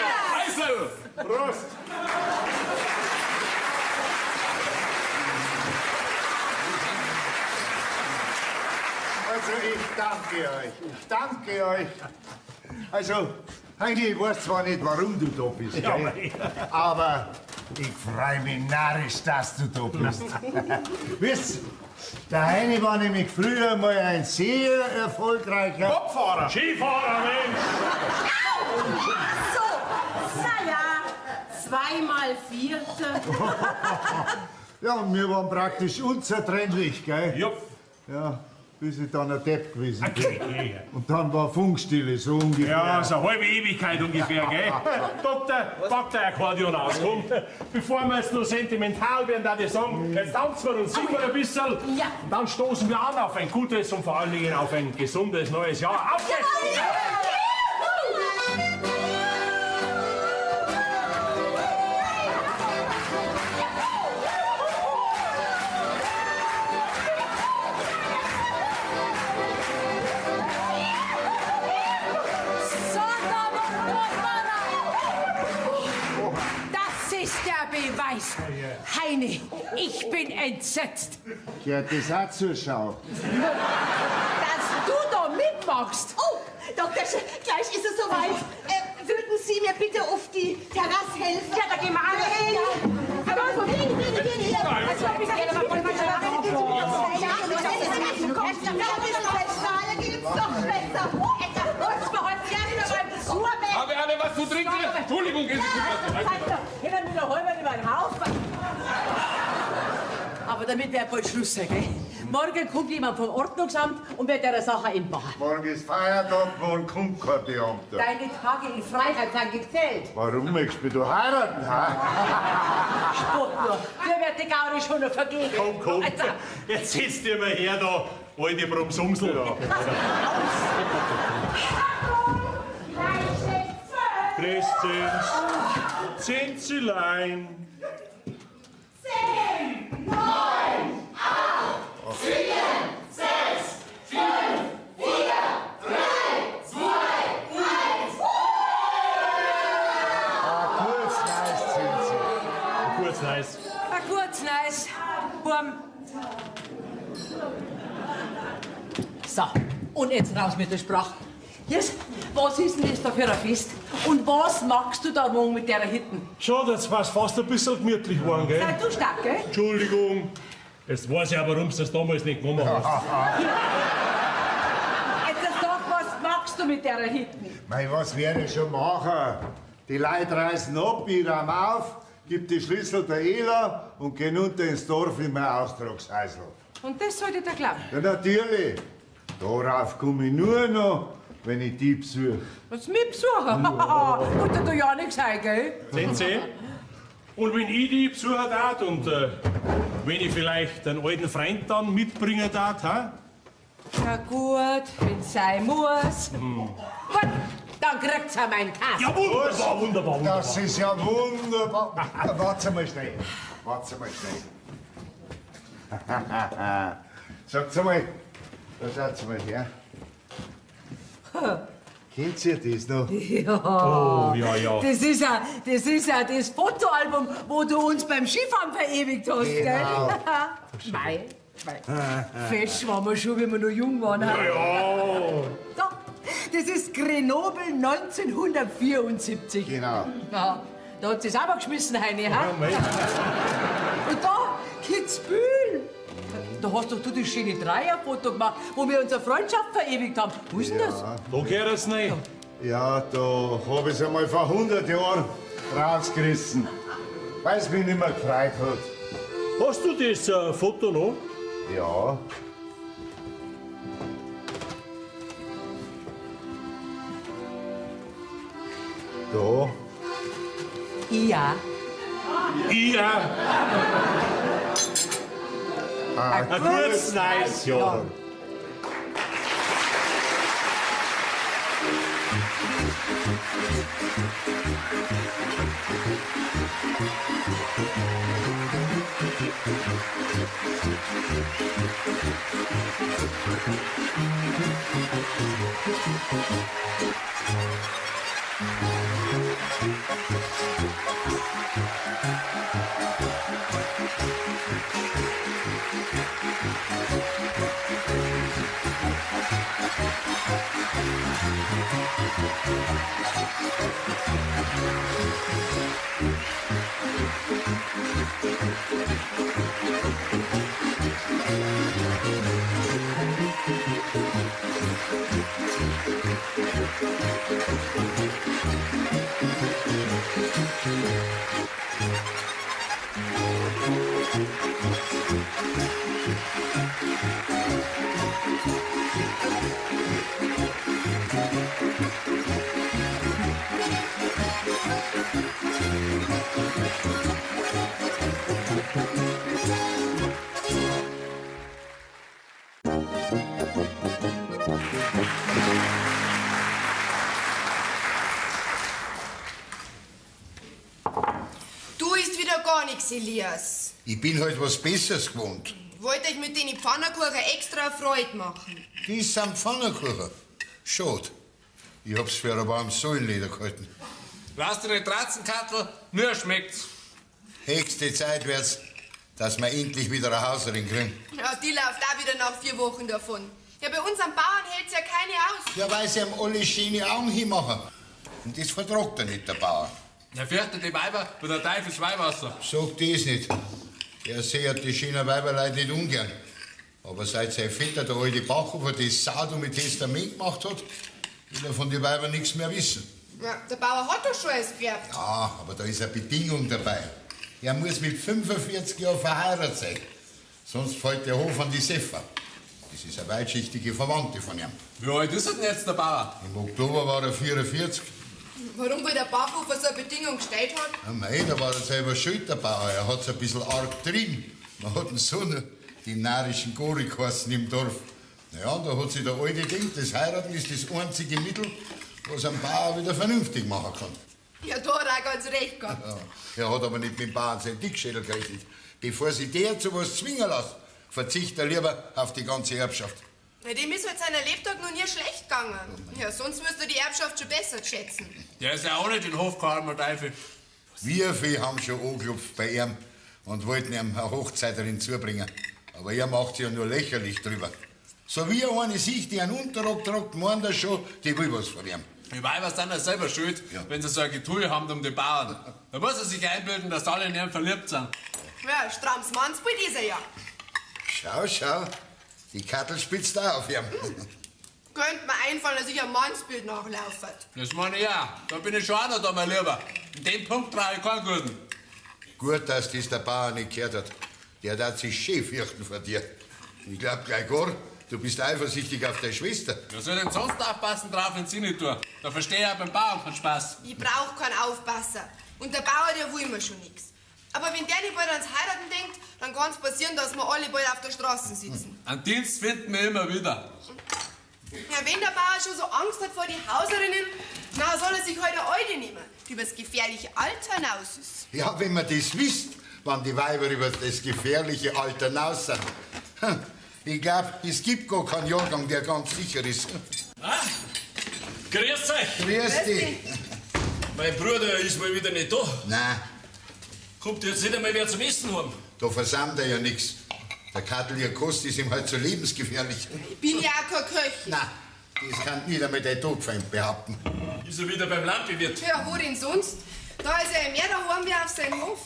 Prost! Also ich danke euch, ich danke euch. Also, Heini, ich weiß zwar nicht, warum du da bist, gell? Aber ich freue mich narrisch, dass du da bist. Wisst, der Heini war nämlich früher mal ein sehr erfolgreicher Bobfahrer! Skifahrer, Mensch! So, naja, 2 mal 4. Ja, und wir waren praktisch unzertrennlich, gell? Ja. Ja, bis ich dann ein Depp gewesen bin. Okay. Und dann war Funkstille, so ungefähr. Ja, so eine halbe Ewigkeit ungefähr, gell? Doktor, pack dein Akkordeon aus, komm. Bevor wir jetzt nur sentimental werden, da ich sagen, jetzt tanzen wir und singen wir ein bisschen. Ja. Und dann stoßen wir an auf ein gutes und vor allen Dingen auf ein gesundes neues Jahr. Auf geht's! Das ist der Beweis. Heini, ich bin entsetzt, Ja, das auch zur Schau. dass du da mitmachst. Oh, Doktor, gleich ist es soweit. Würden Sie mir bitte auf die Terrasse helfen? Ja, da gehen wir alle hin. Aber hin, hin, hin, hin. Haben wir alle was zu trinken? Entschuldigung, ist Aber damit wäre bald Schluss sein, gell? Morgen kommt jemand vom Ordnungsamt und wird der Sache ein Ende machen. Morgen ist Feiertag, morgen kommt kein Beamter. Deine Tage in Freiheit sind gezählt. Warum möchtest du mich da heiraten, ha? Spott nur. Dir wird die Gaudi schon noch vergeben. Komm, komm. Also, Jetzt setz dich mal her da, alte Brumsumsel. Ja. Grüß dich. Zinzilein. 10, 9, 8, 7, 6, 5, 4, 3, 2, 1. Ah, kurz nice, Zinzi. Kurz nice. Ein kurz nice. Burm. So, und jetzt raus mit der Sprache. Yes, was ist denn das da für ein Fest? Und was machst du da morgen mit der Hitten? Schau, jetzt war's fast ein bisschen gemütlich geworden, gell? Sei du stark, gell? Entschuldigung. Jetzt weiß ich auch, warum du das damals nicht genommen hast. Jetzt sag, was machst du mit der Hitten? Mei, was werde ich schon machen? Die Leute reißen ab, ich räum auf, gib die Schlüssel der Ela und geh runter ins Dorf in mein Austragshäusl. Und das sollte dir glauben. Ja, natürlich. Darauf komme ich nur noch, wenn ich die besuche. Was mich besuchen? Wollte du ja nicht sein, gell? Sehen Sie? Und wenn ich die besuchen darf und wenn ich vielleicht einen alten Freund dann mitbringen darf, ha? Na gut, wenn's sein muss. Gut, dann kriegt's auch meinen Kass. Ja, wunderbar, wunderbar, wunderbar. Das ist ja wunderbar. Warte mal schnell. Warte mal schnell. Sagt's mal, da schaut's mal her. Kennt ihr das noch? Ja. Oh, ja, ja. Das ist ja das Fotoalbum, wo du uns beim Skifahren verewigt hast, Genau. gell? Mei, mei. Fesch waren wir schon, wie wir noch jung waren. Ja, ja. So, das ist Grenoble 1974. Genau. Ja, da hat sie's auch mal geschmissen, Heini, ha? Ja, mei. Und da, Kitzbühel. Da hast doch du das schöne Dreierfoto gemacht, wo wir unsere Freundschaft verewigt haben. Wo ist denn das? Da gehört es nicht. Ja, da hab ich's einmal vor 100 Jahren rausgerissen, weil's mich nicht mehr gefreut hat. Hast du das Foto noch? Ja. Da. Ja. Ja. Ein Ein gutes neues Jahr. Du isst wieder gar nichts, Elias. Ich bin halt was Besseres gewohnt. Wollte ich mit den Pfannkuchen extra Freude machen. Die sind Pfannkuchen. Schade. Ich hab's für ein warmes Säulenleder gehalten. Lass dich nicht tratzen, Kattel, nur schmeckt's. Höchste Zeit wird's, dass wir endlich wieder eine Hauserin kriegen. Ja, die läuft auch wieder nach 4 Wochen davon. Ja, bei uns am Bauern hält's ja keine aus. Ja, weil sie ihm alle schöne Augen hinmachen. Und das vertragt er nicht, der Bauer. Er fürchtet die Weiber bei der Teufels Weihwasser. Sag das nicht. Er sieht die schönen Weiberleute nicht ungern. Aber seit sein Vetter, der alte Bachhofer, das saudumme Testament gemacht hat, will er von den Weibern nichts mehr wissen. Ja, der Bauer hat doch schon alles geerbt. Ja, aber da ist eine Bedingung dabei. Er muss mit 45 Jahren verheiratet sein. Sonst fällt der Hof an die Sefa. Das ist eine weitschichtige Verwandte von ihm. Wie alt ist er denn jetzt, der Bauer? Im Oktober war er 44. Warum wohl der Bachhofer so eine Bedingung gestellt hat? Ja, mei, da war er selber schuld, der Bauer. Er hat's ein bisschen arg getrieben. Man hat ihn so noch die narischen Gori geheißen im Dorf. Naja, und da hat sich der Alte gedacht, das Heiraten ist das einzige Mittel, was einen Bauer wieder vernünftig machen kann. Ja, da hat er auch ganz recht gehabt. Ja, er hat aber nicht mit dem Bauern sein Dickschädel gerechnet. Bevor sich der zu was zwingen lässt, verzichtet er lieber auf die ganze Erbschaft. Na, dem ist halt seiner Lebtag noch nie schlecht gegangen. Ja, sonst müsste er die Erbschaft schon besser schätzen. Der ist ja auch nicht in den Hof gekommen, der Teufel. Wir viel haben schon angeklopft bei ihm und wollten ihm eine Hochzeit darin zubringen. Aber er macht sich ja nur lächerlich drüber. So wie er eine sieht, die einen Unterrock tragt, meint er schon, die will was von ihm. Die Weiber sind ja selber schuld, wenn sie so ein Getue haben um den Bauern. Da muss er sich einbilden, dass alle in ihn verliebt sind. Ja, stramms Mannsbild ist er ja. Schau, schau, die Kattel spitzt auch auf ihm. Könnte mir einfallen, dass ich ein Mannsbild nachlaufe. Das meine ich auch. Da bin ich schon auch noch da, mein Lieber. In dem Punkt brauche ich keinen Guten. Gut, dass das der Bauer nicht gehört hat. Der darf sich schön fürchten vor dir. Ich glaub gleich gar, du bist eifersüchtig auf deine Schwester. Wer soll denn sonst aufpassen drauf, wenn sie nicht tut? Da verstehe ich auch beim Bauern keinen Spaß. Ich brauch keinen Aufpasser. Und der Bauer, der will immer schon nix. Aber wenn der nicht bald ans Heiraten denkt, dann kann's passieren, dass wir alle bald auf der Straße sitzen. Einen Dienst finden wir immer wieder. Ja, wenn der Bauer schon so Angst hat vor die Hauserinnen, na soll er sich halt eine Alte nehmen, die übers gefährliche Alter hinaus ist. Ja, wenn man das wisst, wann die Weiber über das gefährliche Alter hinaus sind. Ich glaub, es gibt gar keinen Jahrgang, der ganz sicher ist. Ah, grüß euch. Grüß dich. Mein Bruder ist mal wieder nicht da. Nein. Kommt jetzt nicht einmal wer zum Essen heim. Da versammelt er ja nichts. Der Kattel, ihr Kost ist ihm halt so lebensgefährlich. Ich bin ja auch kein Köchin. Nein, das kann nicht einmal dein Todfeind behaupten. Ist er wieder beim Lampiwirt? Ja, wo denn sonst? Da ist er ja mehr daheim wie auf seinem Hof.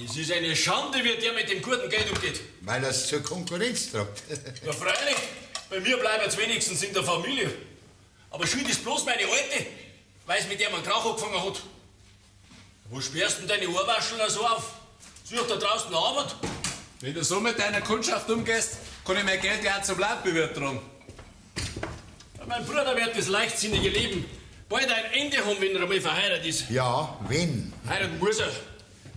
Es ist eine Schande, wie der mit dem guten Geld umgeht. Weil er's zur Konkurrenz tragt. Ja, freilich. Bei mir bleiben jetzt wenigstens in der Familie. Aber schuld ist bloß meine Alte, weil sie mit der einen Krach angefangen hat. Wo sperrst denn deine Ohrwascheln so auf? Such da draußen eine Arbeit. Wenn du so mit deiner Kundschaft umgehst, kann ich mein Geld ja auch zum Lampiwirt tragen. Ja, mein Bruder wird das leichtsinnige Leben bald ein Ende haben, wenn er einmal verheiratet ist. Ja, wenn. Heiraten muss er.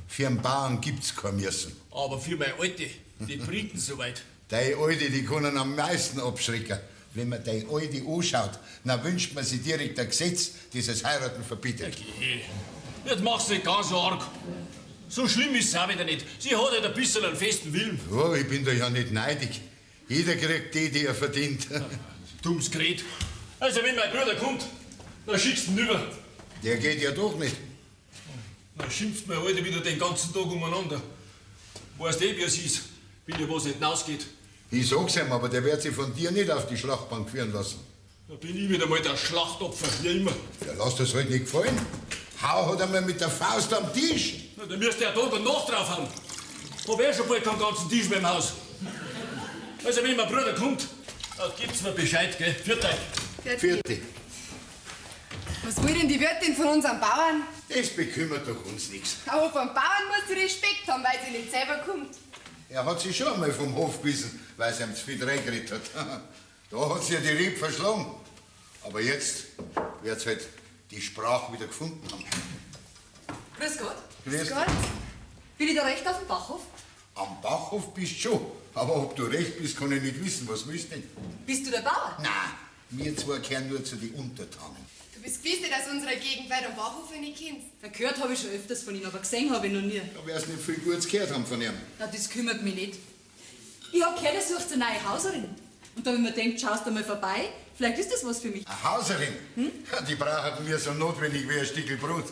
Für einen Bauern gibt's kein Müssen. Aber für meine Alte, die bringt so weit. Deine Alte, die können am meisten abschrecken. Wenn man deine Alte anschaut, dann wünscht man sich direkt ein Gesetz, das das Heiraten verbietet. Okay. Jetzt mach's nicht ganz so arg. So schlimm ist es auch wieder nicht. Sie hat halt ein bisschen einen festen Willen. Oh, ich bin da ja nicht neidig. Jeder kriegt die, die er verdient. Dummes Gerät. Also, wenn mein Bruder kommt, dann schickst du ihn rüber. Der geht ja doch nicht. Dann schimpft mein Alte wieder den ganzen Tag umeinander. Weißt eh, wie es ist, wenn dir was nicht hinausgeht. Ich sag's ihm, aber der wird sich von dir nicht auf die Schlachtbank führen lassen. Da bin ich wieder mal der Schlachtopfer, wie immer. Ja, lass das halt nicht gefallen. Hau hat einmal mit der Faust am Tisch. Na, da müsst ihr ja Tag und Nacht drauf haben. Hab eh schon bald keinen ganzen Tisch mehr im Haus. Also, wenn mein Bruder kommt, dann gibt's mir Bescheid, gell? Pfiat euch. Vierte. Was will denn die Wirtin von unserem Bauern? Das bekümmert doch uns nichts. Aber vom Bauern muss sie Respekt haben, weil sie nicht selber kommt. Er hat sich schon einmal vom Hof gewiesen, weil sie ihm zu viel reingeredet hat. Da hat sie ja die Rieb verschlagen. Aber jetzt wird's halt die Sprache wieder gefunden haben. Grüß Gott. Grüß Gott. Bin ich da recht auf dem Bachhof? Am Bachhof bist du schon. Aber ob du recht bist, kann ich nicht wissen. Was willst du denn? Bist du der Bauer? Nein, wir zwei kehren nur zu den Untertanen. Du bist gewiss nicht aus unserer Gegend, weil du den Bachhof nicht kennst. Ja, gehört habe ich schon öfters von ihm, aber gesehen habe ich noch nie. Da wirst nicht viel Gutes gehört haben von ihm. Na, das kümmert mich nicht. Ich hab gehört, er sucht eine neue Hauserin. Und da hab ich mir gedacht, schaust du mal vorbei, vielleicht ist das was für mich. Eine Hauserin? Hm? Die brauchen mir so notwendig wie ein Stickel Brot.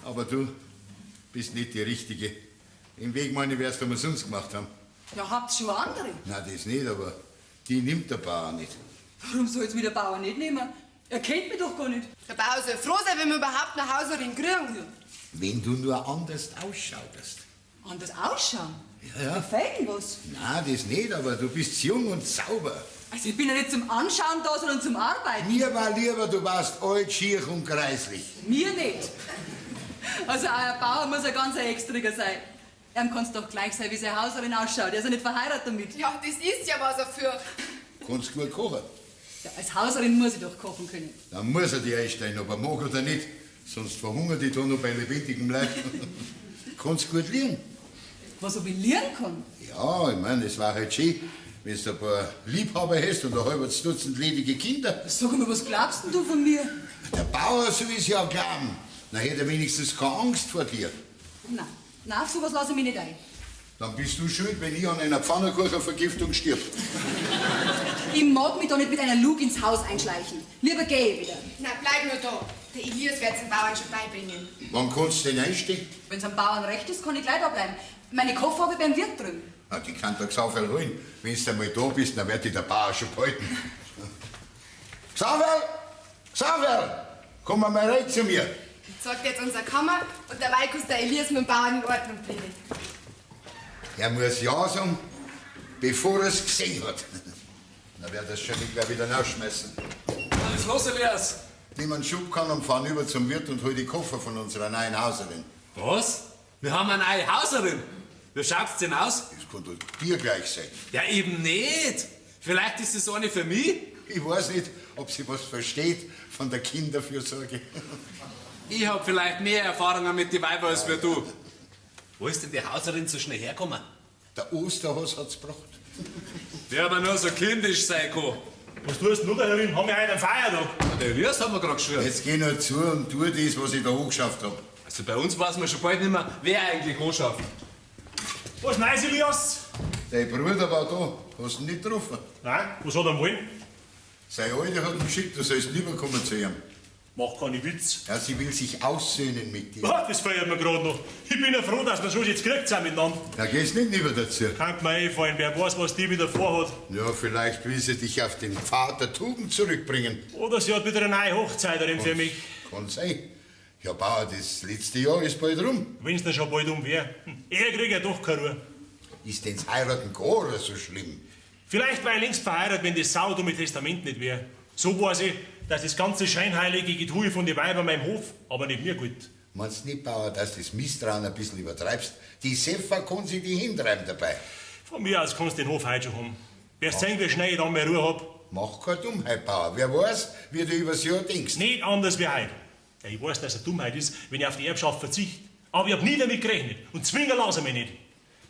Aber du bist nicht die Richtige. Im Weg meine, wärst du umsonst gemacht haben. Ja, habt schon andere. Na, das nicht, aber die nimmt der Bauer nicht. Warum soll's mir der Bauer nicht nehmen? Er kennt mich doch gar nicht. Der Bauer soll froh sein, wenn wir überhaupt eine Hauserin kriegen. Wenn du nur anders ausschaust. Anders ausschauen? Ja, ja. Gefällt mir was? Nein, das nicht, aber du bist jung und sauber. Also ich bin ja nicht zum Anschauen da, sondern zum Arbeiten. Mir war lieber, du warst alt, schier und kreislich. Mir nicht. Also auch ein Bauer muss ein ganz extriger sein. Ihm kann's doch gleich sein, wie seine Hauserin ausschaut. Er ist ja nicht verheiratet damit. Ja, das ist ja was dafür. Kannst gut kochen. Ja, als Hauserin muss ich doch kochen können. Dann muss er dich einstellen, ob er mag oder nicht. Sonst verhungert die da noch bei lebendigem Leib. Kannst gut lieren. Was, ob ich lieren kann? Ja, ich mein, es war halt schön, wenn du ein paar Liebhaber hast und ein halbes Dutzend ledige Kinder. Sag mal, was glaubst denn du von mir? Der Bauer soll es ja glauben. Dann hätte er wenigstens keine Angst vor dir. Nein, nein, auf sowas lasse ich mich nicht ein. Dann bist du schuld, wenn ich an einer Pfannkuchenvergiftung stirb. Ich mag mich doch nicht mit einer Lug ins Haus einschleichen. Lieber geh ich wieder. Na, bleib nur da. Der Elias wird's dem Bauern schon beibringen. Wann kannst du denn einstehen? Wenn's am Bauern recht ist, kann ich gleich da bleiben. Meine Koffer habe ich beim Wirt drüben. Na, die kann der Xaverl holen. Wenn du einmal da bist, dann wird dich der Bauer schon behalten. Xaverl! Xaverl! Komm einmal rein zu mir. Sagt jetzt unser Kammer und dabei kann der Elias mit dem Bauern in Ordnung bringen. Er muss Ja sagen, bevor er es gesehen hat. Dann wird er es schon nicht gleich wieder rausschmeißen. Was ist los, Elias? Nimm einen Schubkarren und fahren über zum Wirt und hol die Koffer von unserer neuen Hauserin. Was? Wir haben eine neue Hauserin. Wie schaut's denn aus? Das kann doch dir gleich sein. Ja, eben nicht. Vielleicht ist es eine für mich. Ich weiß nicht, ob sie was versteht von der Kinderfürsorge. Ich hab vielleicht mehr Erfahrungen mit den Weibern als wir du. Wo ist denn die Hauserin so schnell hergekommen? Der Osterhas hat's gebracht. Der aber nur so kindisch sein kann. Was tust denn du da herin? Haben wir heute einen Feiertag? Der Elias hat mir gerade geschwört. Jetzt geh nur zu und tu das, was ich da angeschafft hab. Also bei uns weiß man schon bald nicht mehr, wer eigentlich anschafft. Was Neues, Elias? Dein Bruder war da. Hast du ihn nicht getroffen? Nein, was hat er wollen? Seine Alte hat ihn geschickt, du sollst rüberkommen zu ihm. Mach keine Witz. Ja, sie will sich aussöhnen mit dir. Ah, das feiert mir gerade noch. Ich bin ja froh, dass wir so jetzt gekriegt sind miteinander. Da gehst nicht rüber dazu. Kann mir einfallen, wer weiß, was die wieder vorhat. Ja, vielleicht will sie dich auf den Pfad der Tugend zurückbringen. Oder sie hat wieder eine neue Hochzeiterin für mich. Kann sein. Ja, Bauer, das letzte Jahr ist bald rum. Wenn's denn schon bald um wär. Er kriegt ja doch keine Ruhe. Ist denn das Heiraten gar so schlimm? Vielleicht war ich längst verheiratet, wenn das saudumme Testament nicht wär. So weiß ich, dass das ganze scheinheilige Getue von den Weibern meinem Hof, aber nicht mir gut. Meinst nicht, Bauer, dass du das Misstrauen ein bisschen übertreibst? Die Sefa kann sich die hintreiben dabei. Von mir aus kannst du den Hof heute schon haben. Wirst sehen, wie schnell ich dann mehr Ruhe hab. Mach keine Dummheit, Bauer. Wer weiß, wie du übers Jahr denkst. Nicht anders wie heute. Ja, ich weiß, dass es eine Dummheit ist, wenn ich auf die Erbschaft verzichte. Aber ich hab nie damit gerechnet und zwingen lasse ich mich nicht.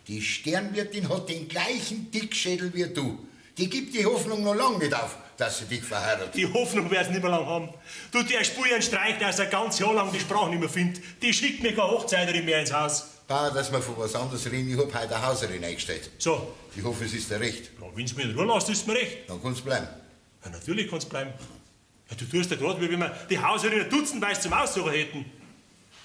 Die Sternwirtin hat den gleichen Dickschädel wie du. Die gibt die Hoffnung noch lange nicht auf, dass sie dich verheiratet. Die Hoffnung werd's nicht mehr lang haben. Du, der spul einen Streich, dass er ganz Jahr lang die Sprache nicht mehr findet. Die schickt mir keine Hochzeiterin mehr ins Haus. Bauer, dass wir von was anderes reden, ich hab heute eine Hauserin eingestellt. So. Ich hoffe, es ist dir recht. Ja, wenn's mir in Ruhe lässt, ist mir recht. Dann kannst du bleiben. Ja, natürlich kannst du bleiben. Ja, du tust ja grad, wie wenn wir die Hauserin ein dutzendweise zum Aussuchen hätten.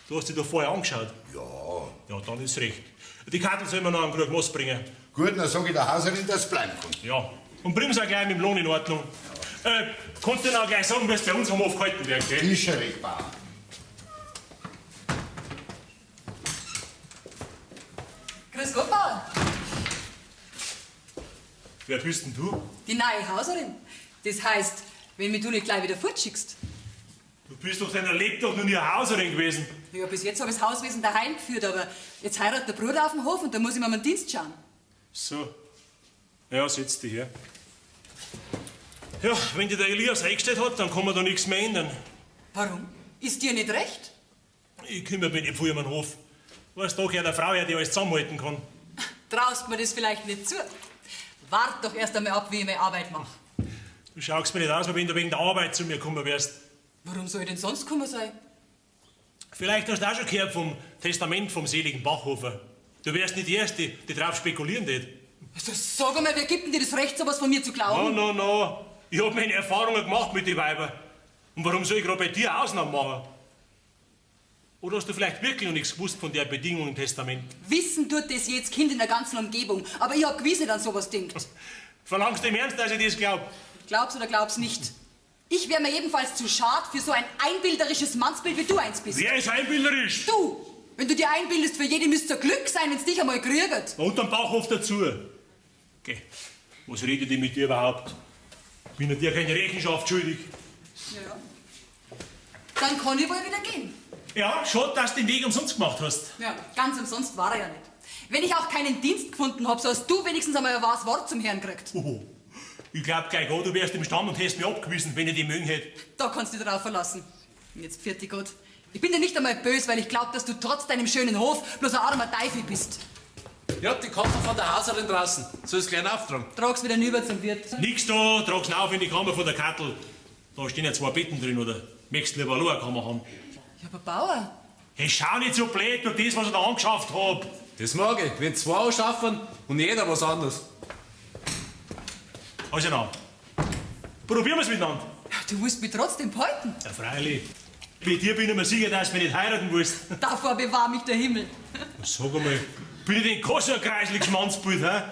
Du hast dich doch vorher angeschaut. Ja. Ja, dann ist recht. Die Karten sollen wir noch einen Krug Most bringen. Gut, dann sag ich der Hauserin, dass sie bleiben kann. Ja. Und bring's auch gleich mit dem Lohn in Ordnung. Kannst du denn auch gleich sagen, wie es bei uns am Hof gehalten wird, gell? Ist schon recht, Bauer. Grüß Gott, Bauer. Wer bist denn du? Die neue Hauserin. Das heißt, wenn mich du nicht gleich wieder fortschickst. Du bist doch deiner Lebtag noch nie eine Hauserin gewesen. Ja, bis jetzt habe ich das Hauswesen daheim geführt, aber jetzt heiratet der Bruder auf dem Hof und da muss ich mir um den Dienst schauen. So. Ja, setz dich her. Ja, wenn dir der Elias eingestellt hat, dann kann man da nichts mehr ändern. Warum? Ist dir nicht recht? Ich kümmere mich nicht viel um den Hof. Weißt du, da gehört eine Frau her, die alles zusammenhalten kann. Traust mir das vielleicht nicht zu? Wart doch erst einmal ab, wie ich meine Arbeit mache. Du schaust mir nicht aus, als wenn du wegen der Arbeit zu mir gekommen wärst. Warum soll ich denn sonst gekommen sein? Vielleicht hast du auch schon gehört vom Testament vom seligen Bachhofer. Du wärst nicht die Erste, die drauf spekulieren tät. Also sag einmal, wer gibt denn dir das Recht, sowas von mir zu glauben? No, no, no. Ich hab meine Erfahrungen gemacht mit den Weibern. Und warum soll ich gerade bei dir Ausnahmen machen? Oder hast du vielleicht wirklich noch nichts gewusst von der Bedingung im Testament? Wissen tut das jedes Kind in der ganzen Umgebung. Aber ich hab gewiss nicht an sowas denkt. Verlangst du im Ernst, dass ich das glaub? Glaub's oder glaub's nicht. Ich wär mir jedenfalls zu schad für so ein einbilderisches Mannsbild, wie du eins bist. Wer ist einbilderisch? Du! Wenn du dir einbildest, für jede müsste Glück sein, wenn's dich einmal kriegt. Und am Bauchhof dazu. Geh, was redet ich mit dir überhaupt? Bin ich dir keine Rechenschaft schuldig. Ja. Dann kann ich wohl wieder gehen. Ja, schade, dass du den Weg umsonst gemacht hast. Ja, ganz umsonst war er ja nicht. Wenn ich auch keinen Dienst gefunden hab, so hast du wenigstens einmal ein wahres Wort zum Herrn gekriegt. Oh, ich glaub gleich auch, du wärst im Stand und hättest mich abgewiesen, wenn ich die mögen hätte. Da kannst du dich drauf verlassen. Und jetzt pfiat dich Gott. Ich bin dir nicht einmal böse, weil ich glaub, dass du trotz deinem schönen Hof bloß ein armer Teufel bist. Ja, die Koffer von der Hauserin draußen. Soll ich's gleich auftragen? Trag's wieder rüber zum Wirt. Nix da, trag's auf in die Kammer von der Kattel. Da stehen ja zwei Betten drin, oder? Möchtest du lieber allein eine Kammer haben? Ja, aber Bauer. Hey, schau nicht so blöd durch das, was ich da angeschafft hab. Das mag ich. Wenn zwei anschaffen und jeder was anderes. Also na, probieren wir's miteinander. Du willst mich trotzdem behalten. Ja, freilich. Bei dir bin ich mir sicher, dass du mich nicht heiraten willst. Davor bewahr mich der Himmel. Sag einmal, bin ich denn kein so ein kreisliches Mannsbild, hä?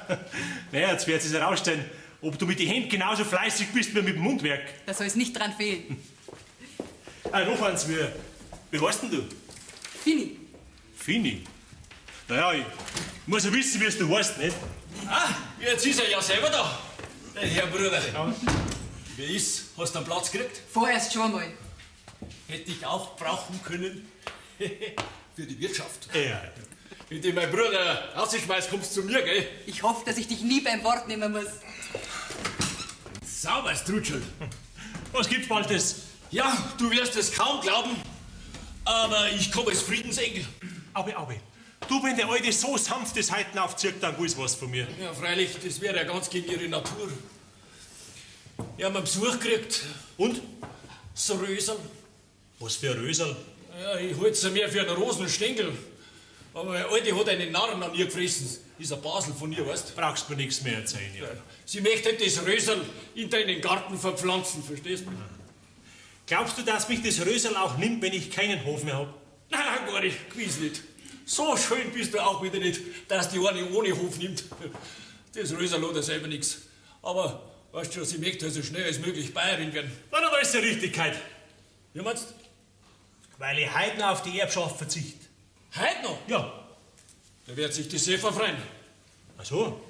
Naja, jetzt wird es herausstellen, ob du mit den Händen genauso fleißig bist wie mit dem Mundwerk. Da soll es nicht dran fehlen. Ah, noch eins, wie heißt denn du? Fini. Fini? Naja, ich muss ja wissen, wie du heißt, nicht? Ah, jetzt ist er ja selber da, der Herr Bruder. Wie ist? Hast du einen Platz gekriegt? Vorerst schon mal. Hätte ich auch brauchen können. Für die Wirtschaft. Ja. Wenn dich mein Bruder rausschmeißt, kommst du zu mir, gell? Ich hoffe, dass ich dich nie beim Wort nehmen muss. Sauberes Trutschel. Was gibt's bald das? Ja, du wirst es kaum glauben, aber ich komme als Friedensengel. Abe, abe. Du, wenn der Alte so sanfte Seiten aufzieht, dann will's was von mir. Ja, freilich, das wäre ja ganz gegen ihre Natur. Ich hab einen Besuch gekriegt. Und? So Röserl. Was für ein Röserl? Ja, ich halt's ja mehr für einen Rosenstängel. Aber meine Alte hat einen Narren an ihr gefressen. Ist ein Basel von ihr, weißt du? Brauchst mir nichts mehr erzählen, ja. Sie möchte das Röserl in deinen Garten verpflanzen, verstehst du? Glaubst du, dass mich das Röserl auch nimmt, wenn ich keinen Hof mehr hab? Nein, gar nicht, gewiss nicht. So schön bist du auch wieder nicht, dass die eine ohne Hof nimmt. Das Röserl hat ja selber nichts. Aber, weißt du, sie möchte so schnell als möglich Bayerin werden. Na, dann ist die Richtigkeit. Wie meinst du? Weil ich heute noch auf die Erbschaft verzichte. Heute noch? Ja. Da wird sich die Sefer freuen. Ach so.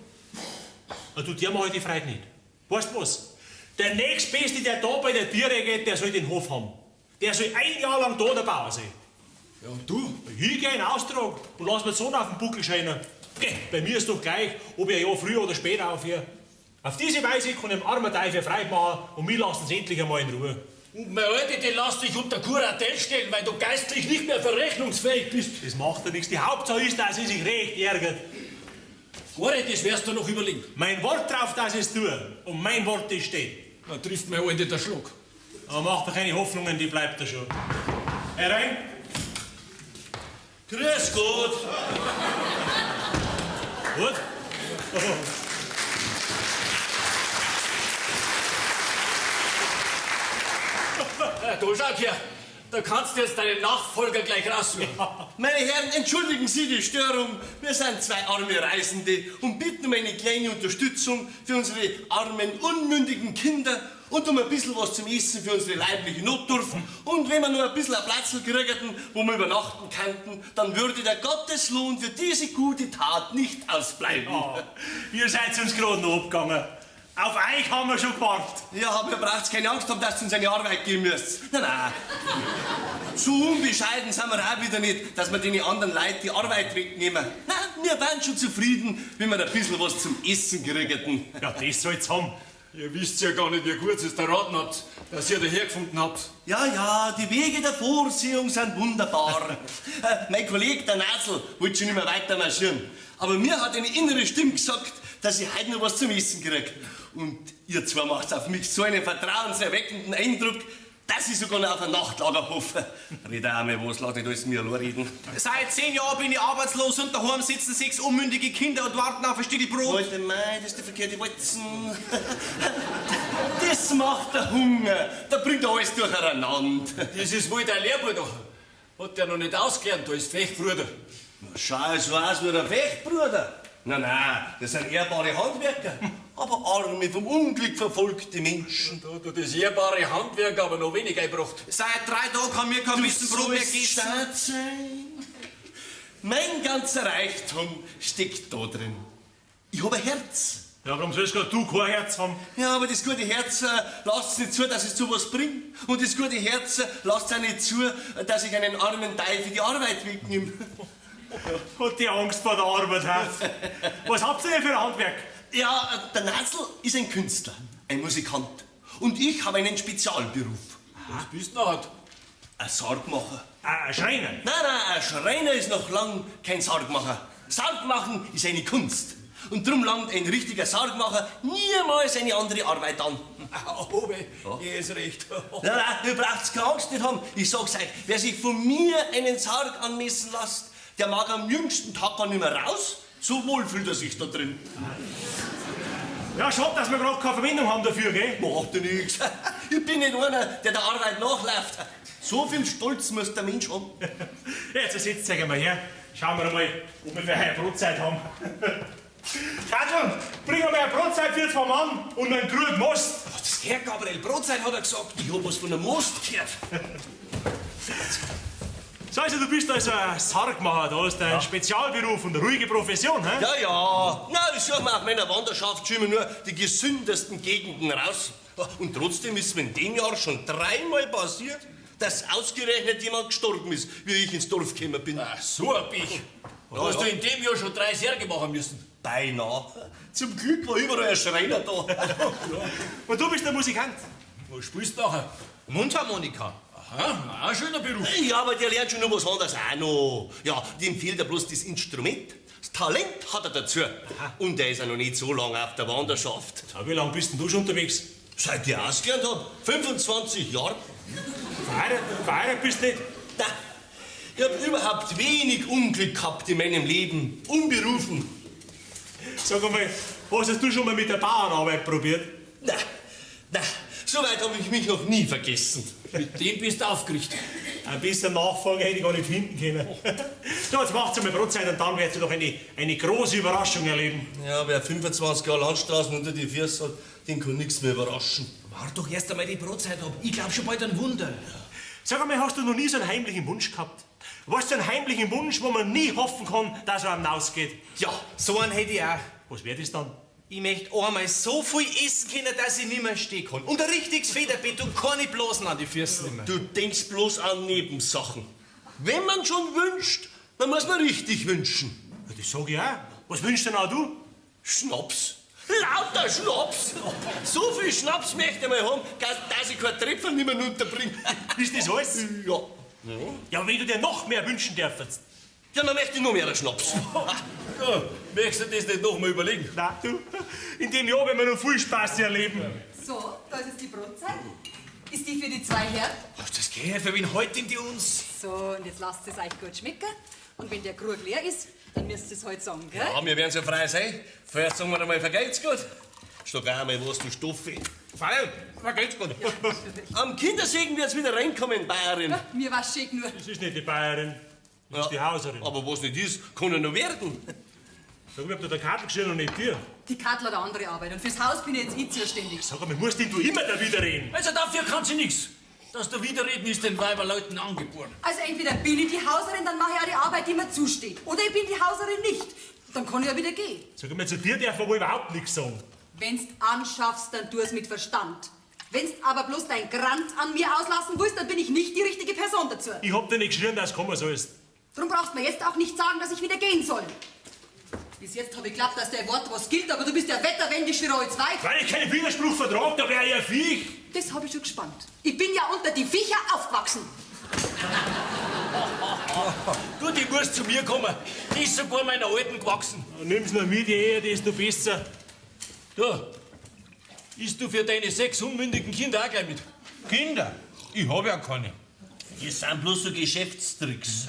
Na, du, der mach ich die Freude nicht. Weißt du was? Der nächstbeste, der da bei der Tiere geht, der soll den Hof haben. Der soll ein Jahr lang da der Bauer sein. Ja, und du? Ich geh in Austrag und lass mir die Sonne auf den Buckel scheinen. Geh, bei mir ist doch gleich, ob ich ein Jahr früher oder später aufhöre. Auf diese Weise kann ich dem armen Teufel Freude machen und mich lassen sie endlich einmal in Ruhe. Und meine Alte, die lässt dich unter Kuratel stellen, weil du geistlich nicht mehr verrechnungsfähig bist. Das macht ja nichts. Die Hauptsache ist, dass sie sich recht ärgert. Gore, das wirst du noch überlegen. Mein Wort drauf, dass ich es tue. Und mein Wort, das steht. Da trifft meine Alte der Schlag. Aber mach dir keine Hoffnungen, die bleibt da schon. Herein. Grüß Gott. Gut? Ja, du schau her, da kannst du jetzt deinen Nachfolger gleich raussuchen. Meine Herren, entschuldigen Sie die Störung. Wir sind zwei arme Reisende und bitten um eine kleine Unterstützung für unsere armen, unmündigen Kinder und um ein bisschen was zum Essen für unsere leibliche Notdurft. Und wenn wir nur ein bisschen ein Platzl kriegten, wo wir übernachten könnten, dann würde der Gotteslohn für diese gute Tat nicht ausbleiben. Oh, ihr seid uns gerade noch abgegangen. Auf euch haben wir schon gewartet. Ja, aber ihr braucht keine Angst haben, dass ihr uns eine Arbeit geben müsst. Nein, nein. So unbescheiden sind wir auch wieder nicht, dass wir den anderen Leuten die Arbeit wegnehmen. Nein, wir wären schon zufrieden, wenn wir ein bisschen was zum Essen kriegten. Ja, das soll's haben. Ihr wisst ja gar nicht, wie gut ihr es erraten habt, dass ihr dahergefunden habt. Ja, ja, die Wege der Vorsehung sind wunderbar. Mein Kollege, der Nazel, wollte schon immer weiter marschieren. Aber mir hat eine innere Stimme gesagt, dass ich heute noch was zum Essen krieg. Und ihr zwei macht auf mich so einen vertrauenserweckenden Eindruck, dass ich sogar noch auf ein Nachtlager hoffe. Red auch einmal was, lass nicht alles mir allein reden. Seit 10 Jahren bin ich arbeitslos und daheim sitzen 6 unmündige Kinder und warten auf ein Stück Brot. Alte Mei, das ist die verkehrte Walzen. Das macht der Hunger. Da bringt er alles durcheinander. Das ist wohl der Lehrbuch da. Hat der noch nicht ausgelernt, da ist Fechtbruder. Na, schau so aus wie der Fechtbruder. Nein, nein, das sind ehrbare Handwerker. Aber arme, vom Unglück verfolgte Menschen. Da hat das ehrbare Handwerk aber noch wenig eingebracht. Seit 3 Tagen haben wir kein bisschen Brot mehr gegessen. Staat sein. Mein ganzer Reichtum steckt da drin. Ich hab ein Herz. Ja, warum sollst grad du kein Herz haben? Ja, aber das gute Herz lasst nicht zu, dass es zu was bringt. Und das gute Herz lasst auch nicht zu, dass ich einen armen Teil für die Arbeit wegnehme. Hat die Angst vor der Arbeit, hä? Was habt ihr denn für ein Handwerk? Ja, der Natzel ist ein Künstler, ein Musikant. Und ich habe einen Spezialberuf. Was bist du noch? Ein Sargmacher. Ein Schreiner? Nein, nein, ein Schreiner ist noch lang kein Sargmacher. Sargmachen ist eine Kunst. Und drum langt ein richtiger Sargmacher niemals eine andere Arbeit an. Oh, weh, ja. Ist recht. Nein, nein, ihr braucht keine Angst nicht haben. Ich sag's euch, wer sich von mir einen Sarg anmessen lässt, der mag am jüngsten Tag gar nicht mehr raus. So wohl fühlt er sich da drin. Ja, schade, dass wir gerade keine Verwendung haben dafür, gell? Macht ja nichts. Ich bin nicht einer, der der Arbeit nachläuft. So viel Stolz muss der Mensch haben. Jetzt setzt euch einmal her. Schauen wir mal, ob wir für eine Brotzeit haben. Katrin, bring mal eine Brotzeit für zwei Mann und einen Krug Most. Was das gehört, Gabriel? Brotzeit hat er gesagt. Ich hab was von einem Most gehört. So, also du bist also ein Sargmacher, da hast du einen Spezialberuf und eine ruhige Profession, hä? Ja, ja. Na, ich suche mir auf meiner Wanderschaft schon immer nur die gesündesten Gegenden raus. Und trotzdem ist mir in dem Jahr schon dreimal passiert, dass ausgerechnet jemand gestorben ist, wie ich ins Dorf gekommen bin. Ach, so ein Pech. Da hast du in dem Jahr schon 3 Särge machen müssen. Beinahe. Zum Glück war überall ein Schreiner da. Und du bist der Musikant. Was spielst du nachher? Mundharmonika. Aha, ein schöner Beruf. Ja, aber der lernt schon noch was anderes auch noch. Ja, dem fehlt ja bloß das Instrument. Das Talent hat er dazu. Aha. Und er ist ja noch nicht so lange auf der Wanderschaft. Ja, wie lange bist denn du schon unterwegs? Seit ich ausgelernt hab. 25 Jahre. Verheiratet bist du nicht? Nein. Ich hab überhaupt wenig Unglück gehabt in meinem Leben. Unberufen. Sag einmal, was hast du schon mal mit der Bauernarbeit probiert? Nein, nein, so weit habe ich mich noch nie vergessen. Mit dem bist du aufgerichtet. Ein bisschen Nachfolger hätte ich gar nicht finden können. So, jetzt macht's einmal Brotzeit und dann werdet ihr doch eine große Überraschung erleben. Ja, wer 25 Jahre Landstraßen unter die Füße hat, den kann nichts mehr überraschen. Wart doch erst einmal die Brotzeit ab. Ich glaub schon bald an Wunder. Sag einmal, hast du noch nie so einen heimlichen Wunsch gehabt? Weißt du, einen heimlichen Wunsch, wo man nie hoffen kann, dass er einem ausgeht? Ja, so einen hätte ich auch. Was wäre das dann? Ich möchte einmal so viel essen können, dass ich nicht mehr stehen kann. Und ein richtiges Federbett und keine Blasen an die Füße nicht mehr. Du denkst bloß an Nebensachen. Wenn man schon wünscht, dann muss man richtig wünschen. Ja, das sag ich auch. Was wünschst denn auch du? Schnaps. Lauter Schnaps! So viel Schnaps möchte ich mal haben, dass ich kein Tröpfchen nicht mehr runterbringe. Ist das alles? Ja. Ja, wenn du dir noch mehr wünschen dürftest. Ja, dann möchte ich noch mehr Schnaps. Ja, möchtest du das nicht noch mal überlegen? Nein, du. In dem Jahr werden wir noch viel Spaß erleben. So, da ist jetzt die Brotzeit. Ist die für die zwei Herren? Ach, das geht. Für wen halten die uns? So, und jetzt lasst es euch gut schmecken. Und wenn der Krug leer ist, dann müsst ihr es heute sagen, gell? Ja, wir werden's ja frei sein. Vorerst sagen wir einmal, vergelt's gut. Schlag auch einmal was, du Stoffe. Frei, vergelt's gut. Ja. Am Kindersegen wird's wieder reinkommen, Bayerin. Ja, mir war's schick nur. Das ist nicht die Bayerin, das ist die Hauserin. Aber was nicht ist, kann ja noch werden. Sag mal, ob du der Kartl geschrien und nicht dir. Die Kartl hat eine andere Arbeit und fürs Haus bin ich jetzt ich zuständig. Sag mal, musst denn du immer da widerreden? Also dafür kann sie nichts. Dass du widerreden ist den Weiberleuten angeboren. Also entweder bin ich die Hauserin, dann mache ich auch die Arbeit, die mir zusteht. Oder ich bin die Hauserin nicht. Dann kann ich ja wieder gehen. Sag mal, zu dir darf man wohl überhaupt nichts sagen. Wenn's anschaffst, dann tu es mit Verstand. Wenn's aber bloß dein Grant an mir auslassen willst, dann bin ich nicht die richtige Person dazu. Ich hab dir nicht geschrien, dass du kommen sollst. Drum brauchst du mir jetzt auch nicht sagen, dass ich wieder gehen soll. Bis jetzt hab ich geglaubt, dass dein Wort was gilt, aber du bist ja wetterwendisch wie Reuz Weib. Weil ich keinen Widerspruch vertrag, da wär ich ein Viech. Das hab ich schon gespannt. Ich bin ja unter die Viecher aufgewachsen. Du, die musst zu mir kommen. Die ist sogar meiner Alten gewachsen. Nimm's noch mit, je eher, desto besser. Du, isst du für deine 6 unmündigen Kinder auch gleich mit? Kinder? Ich hab ja keine. Das sind bloß so Geschäftstricks.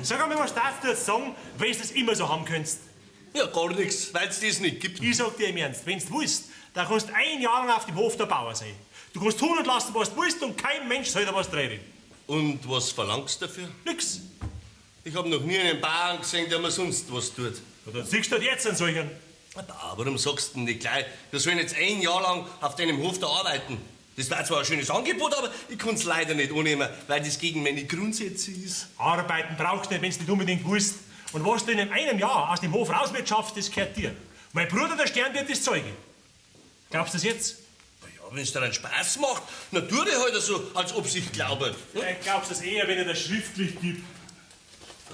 Sag einmal, was darfst du jetzt sagen, wenn du das immer so haben könntest? Ja, gar nichts, weil's das nicht gibt. Ich sag dir im Ernst, wenn's du willst, dann kannst du ein Jahr lang auf dem Hof der Bauer sein. Du kannst tun und lassen, was du willst, und kein Mensch soll da was reden. Und was verlangst du dafür? Nix. Ich hab noch nie einen Bauern gesehen, der mir sonst was tut. Ja, dann siehst du halt jetzt einen solchen. Aber warum sagst du denn nicht gleich, wir sollen jetzt ein Jahr lang auf deinem Hof da arbeiten? Das war zwar ein schönes Angebot, aber ich kann's leider nicht annehmen, weil das gegen meine Grundsätze ist. Arbeiten brauchst du nicht, wenn's nicht unbedingt willst. Und was du in einem Jahr aus dem Hof rauswirtschaftest, das gehört dir. Mein Bruder, der Sternwirt, ist Zeuge. Glaubst du das jetzt? Na ja, wenn's dir einen Spaß macht, na tu dir halt so, als ob's ich glaube. Vielleicht glaubst du das eher, wenn er das schriftlich gibt.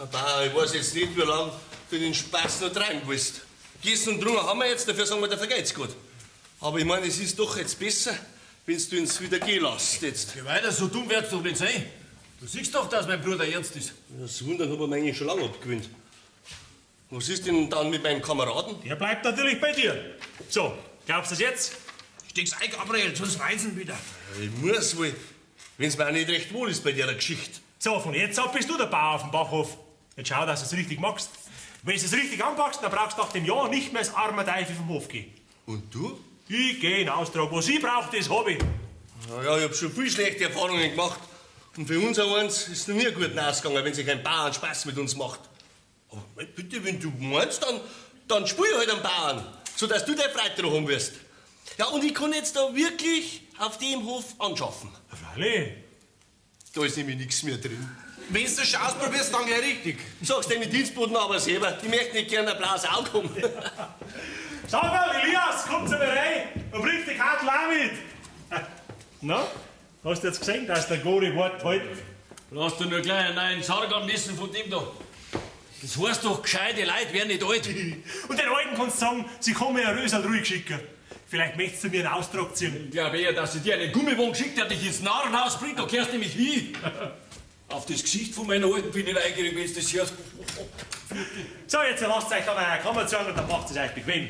Aber ich weiß jetzt nicht, wie lange du den Spaß noch treiben willst. Gegessen und getrunken haben wir jetzt, dafür sagen wir, der vergeht's gut. Aber ich meine, es ist doch jetzt besser, wenn du uns wieder gehen lässt jetzt. Geh weiter, so dumm wird's doch nicht sein. Du siehst doch, dass mein Bruder ernst ist. Das Wundern hab ich mir eigentlich schon lange abgewöhnt. Was ist denn dann mit meinem Kameraden? Der bleibt natürlich bei dir. So, glaubst du das jetzt? Steck's ein, Gabriel, sonst reisen wieder. Ich muss wohl, wenn's mir auch nicht recht wohl ist bei der Geschichte. So, von jetzt ab bist du der Bauer auf dem Bachhof. Jetzt schau, dass du es richtig machst. Wenn du es richtig anpackst, dann brauchst du nach dem Jahr nicht mehr als armer Teufel vom Hof gehen. Und du? Ich geh in Austrag. Was ich brauche, das hab ich. Na ja, ich hab schon viel schlechte Erfahrungen gemacht. Und für uns auch eins ist noch nie gut ausgegangen, wenn sich ein Bauern Spaß mit uns macht. Aber mei, bitte, wenn du meinst, dann spiel ich halt einen Bauern, sodass du deine Freude dran haben wirst. Ja, und ich kann jetzt da wirklich auf dem Hof anschaffen. Freilich. Da ist nämlich nichts mehr drin. Wenn du schon ausprobierst, dann gleich richtig. Sag's deinen Dienstboten aber selber, die möchten nicht gerne ein blaues Auge haben. Schau mal, Elias, komm zu mir rein und bring die Karte auch mit. Na, hast du jetzt gesehen, dass der Gori Wort hält? Brauchst du nur gleich einen neuen Sarg anmessen von dem da. Das heißt doch, gescheite Leute werden nicht alt. Und den Alten kannst du sagen, sie kann mir ein Rösel ruhig schicken. Vielleicht möchtest du mir einen Austrag ziehen. Ich glaube eher, dass sie dir einen Gummiwagen geschickt hat, der dich ins Narrenhaus bringt, da kehrst du nämlich hin. Auf das Gesicht von meiner Alten bin ich neugierig, wenn du das hörst. So, jetzt lasst euch dann eine Kammer zu und dann macht es euch bequem.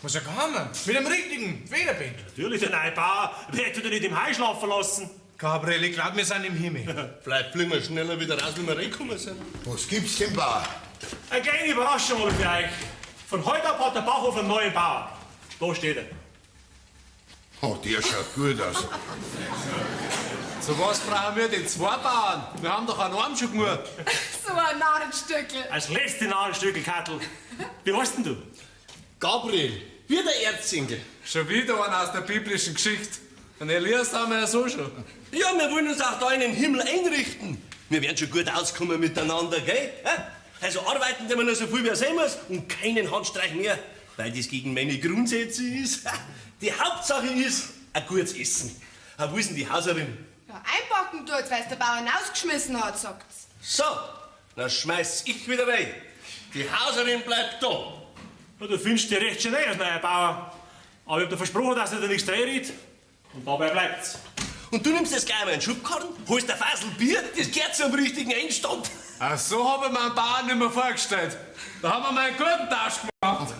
Was eine Kammer? Mit dem richtigen Federbett. Natürlich, der neue Bauer wird dich nicht im Heu schlafen lassen. Gabriel, ich glaub, wir sind im Himmel. Vielleicht fliegen wir schneller wieder raus, wenn wir reinkommen sind. Was gibt's denn, Bauer? Eine kleine Überraschung habe ich für euch. Von heute ab hat der Bachhof einen neuen Bauer. Da steht er. Oh, der schaut gut aus. Zu was brauchen wir denn zwei Bauern? Wir haben doch einen Arm schon genug. So ein Narrenstückel. Als letzte Narrenstückel, Kattel. Wie heißt denn du? Gabriel, wie der Erzengel. Schon wieder einer aus der biblischen Geschichte. Und Elias haben wir ja so schon. Ja, wir wollen uns auch da in den Himmel einrichten. Wir werden schon gut auskommen miteinander, gell? Also arbeiten wir nur so viel, wie er sein muss und keinen Handstreich mehr, weil das gegen meine Grundsätze ist. Die Hauptsache ist, ein gutes Essen. Wo ist denn die Hauserin? Ja, einpacken tut's, weil's der Bauer hinausgeschmissen hat, sagt's. So, dann schmeiß ich wieder rein. Die Hauserin bleibt da. Ja, du findest dich recht schön als neuer Bauer. Aber ich hab dir versprochen, dass ich dir nichts reinred. Und dabei bleibt's. Und du nimmst jetzt gleich mal einen Schubkarren, holst ein Fasel Bier, das gehört zum richtigen Einstand. Ach, so hab ich mir einen Bauern nicht mehr vorgestellt. Da haben wir mal einen guten Tausch gemacht.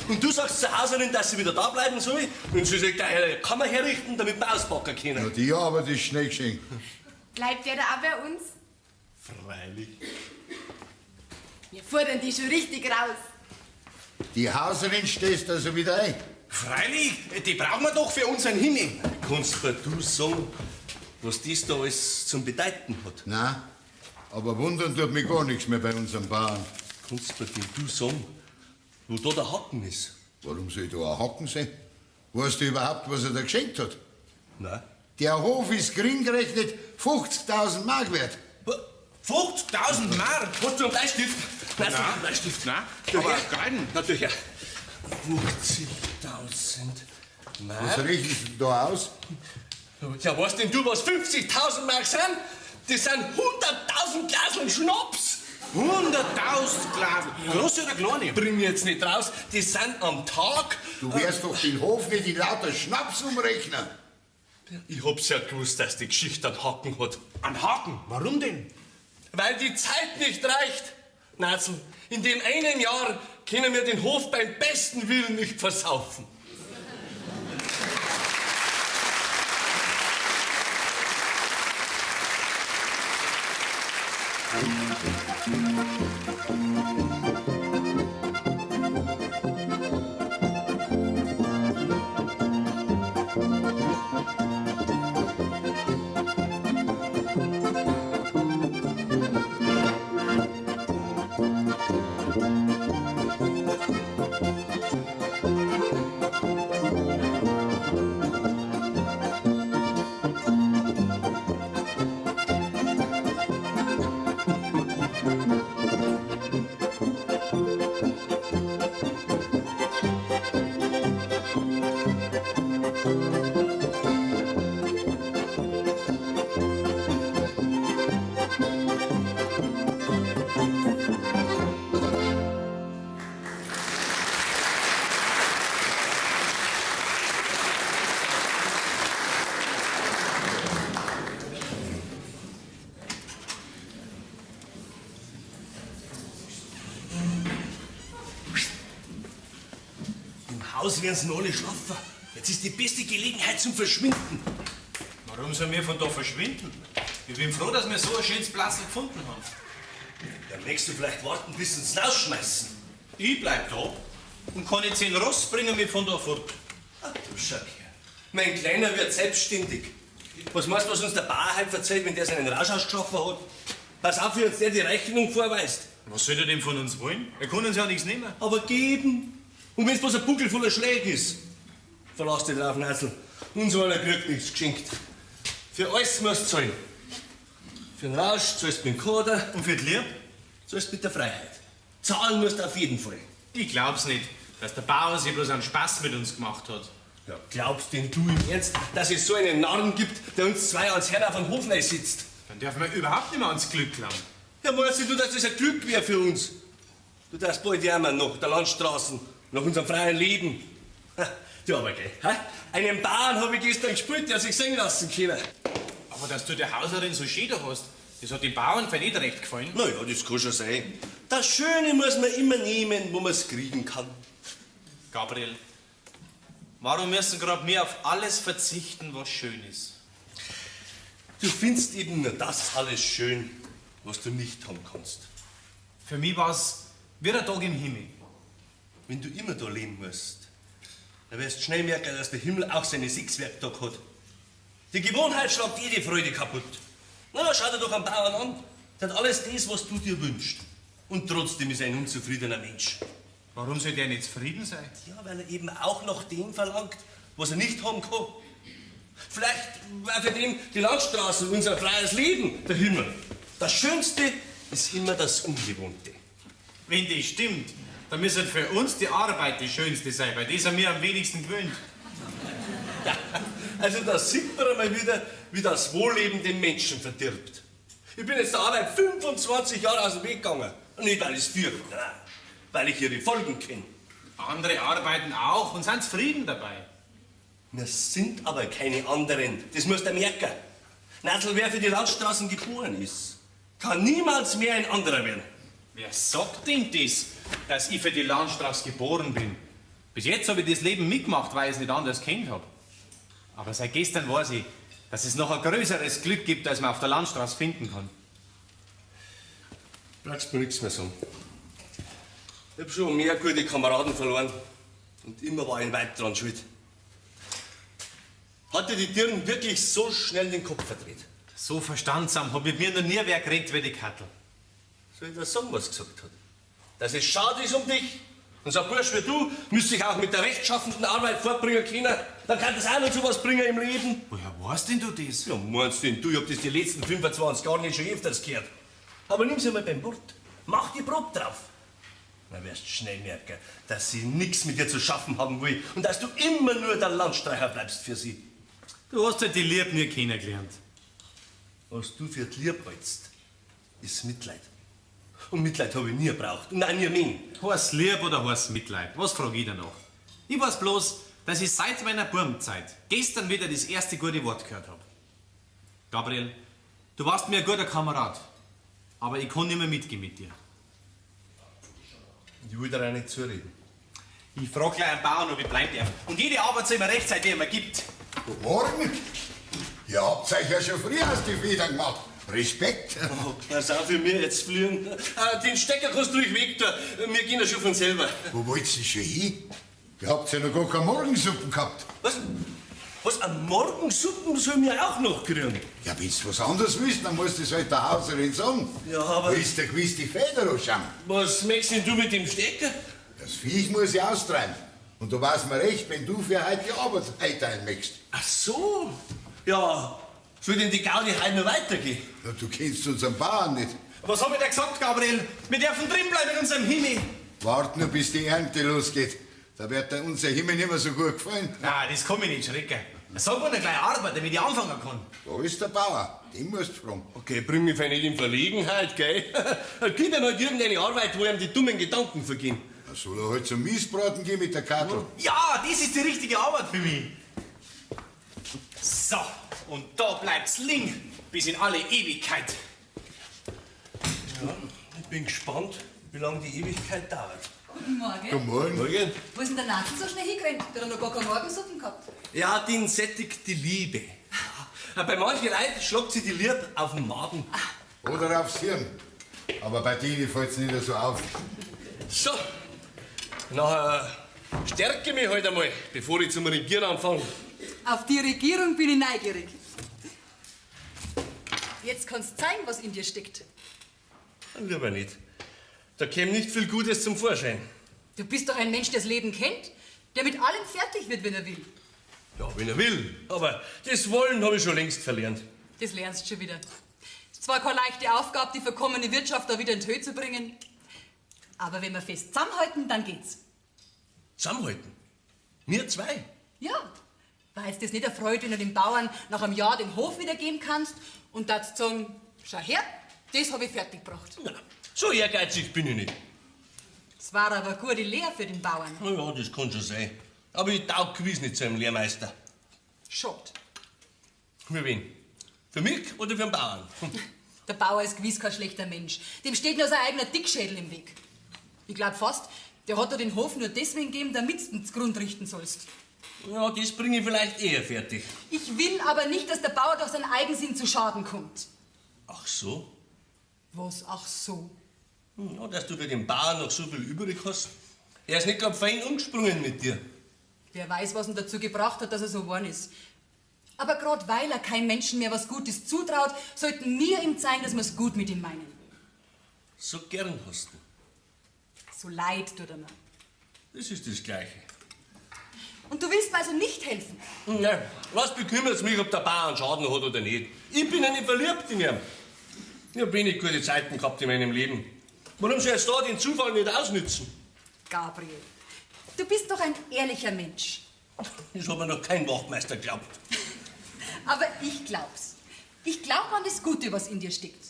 Und du sagst zur Hauserin, dass sie wieder da bleiben soll und sie soll gleich eine Kammer herrichten, damit wir auspacken können. Na, die Arbeit ist schnell geschehen. Bleibt der da auch bei uns? Freilich. Wir fordern die schon richtig raus. Die Hauserin stehst also wieder ein. Freilich, die brauchen wir doch für unseren Himmel. Kannst mir du sagen, was das da alles zum Bedeuten hat? Nein, aber wundern tut mich gar nichts mehr bei unserem Bauern. Kannst mir denn du sagen, wo da der Haken ist? Warum soll da ein Haken sein? Weißt du überhaupt, was er da geschenkt hat? Nein. Der Hof ist gering gerechnet 50.000 Mark wert. 50.000 Mark? Hast du einen Bleistift? Nein, hast du einen Bleistift? Nein, aber keinen. Natürlich, ja. 50.000 Mark. Was rechnest du da aus? Ja, weißt denn du, was 50.000 Mark sind? Das sind 100.000 Glaseln Schnaps. 100.000 Glaseln? Große oder kleine? Bring mich jetzt nicht raus. Das sind am Tag... Du wirst doch den Hof nicht in lauter Schnaps umrechnen. Ich hab's ja gewusst, dass die Geschichte einen Haken hat. Einen Haken? Warum denn? Weil die Zeit nicht reicht. Nazel, in dem einen Jahr können wir den Hof beim besten Willen nicht versaufen. Im Haus werden sie noch alle schlafen. Jetzt ist die beste Gelegenheit zum Verschwinden. Warum sollen wir von da verschwinden? Ich bin froh, dass wir so ein schönes Platz gefunden haben. Dann möchtest du vielleicht warten, bis sie uns rausschmeißen. Ich bleib da und kann jetzt 10 Ross bringen mich von da fort. Ach, du schau her. Mein Kleiner wird selbstständig. Was meinst du, was uns der Bauer heute erzählt, wenn der seinen Rausch ausgeschaffen hat? Pass auf, wie uns der die Rechnung vorweist. Was soll er denn von uns wollen? Er kann uns ja nichts nehmen. Aber geben. Und wenn's bloß ein Buckel voller Schläge ist. Verlass dich drauf, Nassel. Uns einer kriegt nichts geschenkt. Für alles musst du zahlen. Für den Rausch zahlst du mit dem Kader. Und für die Liebe? Zahlst du mit der Freiheit. Zahlen musst du auf jeden Fall. Ich glaub's nicht, dass der Bauer sich bloß einen Spaß mit uns gemacht hat. Ja, glaubst denn du im Ernst, dass es so einen Narren gibt, der uns zwei als Herr auf dem Hof sitzt? Dann dürfen wir überhaupt nicht mehr ans Glück glauben. Ja, meinst du, dass das ein Glück wäre für uns? Du darfst bald jammern nach der Landstraße, nach unserem freien Leben. Ha, du aber, gell? Ha? Einen Bauern habe ich gestern gespielt, der sich singen lassen können. Aber dass du der Hauserin so schön da hast, das hat den Bauern vielleicht nicht recht gefallen. Na ja, das kann schon sein. Das Schöne muss man immer nehmen, wo man's kriegen kann. Gabriel, warum müssen gerade wir auf alles verzichten, was schön ist? Du findest eben nur das alles schön, was du nicht haben kannst. Für mich war's wie der Tag im Himmel. Wenn du immer da leben musst, dann wirst du schnell merken, dass der Himmel auch seine 6 Werktage hat. Die Gewohnheit schlagt jede Freude kaputt. Na, schau dir doch am Bauern an. Der hat alles das, was du dir wünschst. Und trotzdem ist er ein unzufriedener Mensch. Warum soll der nicht zufrieden sein? Ja, weil er eben auch nach dem verlangt, was er nicht haben kann. Vielleicht war für den die Landstraße unser freies Leben der Himmel. Das Schönste ist immer das Ungewohnte. Wenn das stimmt, dann müsste für uns die Arbeit die schönste sein, weil die sind wir am wenigsten gewöhnt. Ja, also da sieht man einmal wieder, wie das Wohlleben den Menschen verdirbt. Ich bin jetzt der Arbeit 25 Jahre aus dem Weg gegangen. Und nicht, weil ich's fürchte, nein, weil ich ihre Folgen kenne. Andere arbeiten auch und sind zufrieden dabei. Wir sind aber keine anderen, das musst du merken. Nadel, wer für die Landstraßen geboren ist, kann niemals mehr ein anderer werden. Wer sagt denn das, dass ich für die Landstraße geboren bin? Bis jetzt habe ich das Leben mitgemacht, weil ich es nicht anders kennt habe. Aber seit gestern weiß ich, dass es noch ein größeres Glück gibt, als man auf der Landstraße finden kann. Brauchst mir nichts mehr sagen. Ich hab schon mehr gute Kameraden verloren und immer war ein Weib dran schuld. Hat dir die Dirn wirklich so schnell den Kopf verdreht? So verstandsam hat mit mir noch nie wer geredet wie die Kattel. Soll ich dir sagen, was gesagt hat? Dass es schade ist um dich. Und so ein Bursch wie du müsste sich auch mit der rechtschaffenden Arbeit fortbringen können. Dann kann das auch noch zu was bringen im Leben. Woher weißt denn du das? Ja, meinst denn du, ich hab das die letzten 25 Jahre nicht schon öfters gehört. Aber nimm sie mal beim Wort. Mach die Probe drauf. Dann wirst du schnell merken, dass sie nichts mit dir zu schaffen haben will und dass du immer nur der Landstreicher bleibst für sie. Du hast ja die Liebe nie kennengelernt. Was du für die Liebe hältst, ist Mitleid. Und Mitleid habe ich nie gebraucht und auch nie mehr. Heißt Lieb oder heißt Mitleid? Was frag ich danach? Ich weiß bloß, dass ich seit meiner Burmzeit gestern wieder das erste gute Wort gehört hab. Gabriel, du warst mir ein guter Kamerad, aber ich kann nicht mehr mitgehen mit dir. Ich will dir auch nicht zureden. Ich frag gleich einen Bauern, ob ich bleiben darf. Und jede Arbeit soll mir rechtzeitig, die er mir gibt. Guten Morgen. Ihr habt euch ja schon früh aus die Federn gemacht. Respekt. Oh, pass auf, wie wir jetzt fliegen. Ah, den Stecker kannst du ruhig weg tun. Wir gehen ja schon von selber. Wo wollt ihr schon hin? Ihr habt ja noch gar keine Morgensuppen gehabt. Was? Was, eine Morgensuppen sollen wir auch noch kriegen? Ja, wenn du was anderes willst, dann musst du es halt der Hauserin sagen. Ja, aber... Wo ist der gewiss die Feder anschauen? Was möchtest denn du mit dem Stecker? Das Viech muss ich austreiben. Und da war's mir recht, wenn du für heute die Arbeit einteilen möchtest. Ach so. Ja, soll denn die Gaudi heute noch weitergehen? Ja, du kennst unseren Bauern nicht. Was hab ich da gesagt, Gabriel? Wir dürfen drin bleiben in unserem Himmel. Wart nur, bis die Ernte losgeht. Da wird dir unser Himmel nicht mehr so gut gefallen. Nein, das kann mich nicht schrecken. Sag mir doch gleich Arbeit, damit ich anfangen kann. Da ist der Bauer. Den musst du fragen. Okay, bring mich nicht in Verlegenheit, gell? Gib ihm halt irgendeine Arbeit, wo ihm die dummen Gedanken vergehen. Da soll er halt zum Mistbraten gehen mit der Kattel. Ja, das ist die richtige Arbeit für mich. So, und da bleibt's liegen bis in alle Ewigkeit. Ja, ich bin gespannt, wie lange die Ewigkeit dauert. Guten Morgen. Guten Morgen. Morgen. Wo ist denn der Nadel so schnell hingerannt? Der hat noch gar keine Morgensuppen gehabt. Ja, den sättigt die Liebe. Bei manchen Leuten schlagt sie die Liebe auf den Magen. Oder aufs Hirn. Aber bei denen fällt's nicht so auf. So, nachher stärke ich mich halt einmal, bevor ich zum Regieren anfange. Auf die Regierung bin ich neugierig. Jetzt kannst du zeigen, was in dir steckt. Lieber nicht. Da käme nicht viel Gutes zum Vorschein. Du bist doch ein Mensch, der das Leben kennt, der mit allem fertig wird, wenn er will. Ja, wenn er will. Aber das Wollen habe ich schon längst verlernt. Das lernst du schon wieder. Ist zwar keine leichte Aufgabe, die verkommene Wirtschaft da wieder in die Höhe zu bringen, aber wenn wir fest zusammenhalten, dann geht's. Zusammenhalten? Wir zwei? Ja. War jetzt das nicht erfreut, wenn du den Bauern nach einem Jahr den Hof wiedergeben kannst und dazu sagen, schau her, das habe ich fertig gebracht. Na, so ehrgeizig bin ich nicht. Es war aber eine gute Lehre für den Bauern. Na ja, das kann schon sein. Aber ich taug gewiss nicht zu einem Lehrmeister. Schade. Für wen? Für mich oder für den Bauern? Der Bauer ist gewiss kein schlechter Mensch. Dem steht nur sein eigener Dickschädel im Weg. Ich glaub fast, der hat dir den Hof nur deswegen gegeben, damit du ihn zugrund richten sollst. Ja, das bringe ich vielleicht eher fertig. Ich will aber nicht, dass der Bauer durch seinen Eigensinn zu Schaden kommt. Ach so? Was, ach so? Ja, dass du für den Bauern noch so viel übrig hast. Er ist nicht grad fein umgesprungen mit dir. Wer weiß, was ihn dazu gebracht hat, dass er so geworden ist. Aber gerade weil er keinem Menschen mehr was Gutes zutraut, sollten wir ihm zeigen, dass wir's gut mit ihm meinen. So gern hast du. So leid tut er mir. Das ist das Gleiche. Und du willst mir also nicht helfen? Nein, was bekümmert's mich, ob der Bauer einen Schaden hat oder nicht? Ich bin ja nicht verliebt in ihn. Ich hab wenig gute Zeiten gehabt in meinem Leben. Warum soll ich jetzt da den Zufall nicht ausnützen? Gabriel, du bist doch ein ehrlicher Mensch. Das hat mir noch kein Wachtmeister geglaubt. Aber ich glaub's. Ich glaub an das Gute, was in dir steckt.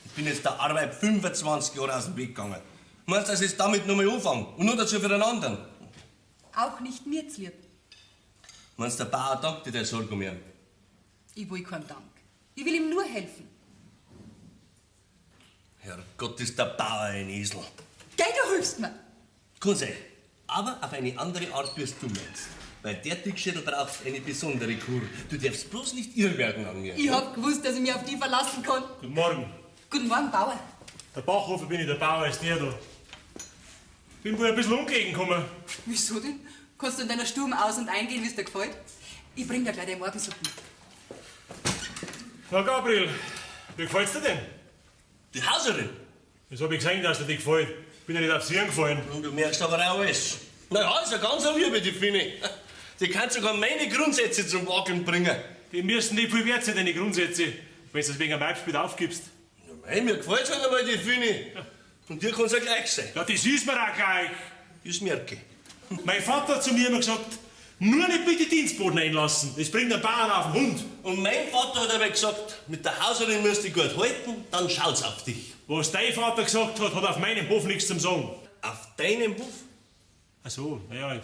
Ich bin jetzt der Arbeit 25 Jahre aus dem Weg gegangen. Meinst du, dass ich jetzt damit noch mal anfange? Und nur dazu für den anderen? Auch nicht mir zulieb. Meinst du, der Bauer dankt dir der Sorge um ihn? Ich will keinen Dank. Ich will ihm nur helfen. Herrgott, ist der Bauer ein Esel. Gell, du hilfst mir. Kann sein. Aber auf eine andere Art, wie es du meinst. Weil der Dickschädel braucht eine besondere Kur. Du darfst bloß nicht irr werden an mir. Ich hab gewusst, dass ich mich auf die verlassen kann. Guten Morgen. Guten Morgen, Bauer. Der Bachhofer bin ich, der Bauer ist der da. Bin wohl ein bisschen ungelegen gekommen. Wieso denn? Kannst du in deiner Stube aus- und eingehen, wie's dir gefällt? Ich bring dir gleich deine Morgensuppen. Na, Gabriel, wie gefällt's dir denn? Die Hauserin? Das hab ich gesehen, dass dir die gefällt. Bin ja nicht aufs Hirn gefallen. Und du merkst aber auch alles. Na ja, ist ja ganz eine Liebe, die Finne. Die kann sogar meine Grundsätze zum Wackeln bringen. Die müssen nicht viel wert sein, deine Grundsätze, wenn du das wegen einem Weibsbild aufgibst. Ja, mei, mir gefällt's halt einmal, die Finne. Und dir kann's ja gleich sein. Ja, das ist mir auch gleich. Das merke ich. Mein Vater hat zu mir immer gesagt, nur nicht bitte Dienstboten einlassen. Das bringt den Bauern auf den Hund. Und mein Vater hat aber gesagt, mit der Hauserin musst du dich gut halten, dann schaut's auf dich. Was dein Vater gesagt hat, hat auf meinem Hof nichts zum Sagen. Auf deinem Hof? Ach so, naja, ich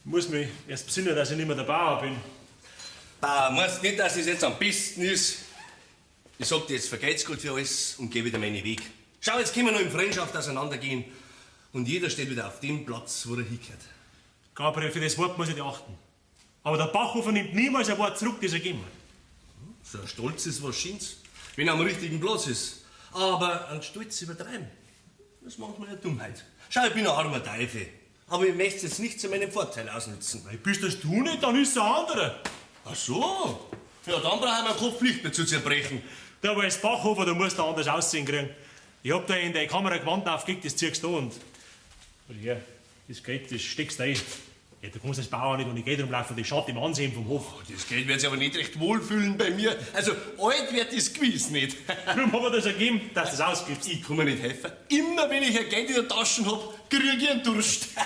muss mich erst besinnen, dass ich nicht mehr der Bauer bin. Bauer, meinst nicht, dass es jetzt am besten ist? Ich sag dir jetzt, vergeht's gut für alles und geh wieder meinen Weg. Schau, jetzt können wir noch in Freundschaft auseinandergehen und jeder steht wieder auf dem Platz, wo er hingehört. Gabriel, für das Wort muss ich dich achten. Aber der Bachhofer nimmt niemals ein Wort zurück, das er gegeben hat. So ein Stolz ist was Schönes, wenn er am richtigen Platz ist. Aber einen Stolz übertreiben, das ist manchmal eine Dummheit. Schau, ich bin ein armer Teufel, aber ich möchte es jetzt nicht zu meinem Vorteil ausnutzen. Bist das du nicht, dann ist es ein anderer. Ach so. Ja, dann brauche ich meinen Kopf nicht mehr zu zerbrechen. Da war es Bachhofer, da musst du anders aussehen kriegen. Ich hab da in deine Kamera Gewand aufgelegt, das ziehst du und. Und hier, das Geld, das steckst du ein. Ja, du kannst als Bauer nicht ohne Geld rumlaufen, das schadet im Ansehen vom Hof. Oh, das Geld wird sich aber nicht recht wohlfühlen bei mir. Also, alt wird das gewiss nicht. Warum hat mir das ergeben, dass du das ausgibst? Ich kann mir nicht helfen. Immer wenn ich ein Geld in der Tasche hab, krieg ich einen Durst. Das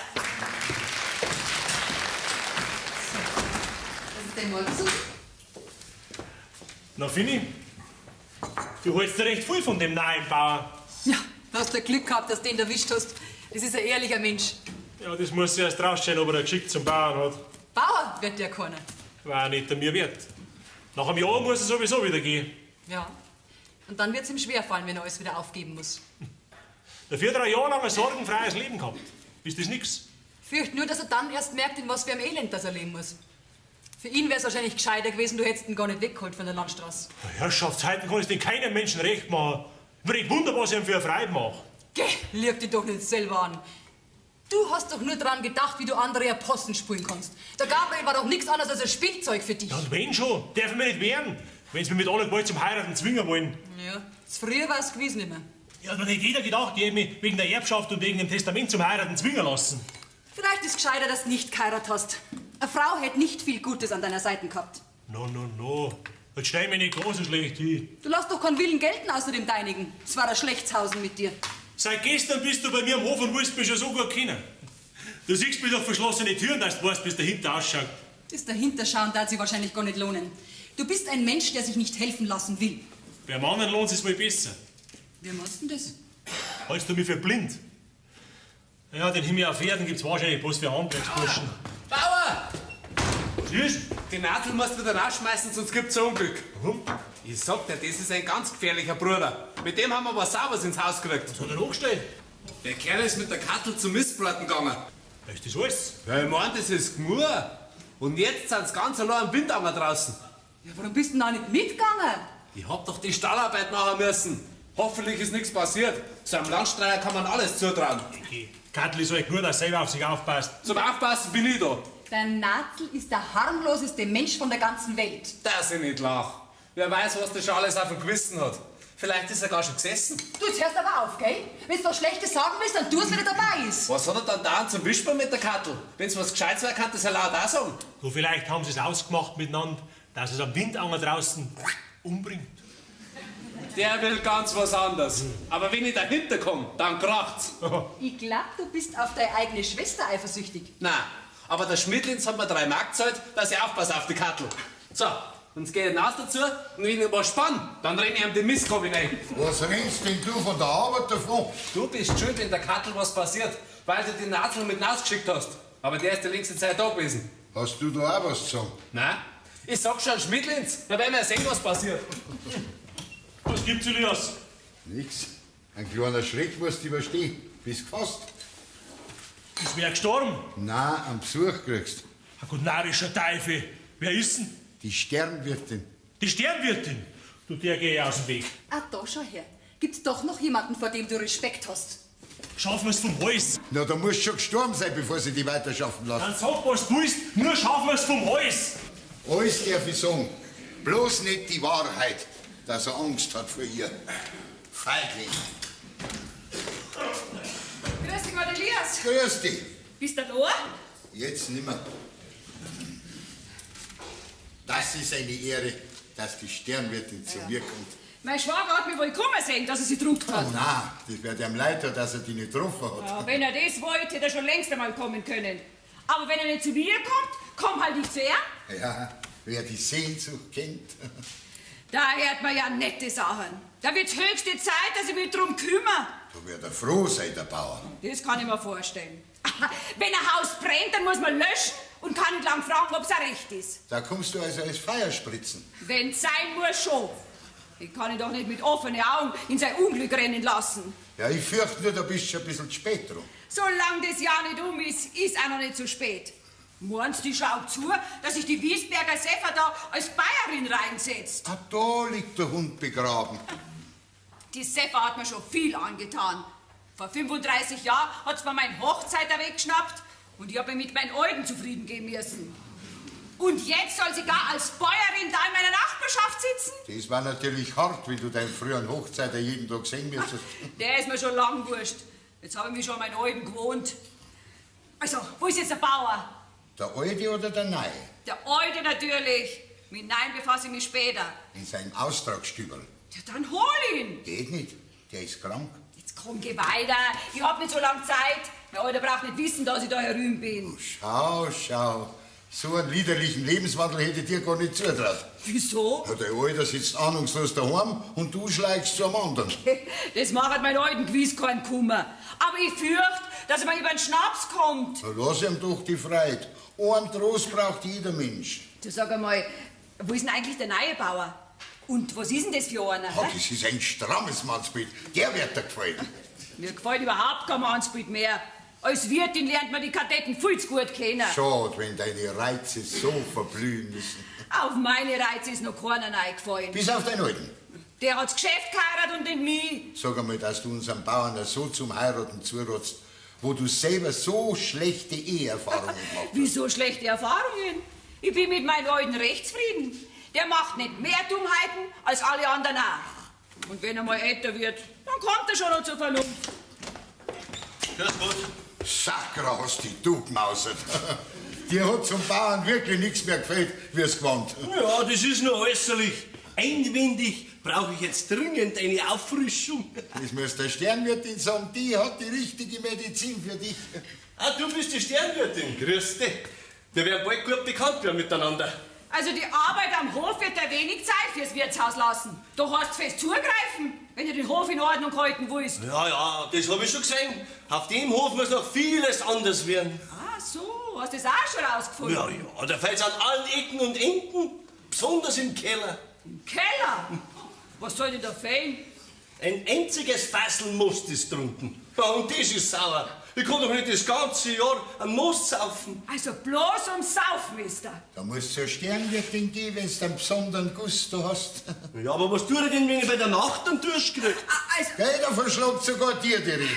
ist deine Morgensuppe. Na, Finni, du hältst dir recht viel von dem neuen Bauer. Ja, du hast ja Glück gehabt, dass du den erwischt hast. Das ist ein ehrlicher Mensch. Ja, das muss sich erst rausstellen, ob er ein Geschick zum Bauern hat. Bauer wird der keiner. War nicht der mir wert. Nach einem Jahr muss er sowieso wieder gehen. Ja. Und dann wird's ihm schwerfallen, wenn er alles wieder aufgeben muss. Dafür hat er ein Jahr lang ein sorgenfreies Leben gehabt. Ist das nix? Fürcht nur, dass er dann erst merkt, in was für einem Elend das er leben muss. Für ihn wär's wahrscheinlich gescheiter gewesen, du hättest ihn gar nicht weggeholt von der Landstraße. Herrschaftszeiten kann es denn keinem Menschen recht machen. Mir Wunder, was ich ihm für eine Freude mache. Geh, lüg dich doch nicht selber an. Du hast doch nur dran gedacht, wie du andere Aposteln spulen kannst. Der Gabriel war doch nichts anderes als ein Spielzeug für dich. Ja, und wenn schon, darf ich mich nicht wehren, wenn sie mich mit aller Gewalt zum Heiraten zwingen wollen. Ja, das früher war's gewiss nicht mehr. Ja, dann hätte jeder gedacht, ich hätte mich wegen der Erbschaft und wegen dem Testament zum Heiraten zwingen lassen. Vielleicht ist gescheiter, dass du nicht geheiratet hast. Eine Frau hätte nicht viel Gutes an deiner Seite gehabt. No, no, no. Jetzt stell mich nicht gar so schlecht hin. Du lässt doch keinen Willen gelten außer dem deinigen. Es war ein Schlechtshausen mit dir. Seit gestern bist du bei mir am Hof und willst mich schon so gut kennen. Du siehst mich durch verschlossene Türen, dass du weißt, wie es dahinter ausschaut. Das Dahinterschauen darf sich wahrscheinlich gar nicht lohnen. Du bist ein Mensch, der sich nicht helfen lassen will. Bei einem anderen lohnt es wohl besser. Wie machst du denn das? Hältst du mich für blind? Ja, den Himmel auf Erden gibt's wahrscheinlich bloß für Handwerksburschen. Bauer! Tschüss! Die Nadel musst du wieder rausschmeißen, sonst gibt's ein Unglück. Warum? Ich sag dir, das ist ein ganz gefährlicher Bruder. Mit dem haben wir was Sauberes ins Haus gekriegt. Was hat er angestellt? Der Kerl ist mit der Kattel zum Mistbraten gegangen. Ist das alles? Ja, ich mein, das ist Gmur. Und jetzt sind sie ganz allein am Windanger draußen. Ja, warum bist du denn auch nicht mitgegangen? Ich hab doch die Stallarbeit machen müssen. Hoffentlich ist nichts passiert. So einem Landstreicher kann man alles zutrauen. Okay. Kattel ist halt nur, dass selber auf sich aufpasst. Zum Aufpassen bin ich da. Der Nazel ist der harmloseste Mensch von der ganzen Welt. Dass ich nicht lach. Wer weiß, was der schon alles auf dem Gewissen hat. Vielleicht ist er gar schon gesessen. Du, jetzt hörst aber auf, gell? Wenn du was Schlechtes sagen willst, dann tu's, wenn er dabei ist. Was hat er dann da zum Wischbar mit der Kattel? Wenn's was Gescheites wäre, kann das ja laut auch sagen. Du, vielleicht haben sie es ausgemacht miteinander, dass es am Windanger draußen umbringt. Der will ganz was anderes. Aber wenn ich dahinter komme, dann kracht's. Ich glaub, du bist auf deine eigene Schwester eifersüchtig. Nein, aber der Schmidlins hat mir 3 Mark gezahlt, dass ich aufpasse auf die Kattel. So, und jetzt geh ich hinaus dazu und wenn ich was spann, dann renn ich ihm den Mistkorb rein. Was rennst denn du von der Arbeit davon? Du bist schuld, wenn der Kattel was passiert, weil du den Nazel mit hinausgeschickt hast. Aber der ist die längste Zeit da gewesen. Hast du da auch was zu sagen? Nein, ich sag schon Schmidlins, da werden wir ja sehen, was passiert. Was gibt's, Elias? Nix. Ein kleiner Schreck musst du überstehen. Bist gefasst. Ist wer gestorben? Nein, einen Besuch kriegst. Ein gut narrischer Teufel. Wer ist denn? Die Sternwirtin. Die Sternwirtin? Du, der geh ich aus dem Weg. Ah, da schau her. Gibt's doch noch jemanden, vor dem du Respekt hast? Schaffen wir's vom Hals. Na, da musst du schon gestorben sein, bevor sie dich weiter schaffen lassen. Dann sag, was du willst, nur schaffen wir's vom Hals. Alles darf ich sagen. Bloß nicht die Wahrheit, dass er Angst hat vor ihr. Feigling. Grüß dich, Gott, Elias. Grüß dich. Bist du da? Jetzt nimmer. Das ist eine Ehre, dass die Sternwirtin zu mir kommt. Mein Schwager hat mich wohl kommen sehen, dass er sich gedruckt hat. Oh nein, das wird ihm leid tun, dass er die nicht getroffen hat. Ja, wenn er das wollte, hätte er schon längst einmal kommen können. Aber wenn er nicht zu mir kommt, komm halt nicht zu ihm. Ja, wer die Sehnsucht kennt. Da hört man ja nette Sachen. Da wird's höchste Zeit, dass ich mich drum kümmere. Da wird er froh sein, der Bauer. Das kann ich mir vorstellen. Wenn ein Haus brennt, dann muss man löschen und kann nicht lang fragen, ob's auch recht ist. Da kommst du also als Feierspritzen. Wenn's sein muss, schon. Ich kann ihn doch nicht mit offenen Augen in sein Unglück rennen lassen. Ja, ich fürchte nur, da bist du schon ein bisschen zu spät dran. Solange das Jahr nicht um ist, ist auch noch nicht zu spät. Meinst du, ich schau zu, dass sich die Wiesberger Seffer da als Bayerin reinsetzt? Ah, da liegt der Hund begraben. Die Seffer hat mir schon viel angetan. Vor 35 Jahren hat's mir meine Hochzeit weggeschnappt und ich hab mich mit meinen Alten zufrieden geben müssen. Und jetzt soll sie gar als Bäuerin da in meiner Nachbarschaft sitzen? Das war natürlich hart, wenn du deinen früheren Hochzeiter jeden Tag sehen müsstest. Der ist mir schon lang wurscht. Jetzt habe ich mich schon an meinen Alten gewohnt. Also, wo ist jetzt der Bauer? Der Alte oder der Neue? Der Alte natürlich. Mit Nein befasse ich mich später. In seinem Austragsstüberl. Ja, dann hol ihn. Geht nicht, der ist krank. Jetzt komm, geh weiter. Ich hab nicht so lange Zeit. Mein Alter braucht nicht wissen, dass ich da herüben bin. Schau, schau. So einen liederlichen Lebenswandel hätte ich dir gar nicht zutraut. Wieso? Ja, der Alter sitzt ahnungslos daheim und du schleichst zu einem anderen. Das macht mein Alten gewiss keinen Kummer. Aber ich fürchte, dass er mir über den Schnaps kommt. Na, lass ihm doch die Freiheit. Einen Trost braucht jeder Mensch. Du sag einmal, wo ist denn eigentlich der neue Bauer? Und was ist denn das für einer? Ja, das ist ein strammes Mannsbild. Der wird dir gefallen. Mir gefällt überhaupt kein Mannsbild mehr. Als Wirtin lernt man die Kadetten viel zu gut kennen. Schade, wenn deine Reize so verblühen müssen. Auf meine Reize ist noch keiner eingefallen. Bis auf deinen Alten. Der hat's Geschäft geheiratet und nicht mich. Sag einmal, dass du unserem Bauern so zum Heiraten zuratst, wo du selber so schlechte Eheerfahrungen gemacht hast. Wieso schlechte Erfahrungen? Ich bin mit meinem alten Rechtsfrieden. Der macht nicht mehr Dummheiten als alle anderen auch. Und wenn er mal älter wird, dann kommt er schon noch zur Vernunft. Grüß Gott. Sakra, hast dich du gemausert. Dir hat zum Bauern wirklich nichts mehr gefällt, wie es gewandt. Ja, das ist nur äußerlich. Einwendig brauche ich jetzt dringend eine Auffrischung. Das muss der Sternwirtin sagen, die hat die richtige Medizin für dich. Ah, du bist die Sternwirtin. Grüß dich. Wir werden bald gut bekannt werden miteinander. Also die Arbeit am Hof wird dir wenig Zeit fürs Wirtshaus lassen. Du hast fest zugreifen, wenn du den Hof in Ordnung halten willst. Ja, ja, das habe ich schon gesehen. Auf dem Hof muss noch vieles anders werden. Ah, so, hast du das auch schon rausgefunden? Ja, ja, da fällt's an allen Ecken und Enden, besonders im Keller. Im Keller? Was soll denn da fehlen? Ein einziges Fassel Most ist drunten. Ja, und das ist sauer. Ich kann doch nicht das ganze Jahr einen Most saufen. Also bloß ums Saufen ist da. Da musst du zur Sternwirtin gehen, wenn du einen besonderen Gusto hast. Ja, aber was tue ich denn, wenn ich bei der Nacht einen Durst krieg? Also, Gell, da verschlägt sogar dir die Rede.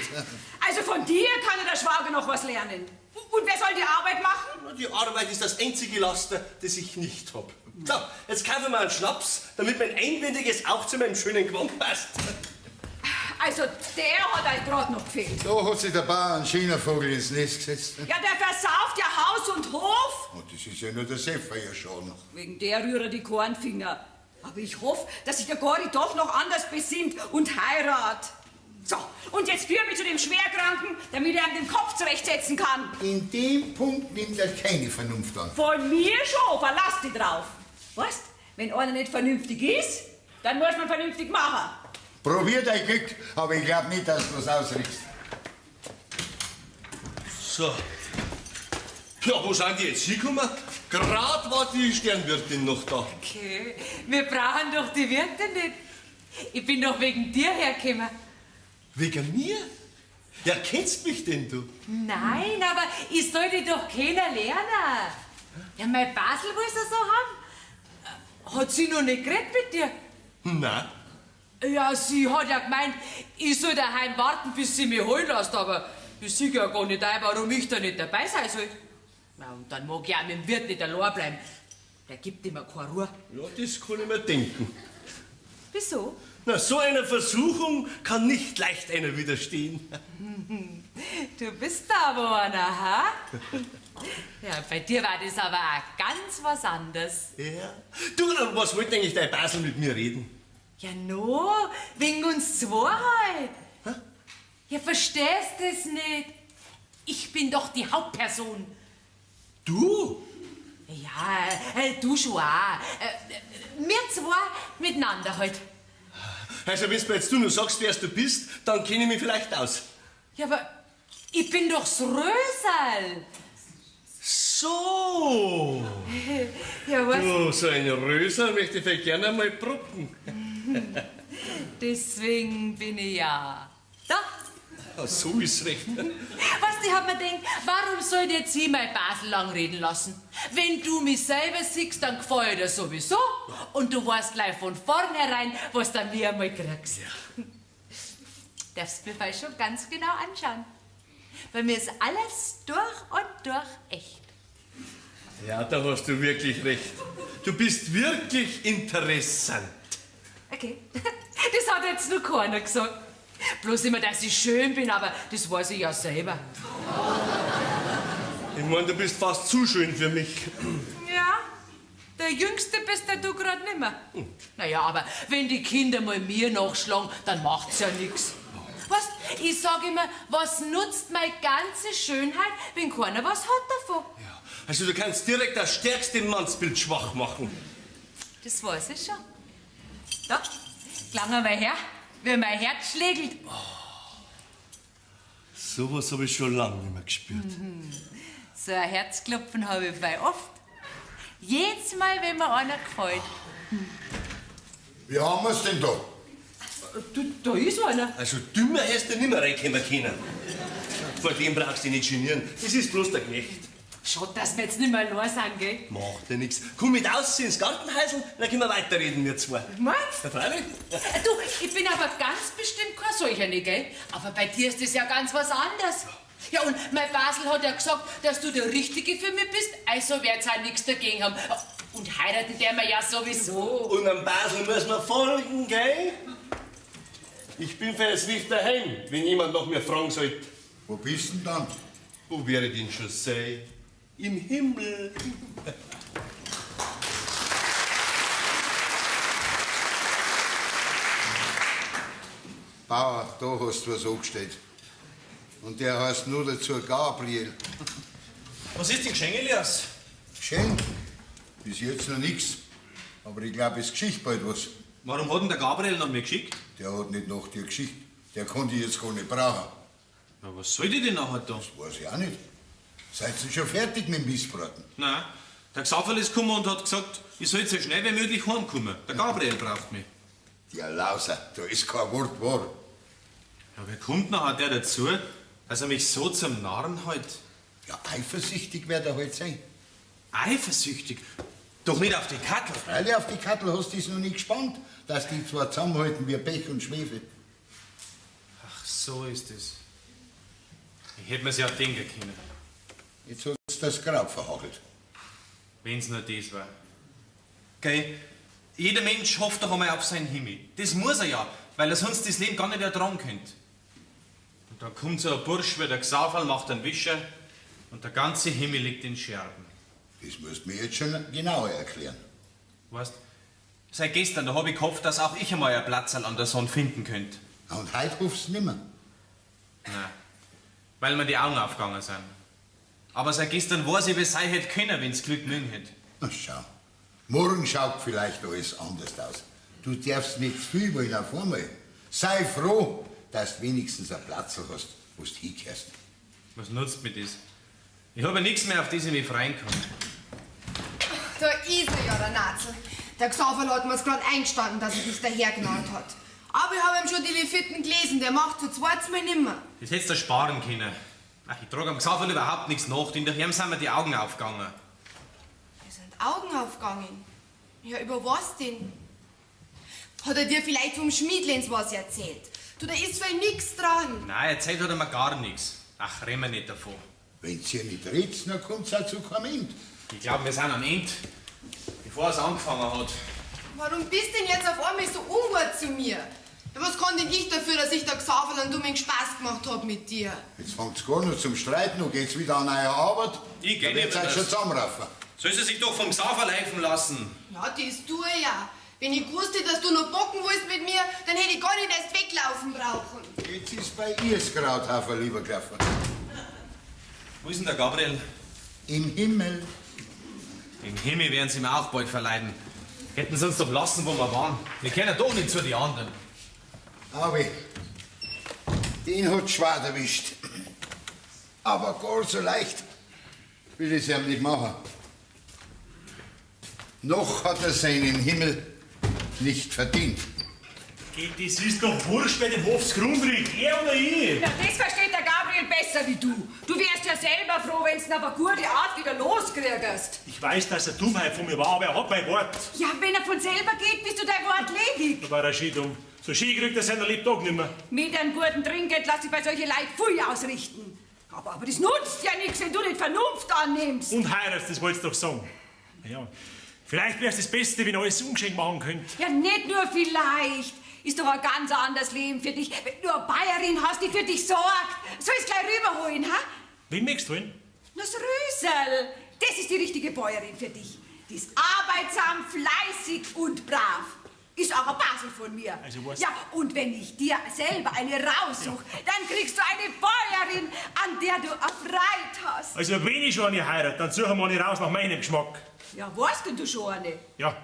Also von dir kann ja der Schwager noch was lernen. Und wer soll die Arbeit machen? Die Arbeit ist das einzige Laster, das ich nicht hab. So, jetzt kaufen wir einen Schnaps, damit mein Einwendiges auch zu meinem schönen Gewand passt. Also der hat euch gerade noch gefehlt. Da hat sich der Bauer einen schöner Vogel ins Nest gesetzt. Ja, der versauft ja Haus und Hof. Und das ist ja nur der Sefer ja schon. Wegen der rührt er die Kornfinger. Aber ich hoffe, dass sich der Gori doch noch anders besinnt und heirat. So, und jetzt führ mich zu dem Schwerkranken, damit er ihm den Kopf zurechtsetzen kann. In dem Punkt nimmt er keine Vernunft an. Von mir schon, verlass dich drauf. Weißt, wenn einer nicht vernünftig ist, dann muss man vernünftig machen. Probier dein Glück, aber ich glaub nicht, dass du was ausrichtest. So. Ja, wo sind die jetzt hingekommen? Gerade war die Sternwirtin noch da. Okay, wir brauchen doch die Wirtin nicht. Ich bin doch wegen dir hergekommen. Wegen mir? Ja, kennst mich denn du? Nein, aber ich soll dich doch kennenlernen. Ja, mein Basel will sie so haben. Hat sie noch nicht geredet mit dir? Nein. Ja, sie hat ja gemeint, ich soll daheim warten, bis sie mich holen lässt, aber ich sehe ja gar nicht ein, warum ich da nicht dabei sein soll. Na, und dann mag ich auch mit dem Wirt nicht allein bleiben. Der gibt immer keine Ruhe. Ja, das kann ich mir denken. Wieso? Na, so einer Versuchung kann nicht leicht einer widerstehen. Du bist da aber einer, ha? Ja, bei dir war das aber auch ganz was anderes. Ja. Du, was wollte eigentlich dein Basel mit mir reden? Ja, no, wegen uns zwei halt. Ja, verstehst das nicht? Ich bin doch die Hauptperson. Du? Ja, du schon auch. Wir zwei miteinander halt. Also, wenn du mir jetzt du nur sagst, wer du bist, dann kenne ich mich vielleicht aus. Ja, aber ich bin doch das Röserl. So. Ja, was? Du, so ein Röserl möchte ich vielleicht gerne einmal proben. Deswegen bin ich ja da. Ja, so ist recht. Was, ich hab mir gedacht, warum soll ich jetzt hier mein Basel lang reden lassen? Wenn du mich selber siehst, dann gefällt dir sowieso. Und du weißt gleich von vornherein, was du an mir einmal kriegst. Ja. Darfst mir vielleicht schon ganz genau anschauen. Bei mir ist alles durch und durch echt. Ja, da hast du wirklich recht. Du bist wirklich interessant. Okay. Das hat jetzt nur keiner gesagt. Bloß immer, dass ich schön bin, aber das weiß ich ja selber. Ich meine, du bist fast zu schön für mich. Ja, der Jüngste bist ja du grad nimmer. Naja, aber wenn die Kinder mal mir nachschlagen, dann macht's ja nix. Weißt, ich sag immer, was nutzt meine ganze Schönheit, wenn keiner was hat davon? Ja, also du kannst direkt das stärkste Mannsbild schwach machen. Das weiß ich schon. Da, klang einmal her, wie mein Herz schlägelt. Oh, sowas habe ich schon lange nicht mehr gespürt. Mhm. So ein Herzklopfen habe ich bei oft. Jedes Mal, wenn mir einer gefällt. Wie haben wir's denn da? Du, da ist einer. Also dümmer hättest du nicht mehr reinkommen können. Vor dem brauchst du dich nicht genieren. Das ist bloß der Knecht. Schade, dass wir jetzt nicht mehr allein sind, gell? Macht ja nix. Komm mit aus ins Gartenhäusl, dann können wir weiterreden, wir zwei. Meinst Ja, freilich. Du, ich bin aber ganz bestimmt kein solcher, nicht, gell? Aber bei dir ist das ja ganz was anderes. Ja, und mein Basel hat ja gesagt, dass du der Richtige für mich bist, also wird's auch nichts dagegen haben. Und heiraten der wir ja sowieso. Und am Basel muss man folgen, gell? Ich bin für jetzt nicht daheim, wenn jemand nach mir fragen sollte. Wo bist denn dann? Wo wäre ich denn schon sein? Im Himmel. Bauer, da hast du was angestellt. Und der heißt nur dazu Gabriel. Was ist denn geschehen, Elias? Geschenk? Bis jetzt noch nix. Aber ich glaube, es geschieht bald was. Warum hat denn der Gabriel nach mir geschickt? Der hat nicht nach dir geschickt. Der konnte ich jetzt gar nicht brauchen. Na, was soll ich denn nachher da? Das weiß ich auch nicht. Seid ihr schon fertig mit dem Missbraten? Nein, der Xaverl ist gekommen und hat gesagt, ich soll so schnell wie möglich heimkommen. Der Gabriel braucht mich. Der Lauser, da ist kein Wort wahr. Ja, wer kommt nachher der dazu, dass er mich so zum Narren hält? Ja, eifersüchtig wird er halt sein. Eifersüchtig? Doch nicht auf die Kattel. Freilich auf die Kattel hast du es noch nicht gespannt, dass die zwei zusammenhalten wie Pech und Schwefel. Ach, so ist es. Ich hätte mir's ja denken können. Jetzt hat's das Grab verhagelt. Wenn's nur das war. Gell? Jeder Mensch hofft doch einmal auf seinen Himmel. Das muss er ja, weil er sonst das Leben gar nicht ertragen könnte. Und dann kommt so ein Bursch wie der Xaverl, macht einen Wischer und der ganze Himmel liegt in Scherben. Das musst du mir jetzt schon genauer erklären. Weißt, seit gestern, da hab ich gehofft, dass auch ich einmal ein Platzerl an der Sonne finden könnte. Und heute hoffst du nimmer. Nein, weil mir die Augen aufgegangen sind. Aber seit gestern weiß ich, wie es sein hätte können, wenn's Glück mögen hätte. Na schau, morgen schaut vielleicht alles anders aus. Du darfst nicht zu viel wollen auf einmal. Sei froh, dass du wenigstens einen Platz hast, wo du hinkehrst. Was nutzt mir das? Ich habe ja nichts mehr, auf das ich mich freuen kann. Da ist er ja, der Nazel. Der Xaverl hat mir's grad eingestanden, dass er dich dahergenannt hat. Aber ich hab ihm schon die Leviten gelesen, der macht zu zweites Mal nimmer. Das hättest du sparen können. Ach, ich trage am Xaverl überhaupt nichts nach, denn daheim sind mir die Augen aufgegangen. Mir sind Augen aufgegangen. Ja, über was denn? Hat er dir vielleicht vom Schmiedlens was erzählt? Du, da ist voll nix dran. Nein, erzählt hat er mir gar nichts. Ach, reden wir nicht davon. Wenn ihr nicht redet, dann kommt's auch zu keinem Ende. Ich glaube, wir sind am Ende, bevor es angefangen hat. Warum bist denn jetzt auf einmal so ungut zu mir? Ja, was kann denn ich dafür, dass ich der Xaverl einen dummen Spaß gemacht hab mit dir? Jetzt fangt's gar noch zum Streiten und geht's wieder an eure Arbeit. Ich geh Da wird's nicht euch mehr. schon zusammenraufen. Soll sie sich doch vom Xaverl helfen lassen? Ja, das tue ich ja. Wenn ich gewusst hätte, dass du noch bocken willst mit mir, dann hätte ich gar nicht erst weglaufen brauchen. Jetzt ist bei ihr das Krauthafer, lieber Klaffer. Wo ist denn der Gabriel? Im Himmel. Im Himmel werden sie ihm auch bald verleiden. Hätten sie uns doch lassen, wo wir waren. Wir kennen doch nicht zu den anderen. Aber den hat schwer erwischt. Aber gar so leicht will ich es ihm nicht machen. Noch hat er seinen Himmel nicht verdient. Geht, das ist doch wurscht, wer den Hofs Grund riecht. Er oder ich. Na, das versteht der Gabriel besser wie du. Du wärst ja selber froh, wenn's ihn aber gute Art wieder loskriegst. Ich weiß, dass er Dummheit von mir war, aber er hat mein Wort. Ja, wenn er von selber geht, bist du dein Wort ledig. Da war er schön dumm. So schön kriegt er sein Lebtag nimmer. Mit einem guten Trinkgeld lass dich bei solchen Leuten viel ausrichten. Aber das nutzt ja nichts, wenn du nicht Vernunft annimmst. Und heiratst, das wolltest du doch sagen. Na ja, vielleicht wär's das Beste, wenn ich alles ungeschenkt machen könnt. Ja, nicht nur vielleicht. Ist doch ein ganz anderes Leben für dich. Wenn du eine Bayerin hast, die für dich sorgt. Soll ich's gleich rüberholen, ha? Wen möchtest du holen? Na, das Rösel. Das ist die richtige Bäuerin für dich. Die ist arbeitsam, fleißig und brav. Ist auch ein Basel von mir. Also was? Ja, und wenn ich dir selber eine raussuch, dann kriegst du eine Bäuerin, an der du erfreut hast. Also, wenn ich schon eine heirate, dann suchen wir eine raus nach meinem Geschmack. Ja, weißt denn du schon eine? Ja.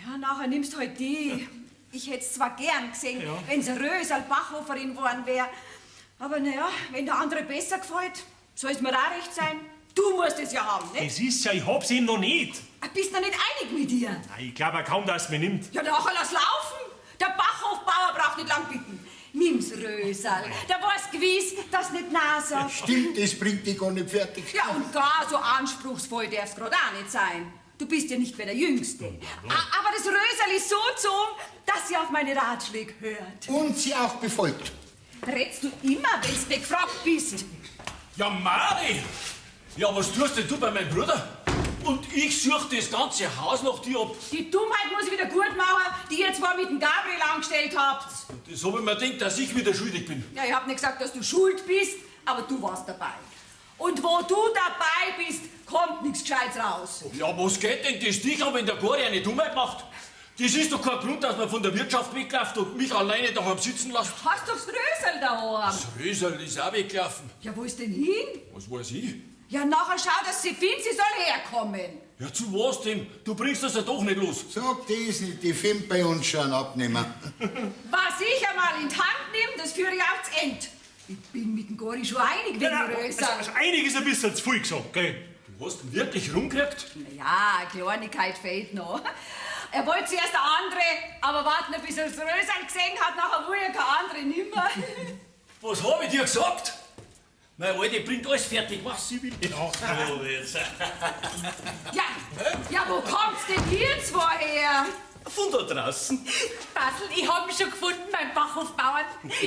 Ja, nachher nimmst du halt die. Ich hätt's zwar gern gesehen, Ja. wenn's Rösel Bachhoferin geworden wär. Aber naja, wenn der andere besser gefällt, soll's mir auch recht sein. Du musst es ja haben, ne? Das ist ja, ich hab's ihm noch nicht. Bist noch nicht einig mit dir. Nein, ich glaube auch kaum, dass es mir nimmt. Ja, nachher lass laufen. Der Bachhofbauer braucht nicht lang bitten. Nimm's, Röserl. Da war's gewiss, dass nicht nein sagt. Stimmt, das bringt dich gar nicht fertig. Ja, und gar so anspruchsvoll darf's grad auch nicht sein. Du bist ja nicht mehr der Jüngste. Aber das Röserl ist so zogen, dass sie auf meine Ratschläge hört. Und sie auch befolgt. Redst du immer, wenn's nicht gefragt bist? Ja, Mari! Ja, was tust denn du bei meinem Bruder? Und ich such das ganze Haus nach dir ab. Die Dummheit muss ich wieder gut machen, die ihr zwar mit dem Gabriel angestellt habt. Das hab ich mir gedacht, dass ich wieder schuldig bin. Ja, ich hab nicht gesagt, dass du schuld bist, aber du warst dabei. Und wo du dabei bist, kommt nichts Gescheites raus. Ja, was geht denn das dich an, wenn der Gori eine Dummheit macht? Das ist doch kein Grund, dass man von der Wirtschaft wegläuft und mich alleine daheim sitzen lässt. Hast du das Rösel daheim? Das Rösel ist auch weggelaufen. Ja, wo ist denn hin? Was weiß ich? Ja, nachher schau, dass sie findet, sie soll herkommen. Ja, zu was denn? Du bringst das ja doch nicht los. Sag das nicht, die findet bei uns schon einen Abnehmer. Was ich einmal in die Hand nehme, das führe ich auch zu Ende. Ich bin mit dem Gori schon einig wegen Ja, dem Rösel. also einig ist ein bisschen zu viel gesagt, gell? Du hast ihn wirklich rumgekriegt? Ja, eine Kleinigkeit fehlt noch. Er wollte zuerst eine andere, aber warten, bis er das Rösel gesehen hat, nachher will er keine andere nimmer. Was hab ich dir gesagt? Meine Alte bringt alles fertig, was sie will. Ja, Ja, ja, wo kommt's denn hier zwei her? Von da draußen. Basel, ich hab ihn schon gefunden, mein Bachhofbauern.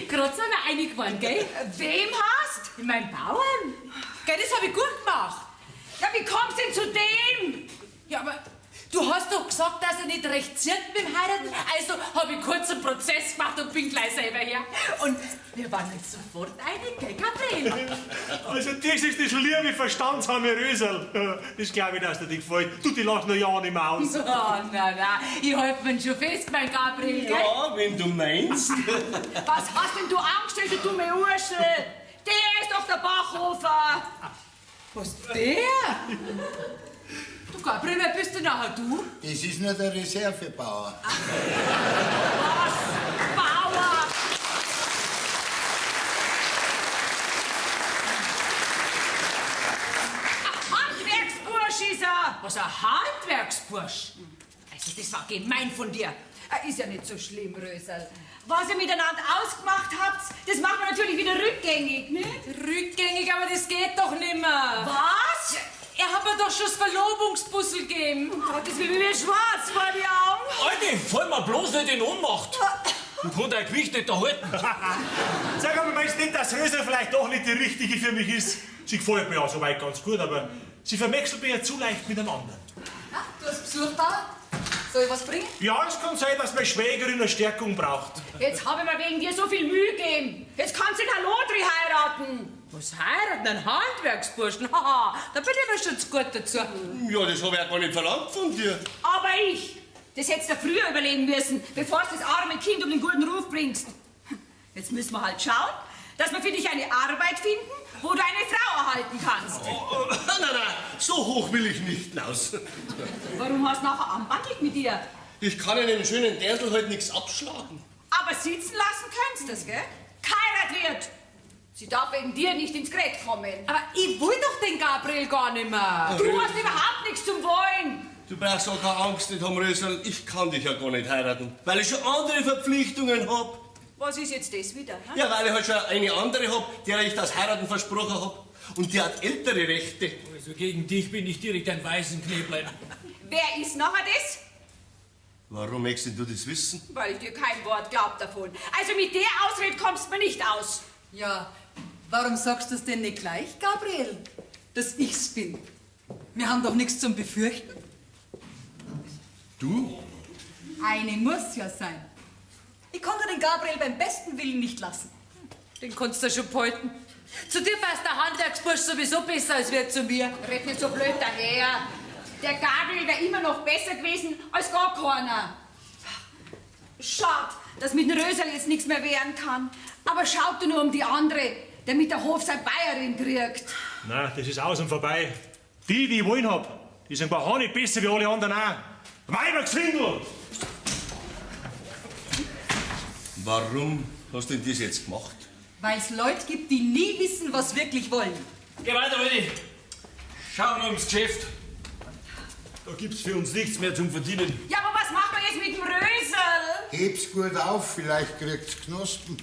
Gerade sind wir einig geworden, gell? Wem hast? Mein Bauern. Gell, das hab ich gut gemacht. Ja, wie kommst denn zu dem? Ja, aber du hast doch gesagt, dass er nicht recht zieht mit dem Heiraten. Also hab ich kurz einen Prozess gemacht und bin gleich selber her. Und wir waren uns sofort einig, gell, Gabriel? Also, das ist das liebe verstandshame Röserl. Das glaube ich, dass dir das gefällt. Du, die lass noch ja nicht mehr aus. Oh, na, na, ich halt mich schon fest, mein Gabriel, gell? Ja, wenn du meinst. Was hast denn du angestellt, du dumme Urschel? Der ist doch der Bachhofer. Was, der? Du, Gabriel, wer bist denn nachher du? Das ist nur der Reservebauer. Was? Bauer? Ein Handwerksbursch ist er. Was, ein Handwerksbursch? Also, das war gemein von dir. Ist ja nicht so schlimm, Rösel. Was ihr miteinander ausgemacht habt, das machen wir natürlich wieder rückgängig, nicht? Rückgängig, aber das geht doch nimmer. Was? Er hat mir doch schon das Verlobungspuzzle gegeben. Um Gottes Willen, mir schwarz vor die Augen. Alte, fall mir bloß nicht in Ohnmacht. Du kannst dein Gewicht nicht erhalten. Sag aber, meinst du nicht, dass Rösel vielleicht doch nicht die richtige für mich ist? Sie gefällt mir ja soweit ganz gut, aber sie verwechselt mich ja zu leicht mit einem anderen. Ah, du hast Besuch da? Soll ich was bringen? Ja, es kann sein, dass meine Schwägerin eine Stärkung braucht. Jetzt habe ich mir wegen dir so viel Mühe gegeben. Jetzt kannst du den Halotri heiraten. Was heiraten? Einen Handwerksburschen? Haha, da bin ich mir schon zu gut dazu. Ja, das habe ich auch gar nicht verlangt von dir. Aber ich, das hättest du früher überlegen müssen, bevor du das arme Kind um den guten Ruf bringst. Jetzt müssen wir halt schauen, dass wir für dich eine Arbeit finden, wo du eine Frau erhalten kannst. Oh, nein, nein, so hoch will ich nicht hinaus. Warum hast du nachher anbandelt mit dir? Ich kann einem schönen Dirndl halt nichts abschlagen. Aber sitzen lassen könntest du das, gell? Geheirat wird. Sie darf wegen dir nicht ins Gerät kommen. Aber ich will doch den Gabriel gar nicht mehr. Du hast überhaupt nichts zum Wollen. Du brauchst auch keine Angst nicht haben, Rösel. Ich kann dich ja gar nicht heiraten, weil ich schon andere Verpflichtungen hab. Was ist jetzt das wieder? Hä? Ja, weil ich halt schon eine andere hab, der ich das Heiraten versprochen hab. Und die hat ältere Rechte. Also gegen dich bin ich direkt ein Waisenknäblein. Wer ist nachher das? Warum möchtest denn du das wissen? Weil ich dir kein Wort glaub davon. Also mit der Ausrede kommst du mir nicht aus. Ja, warum sagst du das denn nicht gleich, Gabriel? Dass ich's bin. Wir haben doch nichts zum Befürchten. Du? Eine muss ja sein. Ich konnte den Gabriel beim besten Willen nicht lassen. Den kannst du schon behalten. Zu dir passt der Handwerksbursch sowieso besser als wir zu mir. Red nicht so blöd daher. Der Gabriel wäre immer noch besser gewesen als gar keiner. Schade, dass mit dem Röserl jetzt nichts mehr werden kann. Aber schaut du nur um die andere, damit der Hof sein Bayerin kriegt. Na, das ist aus und vorbei. Die, die ich wollen hab, die sind gar nicht besser wie alle anderen auch. Weibergesindel! Warum hast du denn das jetzt gemacht? Weil es Leute gibt, die nie wissen, was wirklich wollen. Geh weiter, Willi. Schau nur ums Geschäft. Da gibt's für uns nichts mehr zum Verdienen. Ja, aber was machen wir jetzt mit dem Röserl? Heb's gut auf, vielleicht kriegt's Knospen.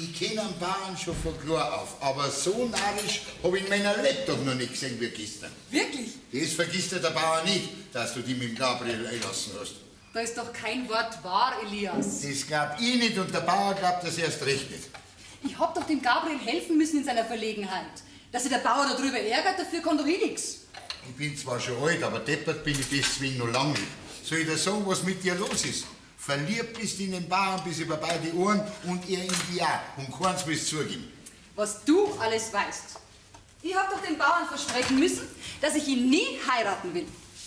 Ich kenn einen Bauern schon von klar auf, aber so narrisch hab ich in meiner Lebtag noch nicht gesehen wie gestern. Wirklich? Das vergisst ja der Bauer nicht, dass du die mit dem Gabriel einlassen hast. Da ist doch kein Wort wahr, Elias. Das glaub ich nicht und der Bauer glaubt das erst recht nicht. Ich hab doch dem Gabriel helfen müssen in seiner Verlegenheit. Dass sich der Bauer darüber ärgert, dafür kann doch ich nix. Ich bin zwar schon alt, aber deppert bin ich deswegen noch lange nicht. Soll ich dir sagen, was mit dir los ist? Verliebt bist in den Bauern bis über beide Ohren und er in dich auch. Und keins will's zugeben. Was du alles weißt. Ich hab doch dem Bauern versprechen müssen, dass ich ihn nie heiraten will.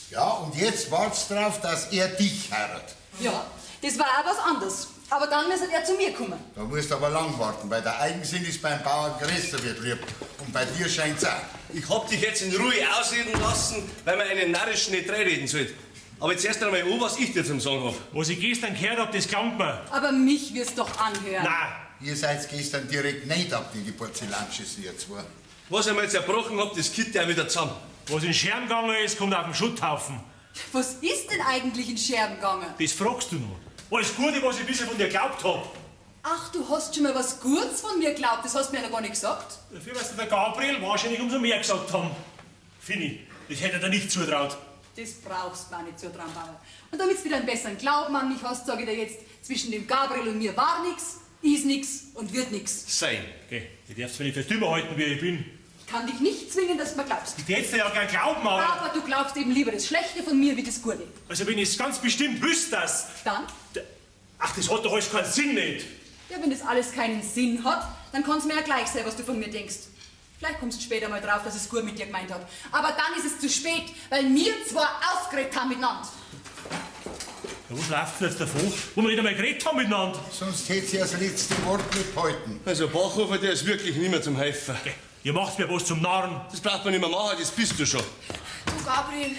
Ja, und jetzt wartest drauf, dass er dich heiratet. Ja, das war auch was anderes. Aber dann müsste er zu mir kommen. Da musst du aber lang warten, weil der Eigensinn ist beim Bauern größer wird lieb. Und bei dir scheint's auch. Ich hab dich jetzt in Ruhe ausreden lassen, weil man einen narrischen nicht reinreden sollte. Aber jetzt erst einmal an, was ich dir zum Sagen hab. Was ich gestern gehört hab, das klangt mir. Aber mich wirst doch anhören. Nein. Ihr seid gestern direkt nicht ab in die Porzellanschüssel, ihr zwei. Was ich mir jetzt zerbrochen hab, das kippt ja wieder zusammen. Was in Scherben gegangen ist, kommt auf den Schutthaufen. Was ist denn eigentlich in Scherben gegangen? Das fragst du noch. Alles Gute, was ich bisher von dir geglaubt hab. Ach, du hast schon mal was Gutes von mir geglaubt. Das hast du mir ja noch gar nicht gesagt. Dafür wirst du der Gabriel wahrscheinlich umso mehr gesagt haben. Finny, das hätte er dir nicht zutraut. Das brauchst du mir nicht zutrauen, Bauer. Und damit du wieder einen besseren Glauben an mich hast, sage ich dir jetzt, zwischen dem Gabriel und mir war nix, ist nix und wird nix. Sein. Okay, du darfst mich nicht für dümmer halten, wie ich bin. Ich kann dich nicht zwingen, dass du mir glaubst. Ich tät's dir ja gern glauben, aber... Aber du glaubst eben lieber das Schlechte von mir wie das Gute. Also wenn ich's ganz bestimmt wüsste, dass... Dann? Ach, das hat doch alles keinen Sinn nicht. Ja, wenn das alles keinen Sinn hat, dann kann's mir ja gleich sein, was du von mir denkst. Vielleicht kommst du später mal drauf, dass es gut mit dir gemeint hat. Aber dann ist es zu spät, weil wir zwar ausgeredet haben miteinander. Ja, was läuft denn jetzt davon, wo wir nicht einmal geredet haben miteinander? Sonst hätt sie das letzte Wort nicht behalten. Also Bachhofer, der ist wirklich nicht mehr zum Helfen. Okay. Ihr macht mir was zum Narren. Das braucht man nicht mehr machen, das bist du schon. Du, Gabriel,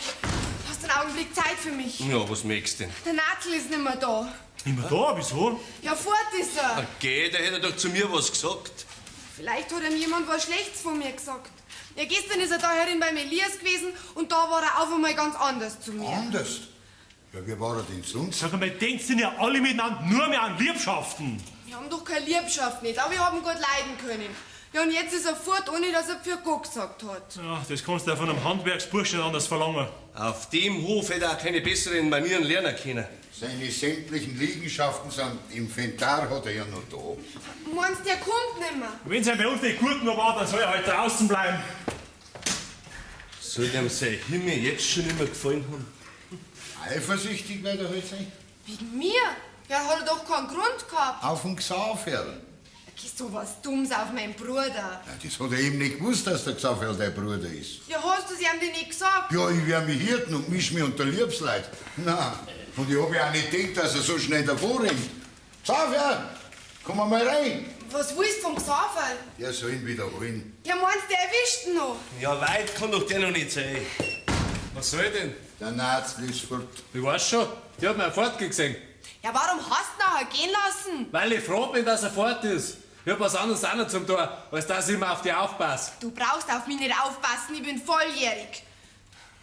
hast einen Augenblick Zeit für mich? Ja, was möchtest du denn? Der Natzel ist nicht mehr da. Nicht mehr da? Wieso? Ja, fort ist er. Okay, der hätte doch zu mir was gesagt. Vielleicht hat ihm jemand was Schlechtes von mir gesagt. Ja, gestern ist er da herin beim Elias gewesen und da war er auf einmal ganz anders zu mir. Anders? Ja, wie war er denn sonst? Sag einmal, denkt denn ja alle miteinander nur mehr an Liebschaften? Wir haben doch keine Liebschaft nicht, aber wir haben gut leiden können. Ja, und jetzt ist er fort, ohne dass er für Gott gesagt hat. Ja, das kannst du ja von einem Handwerksburschen nicht anders verlangen. Auf dem Hof hätte er auch keine besseren Manieren lernen können. Seine sämtlichen Liegenschaften sind im Inventar hat er ja noch da. Meinst du, der kommt nicht mehr? Wenn's ihm bei uns nicht gut genug war, dann soll er halt draußen bleiben. Soll ihm sein Himmel jetzt schon immer gefallen haben? Eifersüchtig wird er halt sein. Wegen mir? Ja, hat er doch keinen Grund gehabt. Auf den Xaverl. Geh so was Dummes auf meinen Bruder. Ja, das hat er eben nicht gewusst, dass der Xaverl dein Bruder ist. Ja, hast du's ihm denn nicht gesagt? Ja, ich wär mich hirten und misch mich unter Liebsleid. Na, und ich hab ja auch nicht gedacht, dass er so schnell davor rennt. Xaverl, komm mal rein. Was willst du vom Xaverl? Der soll ihn wieder holen. Ja, meinst du, der erwischt ihn noch? Ja, weit kann doch der noch nicht sein. Was soll denn? Der Natzel ist fort. Ich weiß schon, die hat mir fortgesehen. Ja, warum hast du ihn nachher gehen lassen? Weil ich froh bin, dass er fort ist. Ich hab was anderes auch noch zum Tor, als dass ich immer auf dich aufpasse. Du brauchst auf mich nicht aufpassen, ich bin volljährig.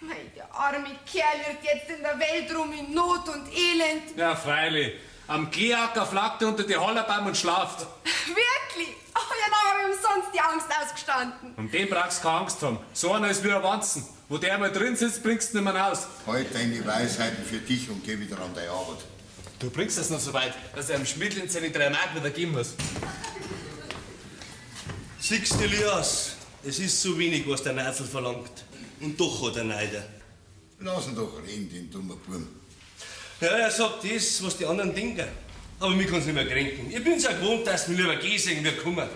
Mei, der arme Kerl wird jetzt in der Welt rum in Not und Elend. Ja, freilich. Am Kleeacker flackt er unter die Hollerbaum und schlaft. Wirklich? Oh, ja, dann hab ich ihm sonst die Angst ausgestanden. Um den brauchst du keine Angst haben. So einer ist wie ein Wanzen. Wo der einmal drin sitzt, bringst du ihn nicht mehr raus. Halt deine Weisheiten für dich und geh wieder an deine Arbeit. Du bringst es noch so weit, dass er am Schmidlin seine 3 Mark wieder geben muss. Siehst du, Elias, es ist so wenig, was der Nazel verlangt. Und doch hat er Neider. Lass ihn doch reden, den dummen Burm. Ja, er sagt das, was die anderen denken. Aber mir kann's nicht mehr kränken. Ich bin's ja gewohnt, dass mir lieber gehen sehen, wie kommen.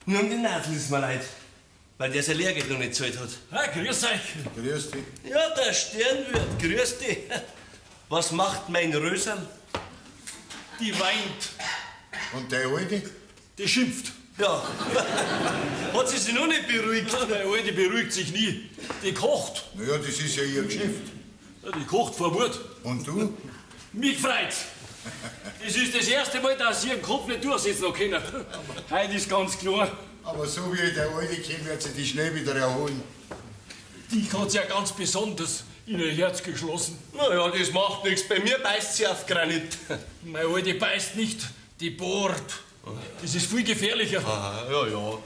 Nur um den Nazel ist mir leid, weil der sein Lehrgeld noch nicht gezahlt hat. Ah, grüß euch. Grüß dich. Ja, der Sternwirt, grüß dich. Was macht mein Röserl? Die weint. Und der Alte? Die schimpft. Ja. Hat sie sich noch nicht beruhigt? Ja, der Alte beruhigt sich nie. Die kocht. Na ja, das ist ja ihr Geschäft. Ja, die kocht vor Wut. Und du? Mich freut's. Das ist das erste Mal, dass sie ihren Kopf nicht durchsetzen noch können. Heute ist ganz klar. Aber so wie der Alte kommt, wird sie die schnell wieder erholen. Die hat sie ja ganz besonders in ihr Herz geschlossen. Na ja, das macht nichts. Bei mir beißt sie auf Granit. Meine Alte beißt nicht, die bohrt. Das ist viel gefährlicher. Ah, ja, ja.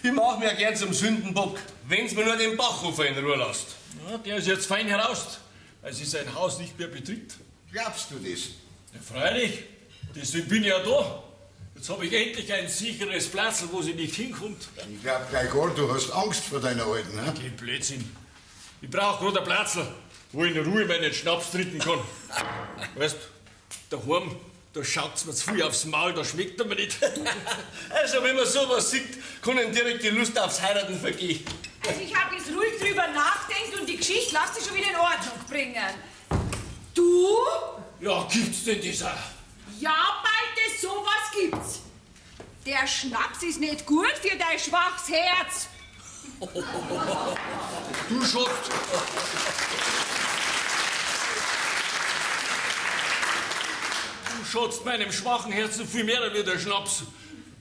Ich mach mir ja gern zum Sündenbock, wenn's mir nur den Bachhofer in Ruhe lasst. Ja, der ist jetzt fein heraus, weil sie sein Haus nicht mehr betritt. Glaubst du das? Ja, freilich. Deswegen bin ich ja da. Jetzt hab ich endlich ein sicheres Platzl, wo sie nicht hinkommt. Ich glaub gleich gar, du hast Angst vor deiner Alten, ne? Geh Blödsinn. Ich brauch grad ein Platzl, wo ich in Ruhe meinen Schnaps trinken kann. Weißt, daheim, da schaut's mir zu viel aufs Maul, da schmeckt er mir nicht. Also, wenn man sowas sieht, kann einem direkt die Lust aufs Heiraten vergehen. Also, ich hab jetzt ruhig drüber nachdenkt und die Geschichte lass dich schon wieder in Ordnung bringen. Du? Ja, gibt's denn das auch? Ja, bald sowas gibt's. Der Schnaps ist nicht gut für dein schwaches Herz. Du Schott! Du schotzt meinem schwachen Herzen viel mehr wie der Schnaps.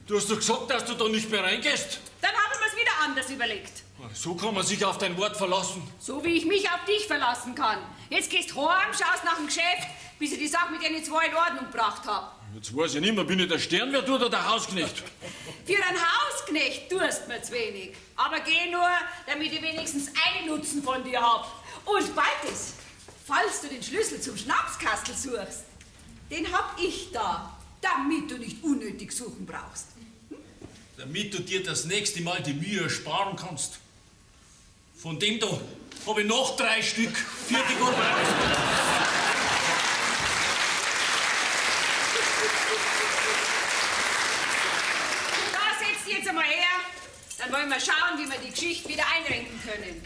Du hast doch gesagt, dass du da nicht mehr reingehst. Dann haben wir's wieder anders überlegt. So kann man sich auf dein Wort verlassen. So wie ich mich auf dich verlassen kann. Jetzt gehst heim, schaust nach dem Geschäft, bis ich die Sache mit denen zwei in Ordnung gebracht hab. Jetzt weiß ich nicht mehr, bin ich der Sternwirt oder der Hausknecht? Für einen Hausknecht tust mir zu wenig. Aber geh nur, damit ich wenigstens einen Nutzen von dir hab. Und beides, falls du den Schlüssel zum Schnapskastel suchst, den hab ich da, damit du nicht unnötig suchen brauchst. Damit du dir das nächste Mal die Mühe ersparen kannst. Von dem da hab ich noch 3 Stück. Vierte Gott. Da setz dich jetzt einmal her. Dann wollen wir schauen, wie wir die Geschichte wieder einrenken können.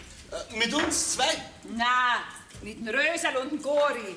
Mit uns zwei? Na, mit dem Röserl und dem Gori.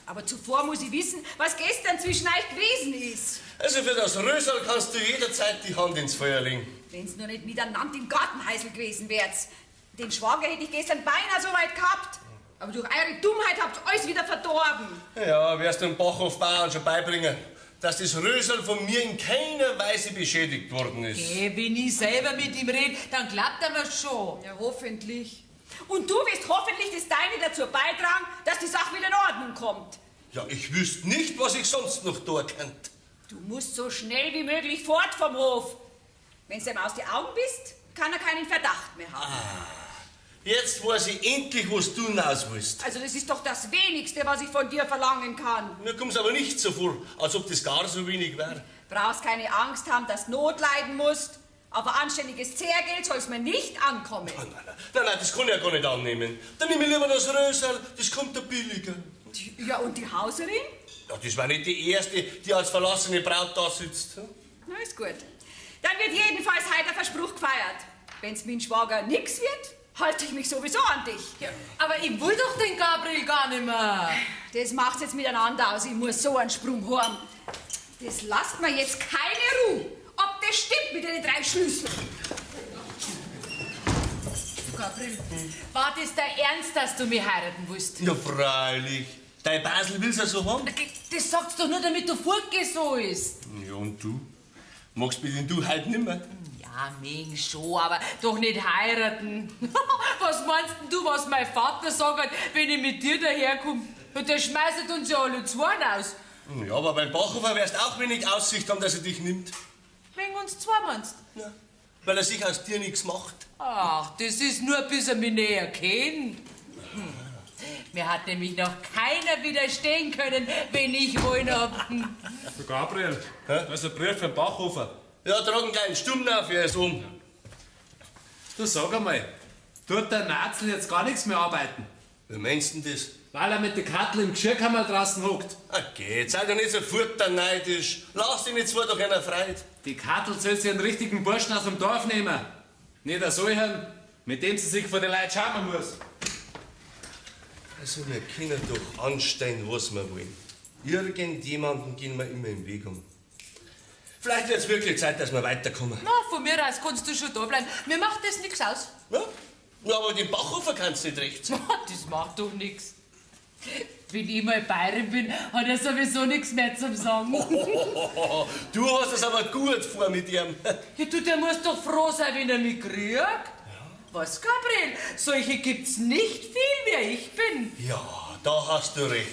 Aber zuvor muss ich wissen, was gestern zwischen euch gewesen ist. Also für das Röserl kannst du jederzeit die Hand ins Feuer legen. Wenn's nur nicht miteinander im Gartenhäusl gewesen wär's. Den Schwager hätte ich gestern beinahe so weit gehabt. Aber durch eure Dummheit habt ihr alles wieder verdorben. Ja, wirst du dem Bachhof-Bauern schon beibringen, dass das Röserl von mir in keiner Weise beschädigt worden ist. Geh, wenn ich selber mit ihm red, dann klappt er mir schon. Ja, hoffentlich. Und du wirst hoffentlich das Deine dazu beitragen, dass die Sache wieder in Ordnung kommt. Ja, ich wüsste nicht, was ich sonst noch tun könnte. Du musst so schnell wie möglich fort vom Hof. Wenn's ihm aus die Augen bist, kann er keinen Verdacht mehr haben. Ah, jetzt weiß ich endlich, was du hinaus willst. Also das ist doch das Wenigste, was ich von dir verlangen kann. Mir kommt's aber nicht so vor, als ob das gar so wenig wäre. Brauchst keine Angst haben, dass du Not leiden musst. Auf ein anständiges Zehrgeld soll's mir nicht ankommen. Nein, nein, nein, nein, das kann ich ja gar nicht annehmen. Dann nehme ich lieber das Röserl, das kommt da billiger. Ja, und die Hauserin? Ja, das war nicht die erste, die als verlassene Braut da sitzt. Na, ist gut. Dann wird jedenfalls heute ein Verspruch gefeiert. Wenn's mit dem Schwager nix wird, halte ich mich sowieso an dich. Ja, aber ich will doch den Gabriel gar nicht mehr. Das macht's jetzt miteinander aus. Ich muss so einen Sprung haben. Das lasst mir jetzt keine Ruhe. Ob das stimmt mit den 3 Schlüsseln. Du, Gabriel, war das dein Ernst, dass du mich heiraten willst? Ja, freilich. Dein Basel will's ja so haben. Das sagst du doch nur, damit du fortgehst, so ist. Ja, und du? Magst mich denn du heute nimmer? Ja, Ja, meng schon, aber doch nicht heiraten. Was meinst denn du, was mein Vater sagt, wenn ich mit dir daherkomme? Ja, der schmeißt uns ja alle zwei aus. Ja, aber beim Bachhofer wirst auch wenig Aussicht haben, dass er dich nimmt. Wegen uns zwei meinst? Ja. Weil er sich aus dir nichts macht. Ach, das ist nur, bis er mich näher kennt. Mir hat nämlich noch keiner widerstehen können, wenn ich wollen hab. Du Gabriel, da ist ein Brief vom Bachhofer. Ja, trag einen kleinen Stumm auf, er ist um. Du sag einmal, tut der Natzel jetzt gar nichts mehr arbeiten? Wie meinst du denn das? Weil er mit der Kattel im Geschirrkammer draußen hockt. Okay, jetzt sei doch nicht so futterneidisch. Lass dich nicht zwei doch einer Freude. Die Kattel soll sich einen richtigen Burschen aus dem Dorf nehmen. Nicht einen solchen, mit dem sie sich vor den Leuten schamen muss. Also, wir können doch anstellen, was wir wollen. Irgendjemanden gehen wir immer im Weg um. Vielleicht wird's wirklich Zeit, dass wir weiterkommen. Na, von mir aus kannst du schon da bleiben. Mir macht das nichts aus. Ja? Ja, aber dem Bachhofer kannst du nicht recht sein. Das macht doch nichts. Wenn ich mal Bayerin bin, hat er sowieso nichts mehr zum Sagen. Du hast es aber gut vor mit ihm. Ja, du, der muss doch froh sein, wenn er mich kriegt. Ja. Was, Gabriel? Solche gibt's nicht viel, wie ich bin. Ja, da hast du recht.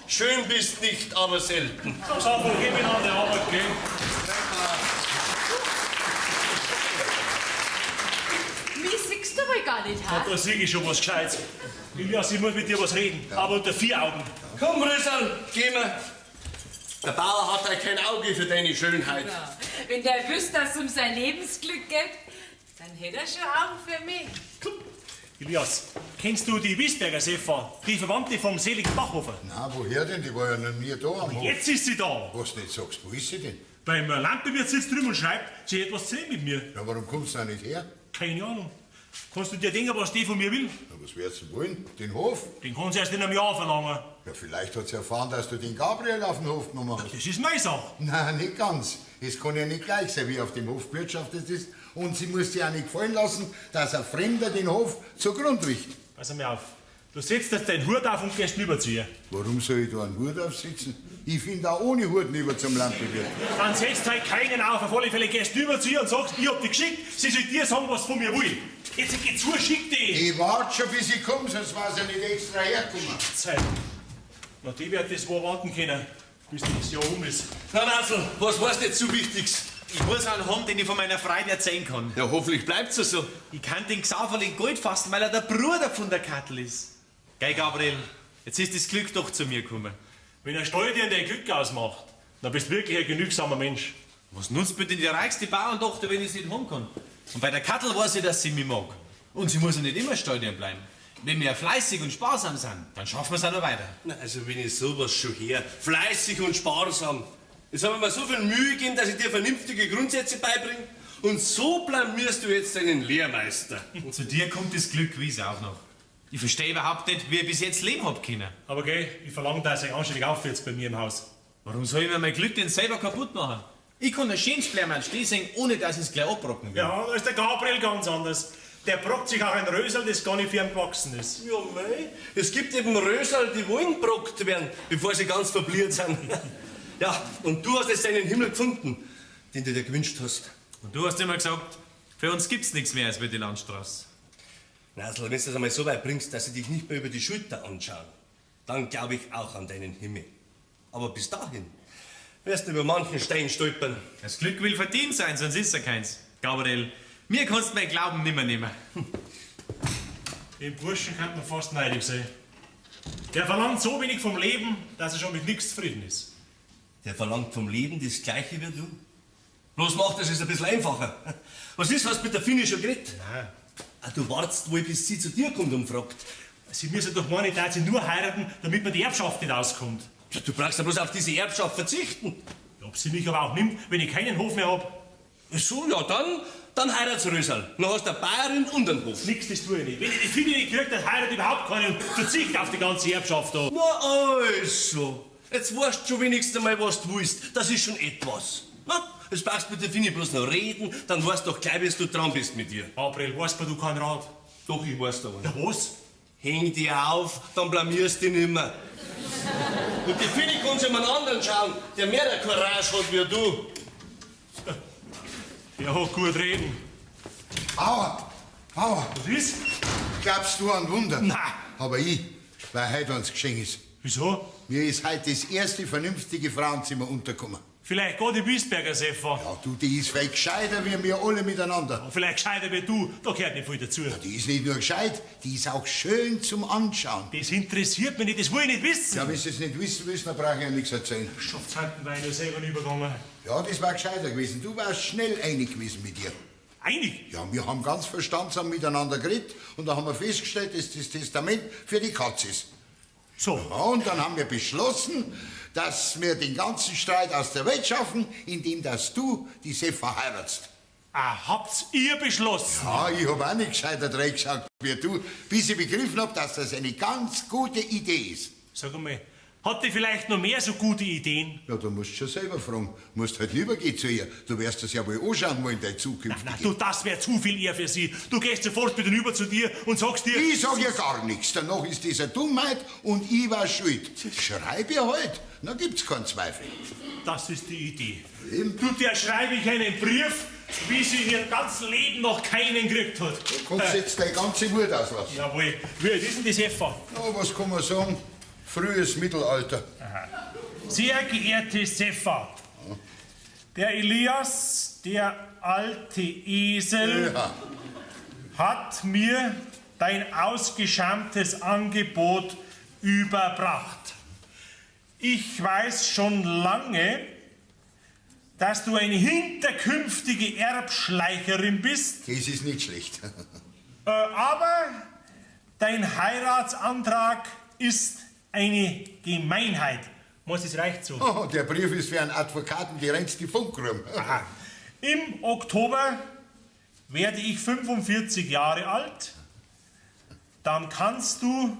Schön bist nicht, aber selten. So, so, geh mir an die Arbeit, gell? Mich siehst du wohl gar nicht, ha? Na, da sehe ich schon was Gescheites. Elias, ich muss mit dir was reden, aber unter vier Augen. Komm, Rösal, geh wir. Der Bauer hat halt kein Auge für deine Schönheit. Ja. Wenn der wüsste, dass es um sein Lebensglück geht, dann hätte er schon Augen für mich. Komm. Elias, kennst du die Wiesberger Sefa, die Verwandte vom seligen Bachhofer? Na, woher denn? Die war ja noch nie da am Hof. Jetzt ist sie da. Was du nicht sagst, wo ist sie denn? Beim Lampenwirt sitzt drüben und schreibt, sie hätte was zu sehen mit mir. Ja, warum kommst du da nicht her? Keine Ahnung. Kannst du dir denken, was die von mir will? Na, was wird sie wollen? Den Hof? Den kann sie erst in einem Jahr verlangen. Ja, vielleicht hat sie erfahren, dass du den Gabriel auf den Hof genommen hast. Das ist meine Sache. Nein, nicht ganz. Es kann ja nicht gleich sein, wie auf dem Hof gewirtschaftet ist. Und sie muss sich auch nicht gefallen lassen, dass ein Fremder den Hof zugrunde richtet. Pass mal auf. Du setzt jetzt deinen Hut auf und gehst rüber zu ihr. Warum soll ich da einen Hut aufsetzen? Ich finde auch ohne Hut rüber zum Lampenwirt. Dann setzt halt keinen auf. Auf alle Fälle gehst du rüber zu ihr und sagst, ich hab dich geschickt, sie soll dir sagen, was von mir will. Jetzt geh zu, schick dich. Ich warte schon, bis ich komme, sonst war sie ja nicht extra hergekommen. Zeit. Na, die wird das wohl warten können, bis das Jahr um ist. Na, Natzel, was war's jetzt so Wichtiges? Ich muss einen haben, den ich von meiner Freundin erzählen kann. Ja, hoffentlich bleibt's so. Ich kann den Xaverl in Gold fassen, weil er der Bruder von der Kattel ist. Gell, Gabriel, jetzt ist das Glück doch zu mir gekommen. Wenn ein Stall dir dein Glück ausmacht, dann bist du wirklich ein genügsamer Mensch. Was nutzt mir denn die reichste Bauerntochter, wenn ich sie nicht haben kann? Und bei der Kattel weiß ich, dass sie mich mag. Und sie muss ja nicht immer stadion bleiben. Wenn wir fleißig und sparsam sind, dann schaffen wir es auch noch weiter. Na, also wenn ich sowas schon her, fleißig und sparsam. Jetzt habe ich mir so viel Mühe gegeben, dass ich dir vernünftige Grundsätze beibringe. Und so blamierst du jetzt deinen Lehrmeister. Zu dir kommt das Glück gewiss auch noch. Ich verstehe überhaupt nicht, wie ich bis jetzt leben hab können. Aber gell, ich verlange, dass ihr anständig aufführt bei mir im Haus. Warum soll ich mir mein Glück denn selber kaputt machen? Ich kann ein schönes Blärmann stehen sehen, ohne dass ich es gleich abbrocken will. Ja, da ist der Gabriel ganz anders. Der brockt sich auch ein Rösel, das gar nicht für ihn gewachsen ist. Ja, mei. Es gibt eben Rösel, die wollen brockt werden, bevor sie ganz verbliert sind. Ja, und du hast jetzt deinen Himmel gefunden, den du dir gewünscht hast. Und du hast immer gesagt, für uns gibt's nichts mehr als über die Landstraße. Nasel, wenn du das einmal so weit bringst, dass sie dich nicht mehr über die Schulter anschauen, dann glaube ich auch an deinen Himmel. Aber bis dahin wirst du über manchen Stein stolpern. Das Glück will verdient sein, sonst ist er keins. Gabriel, mir kannst du mein Glauben nimmer nehmen. Dem Burschen kann man fast neidisch sein. Der verlangt so wenig vom Leben, dass er schon mit nichts zufrieden ist. Der verlangt vom Leben das Gleiche wie du. Bloß macht es ein bisschen einfacher. Was ist, hast du mit der Finne schon geredet? Nein. Ah, du wartest wohl, bis sie zu dir kommt und fragt. Sie müssen doch meinen, dass sie nur heiraten, damit man die Erbschaft nicht auskommt. Ja, du brauchst ja bloß auf diese Erbschaft verzichten. Ja, ob sie mich aber auch nimmt, wenn ich keinen Hof mehr hab. So, ja, dann heirat's Rösal. Dann hast du eine Bayerin und einen Hof. Nix, das tue ich nicht. Wenn ich die Finne nicht krieg, dann heirate ich überhaupt keine und verzichte auf die ganze Erbschaft da. Na also, jetzt weißt du schon wenigstens einmal, was du willst. Das ist schon etwas. Na, jetzt brauchst du mit der Finne bloß noch reden, dann weißt du doch gleich, wie du dran bist mit ihr. Gabriel, weißt du keinen Rat? Doch, ich weiß da einen. Ja, was? Häng dich auf, dann blamierst du dich nimmer. Und die Finne kann sich um einen anderen schauen, der mehr Courage hat wie du. Der hat gut reden. Bauer! Bauer! Was ist? Glaubst du an Wunder? Nein. Aber ich, weil heute eins geschehen ist. Wieso? Mir ist heute das erste vernünftige Frauenzimmer untergekommen. Vielleicht gerade die Wiesberger Sefa. Ja, du, die ist vielleicht gescheiter wie wir alle miteinander. Vielleicht gescheiter wie du, da gehört nicht viel dazu. Ja, die ist nicht nur gescheit, die ist auch schön zum Anschauen. Das interessiert mich nicht, das will ich nicht wissen. Ja, wenn du es nicht wissen willst, dann brauche ich ja nichts erzählen. Schafftshanten war ich noch selber übergegangen. Ja, das war gescheiter gewesen. Du warst schnell einig gewesen mit ihr. Einig? Ja, wir haben ganz verstandsam miteinander geredet und da haben wir festgestellt, dass das Testament für die Katze ist. So. Ja, und dann haben wir beschlossen, dass wir den ganzen Streit aus der Welt schaffen, indem dass du die Sefa heiratst. Ah, habt's ihr beschlossen? Ja, ich hab auch nicht gescheiter reingeschaut wie du, bis ich begriffen hab, dass das eine ganz gute Idee ist. Sag einmal, hat die vielleicht noch mehr so gute Ideen? Ja, du musst schon selber fragen. Musst halt lieber gehen zu ihr. Du wirst das ja wohl anschauen wollen, deine zukünftige. Na, du, das wär zu viel Ehr für sie. Du gehst sofort wieder rüber zu dir und sagst ihr... Ich sag ihr gar nichts. Danach ist das eine Dummheit und ich war schuld. Schreib ihr halt. Da gibt's keinen Zweifel. Das ist die Idee. Eben. Du, der schreibe ich einen Brief, wie sie in ihrem ganzen Leben noch keinen gekriegt hat. Du kannst jetzt deine ganze Wut auslassen. Jawohl. Wie alt ist denn das Eva? Na, was kann man sagen? Frühes Mittelalter. Aha. Sehr geehrte Sefa, der Elias, der alte Esel, ja. hat mir dein ausgeschämtes Angebot überbracht. Ich weiß schon lange, dass du eine hinterkünftige Erbschleicherin bist. Das ist nicht schlecht. Aber dein Heiratsantrag ist eine Gemeinheit. Muss es reicht so. Oh, der Brief ist für einen Advokaten, die rennt die Funkrum. Aha. Im Oktober werde ich 45 Jahre alt. Dann kannst du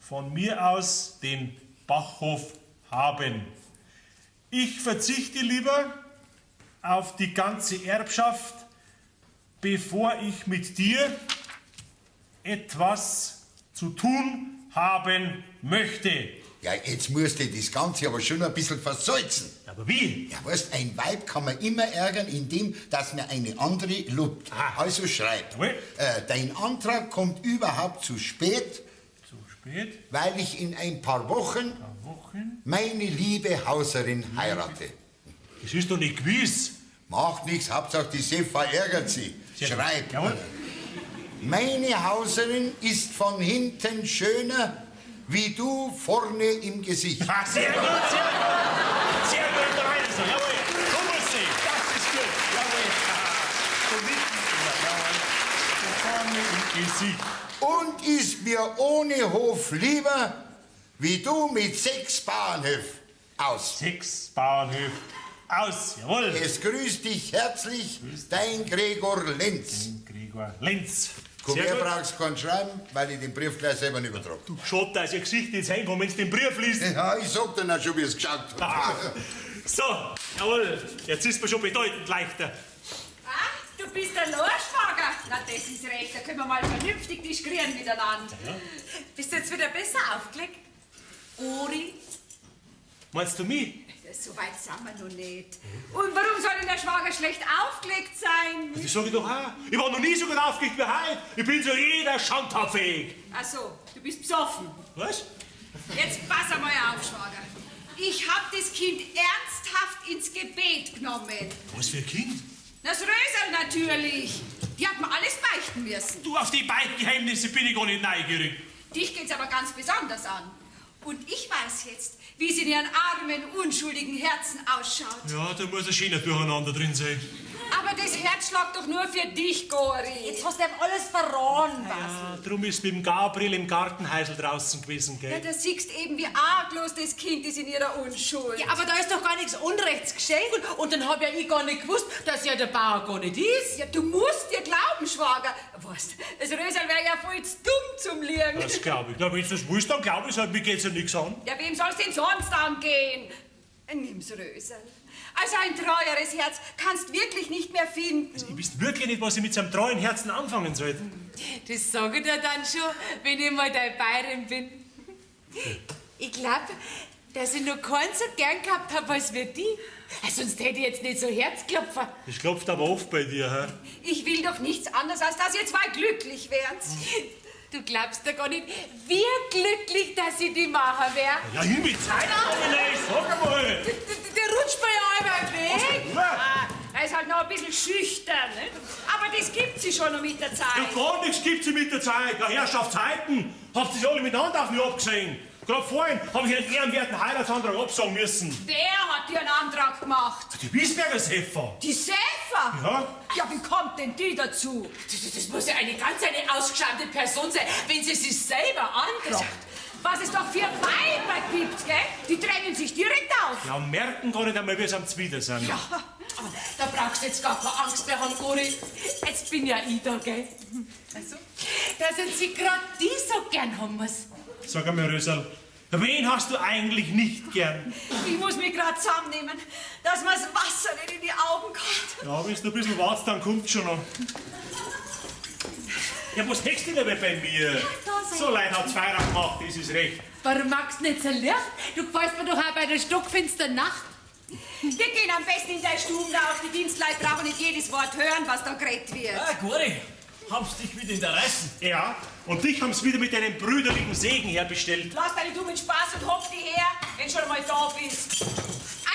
von mir aus den Bachhof haben. Ich verzichte lieber auf die ganze Erbschaft, bevor ich mit dir etwas zu tun haben möchte. Ja, jetzt musst du das Ganze aber schon ein bisschen versalzen. Aber wie? Ja, weißt, ein Weib kann man immer ärgern, indem, dass man eine andere lobt. Also schreib. Dein Antrag kommt überhaupt zu spät. Zu spät? Weil ich in ein paar Wochen, meine liebe Hauserin heirate. Das ist doch nicht gewiss. Macht nichts, Hauptsache die Sefa ärgert sie. Schreib. Jawohl. Meine Hauserin ist von hinten schöner, wie du vorne im Gesicht. Ah, sehr gut, sehr gut. Sehr gut, der Reiner. Jawohl, so muss sie. Das ist gut. Jawohl. Von hinten, jawohl. Von vorne im Gesicht. Und ist mir ohne Hof lieber, wie du mit 6 Bauernhöfen aus. 6 Bauernhöfe aus, jawohl. Es grüßt dich herzlich, dein Gregor Lenz. Dein Gregor Lenz. Komm Sehr her, gut. brauchst keinen schreiben, weil ich den Brief gleich selber nicht übertrage. Du schaut, dass ihr Gesicht ins Heim kommt, wenn du den Brief liest. Ja, ich sag dir auch schon, wie es geschaut hat. Ah. So, jawohl, jetzt ist mir schon bedeutend leichter. Ah, du bist der Lorschwager. Na, das ist recht, da können wir mal vernünftig diskutieren miteinander. Ja. Bist du jetzt wieder besser aufgelegt? Ori? Meinst du mich? So weit sind wir noch nicht. Und warum soll denn der Schwager schlecht aufgelegt sein? Das sag ich doch auch. Ich war noch nie so gut aufgelegt wie heute. Ich bin zu jeder Schandtat fähig. Ach so, du bist besoffen. Was? Jetzt pass einmal auf, Schwager. Ich hab das Kind ernsthaft ins Gebet genommen. Was für ein Kind? Das Rösel natürlich. Die hat mir alles beichten müssen. Du, auf die Beichtgeheimnisse bin ich gar nicht neugierig. Dich geht's aber ganz besonders an. Und ich weiß jetzt, wie es in ihren armen, unschuldigen Herzen ausschaut. Ja, da muss ein schöner Durcheinander drin sein. Aber das Herz schlagt doch nur für dich, Gori. Jetzt hast du ihm alles verraten, was? Ja, drum ist mit dem Gabriel im Gartenhäusl draußen gewesen, gell? Ja, da siehst eben, wie arglos das Kind ist in ihrer Unschuld. Ja, aber da ist doch gar nichts Unrechts geschehen. Und dann hab ja ich gar nicht gewusst, dass ja der Bauer gar nicht ist. Ja, du musst dir glauben, Schwager. Was? Das Rösel wäre ja voll zu dumm zum Liegen. Das glaub ich. Na, wenn du das willst, dann glaub ich's halt. Mir geht's ja nichts an. Ja, wem soll's denn sonst angehen? Nimm's, Rösel. Also ein treueres Herz kannst wirklich nicht mehr finden. Also, ich wüsste wirklich nicht, was ich mit seinem treuen Herzen anfangen sollte. Das sag ich dir dann schon, wenn ich mal dein Bayerin bin. Ich glaub, Dass ich noch keinen so gern gehabt hab als wir die. Sonst hätte ich jetzt nicht so Herzklopfer. Das klopft aber oft bei dir, hä? Ich will doch nichts anderes, als dass ihr zwei glücklich werdet. Du glaubst doch gar nicht, wie glücklich, dass ich die machen wär. Ja, hin mit Zeit, Annelies, sag einmal! Der rutscht mir ja einmal weg. Ah, er ist halt noch ein bisschen schüchtern, nicht? Aber das gibt sie schon noch mit der Zeit. Ja, gar nichts gibt sie mit der Zeit. Ja, Herrschaftszeiten. Habt ihr alle miteinander auf mich abgesehen? Gerade vorhin habe ich einen ehrenwerten Heiratsantrag absagen müssen. Wer hat dir einen Antrag gemacht? Die Wiesberger Sefa. Die Sefa? Ja. Ja, wie kommt denn die dazu? Das muss ja eine ganz eine ausgeschamte Person sein, wenn sie sich selber antragt. Was es doch für Weiber gibt, gell? Die drängen sich direkt auf. Ja, merken gar nicht einmal, wie sie am Zwider sind. Ja, aber da brauchst du jetzt gar keine Angst mehr haben, Gori. Jetzt bin ja ich da, gell? Also, dass ich sie grad die so gern haben muss. Sag einmal, Rösel, wen hast du eigentlich nicht gern? Ich muss mich grad zusammennehmen, dass mir's Wasser nicht in die Augen kommt. Ja, wenn du ein bisschen wartest, dann kommt's schon noch. Ja, was hängst du denn dabei bei mir? So leid hat's Feierabend gemacht, das ist recht. Warum magst du nicht so Licht? Du gefällst mir doch auch bei der stockfinsteren Nacht. Wir gehen am besten in deine Stube auf. Die Dienstleute brauchen nicht jedes Wort hören, was da geredet wird. Ah, Gori, haben's dich wieder in der Reißen. Ja, und dich haben's wieder mit deinem brüderlichen Segen herbestellt. Lass deine dummen Spaß und hock dich her, wenn du schon einmal da bist.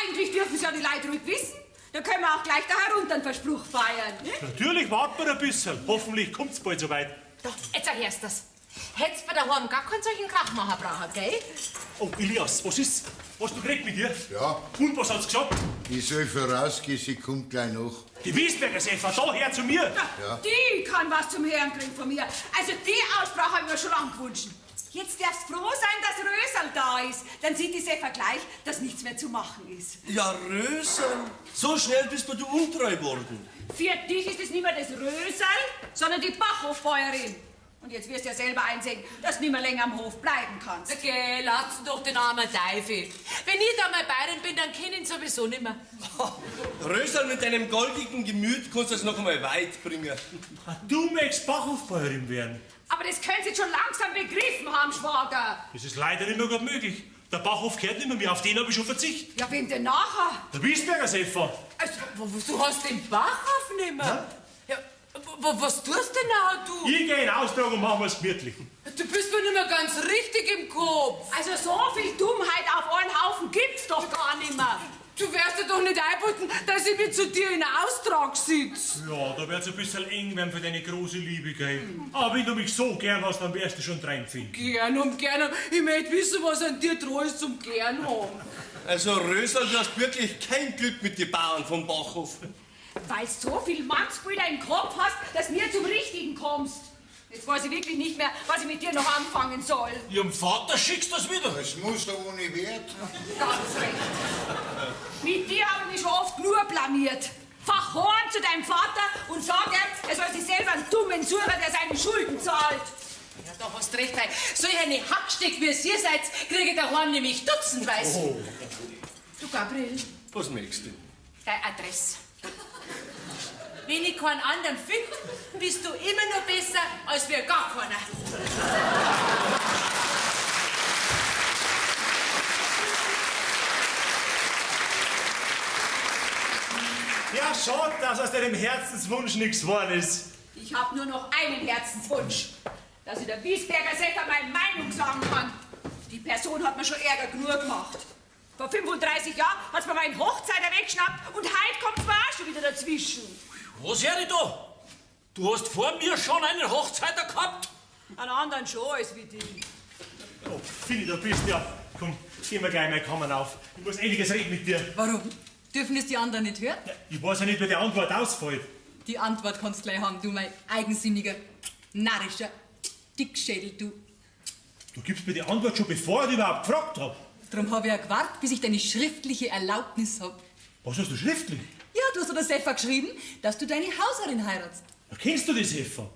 Eigentlich dürfen es ja die Leute ruhig wissen. Dann können wir auch gleich da herunter einen Verspruch feiern. Ne? Natürlich warten wir ein bisschen. Hoffentlich kommt's bald soweit. Doch, jetzt erhörst das. Hättest bei daheim gar keinen solchen Krach machen brauchen, gell? Oh, Elias, was ist? Was du geredet mit ihr? Ja. Und was hat's gesagt? Ich soll vorausgehen, sie kommt gleich nach. Die Wiesberger Sefa, da her zu mir! Ja. Die kann was zum Hören kriegen von mir. Also die Aussprache habe ich mir schon lange gewünscht. Jetzt darfst froh sein, dass Rösel da ist. Dann sieht die Sefa gleich, dass nichts mehr zu machen ist. Ja, Rösel, so schnell bist du untreu worden. Für dich ist es nicht mehr das Rösel, sondern die Bachhofbäuerin. Und jetzt wirst du ja selber einsehen, dass du nicht mehr länger am Hof bleiben kannst. Okay, lass doch den armen Teufel. Wenn ich da mal Bayern bin, dann kenn ich ihn sowieso nicht mehr. Rösel, mit deinem goldigen Gemüt kannst du es noch einmal weit bringen. Du möchtest Bachhofbäuerin werden. Aber das können Sie jetzt schon langsam begriffen haben, Schwager. Das ist leider nicht mehr grad möglich. Der Bachhof gehört nicht mehr mir, auf den habe ich schon verzichtet. Ja, wem denn nachher? Der Wiesberger Sefa. Also, du hast den Bachhof nicht mehr? Ja, was tust denn nachher, du? Ich gehe in Austrag und machen wir's gemütlich. Du bist mir nicht mehr ganz richtig im Kopf. Also so viel Dummheit auf einen Haufen gibt's doch gar nicht mehr. Du wirst dir doch nicht einbilden, dass ich mich zu dir in Austrag sitz. Ja, da wird's ein bisschen eng werden für deine große Liebe, gell? Aber wenn du mich so gern hast, dann wirst du schon reinfinden. Gern und gern. Ich möchte wissen, was an dir treu ist zum gern haben. Also Rösel, du hast wirklich kein Glück mit den Bauern vom Bachhof. Weil du so viel Mannsbilder im Kopf hast, dass mir zum Richtigen kommst. Jetzt weiß ich wirklich nicht mehr, was ich mit dir noch anfangen soll. Ihrem Vater schickst du das wieder. Das muss doch ohne Wert. Ganz recht. Mit dir habe ich mich schon oft nur blamiert. Fach Horn zu deinem Vater und sag ihm, er soll sich selber einen dummen suchen, der seine Schulden zahlt. Ja, da hast du recht. Solch eine Hacksteck, wie es ihr seid, kriege ich daheim nämlich dutzendweise. Oh. Du, Gabriel. Was möchtest du? Deine Adresse. Wenn ich keinen anderen finde, bist du immer noch besser als wir gar keiner. Ja, schade, dass aus deinem Herzenswunsch nichts geworden ist. Ich habe nur noch einen Herzenswunsch, dass ich der Wiesberger Secker meine Meinung sagen kann. Die Person hat mir schon Ärger genug gemacht. Vor 35 Jahren hat's mir meinen Hochzeiter weggeschnappt und heute kommt's mir auch schon wieder dazwischen. Was hör ich da? Du hast vor mir schon einen Hochzeiter gehabt? Einen anderen schon als wie die. Oh, Fini, da bist du ja. Komm, gehen wir gleich mal Kammern auf. Ich muss einiges reden mit dir. Warum? Dürfen es die anderen nicht hören? Ich weiß ja nicht, wie die Antwort ausfällt. Die Antwort kannst du gleich haben, du mein eigensinniger, narrischer Dickschädel, du. Du gibst mir die Antwort schon, bevor ich überhaupt gefragt hab. Darum habe ich ja gewartet, bis ich deine schriftliche Erlaubnis hab. Was hast du schriftlich? Ja, du hast der Sefa geschrieben, dass du deine Hausherrin heiratst. Da kennst du die Sefa.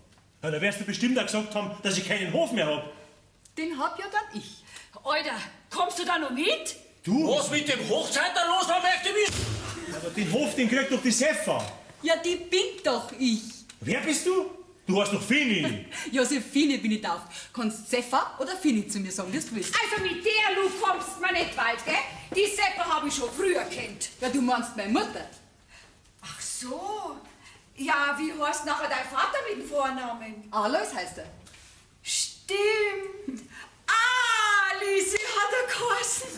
Ja, da wirst du bestimmt auch gesagt haben, dass ich keinen Hof mehr hab. Den hab ja dann ich. Alter, kommst du da noch mit? Du? Was mit dem Hochzeiter los war, möchte ich wissen. Aber den Hof, den kriegt doch die Sefa. Ja, die bin doch ich. Wer bist du? Du hast doch Fini. Josephine bin ich tauft. Kannst Seffa oder Fini zu mir sagen, wie du willst. Also mit der Lu kommst mir nicht weit, gell? Die Seppa habe ich schon früher kennt. Ja, du meinst meine Mutter. Ach so. Ja, wie heißt nachher dein Vater mit dem Vornamen? Alois heißt er. Stimmt. Alice hat er geheißen.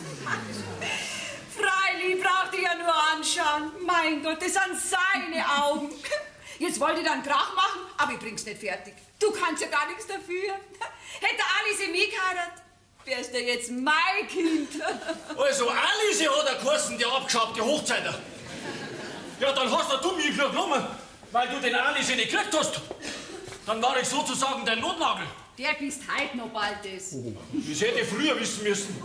Freilich braucht ich ja nur anschauen. Mein Gott, das sind seine Augen. Jetzt wollte ich dann Krach machen, aber ich bring's nicht fertig. Du kannst ja gar nichts dafür. Hätte Alice mich geheiratet, wärst du jetzt mein Kind. Also Alice hat er geheißen, der abgeschaubte Hochzeiter. Ja, dann hast du mich gleich genommen, weil du den Alice nicht gekriegt hast. Dann war ich sozusagen dein Notnagel. Der bist heut noch bald das. Das hätte ich früher wissen müssen.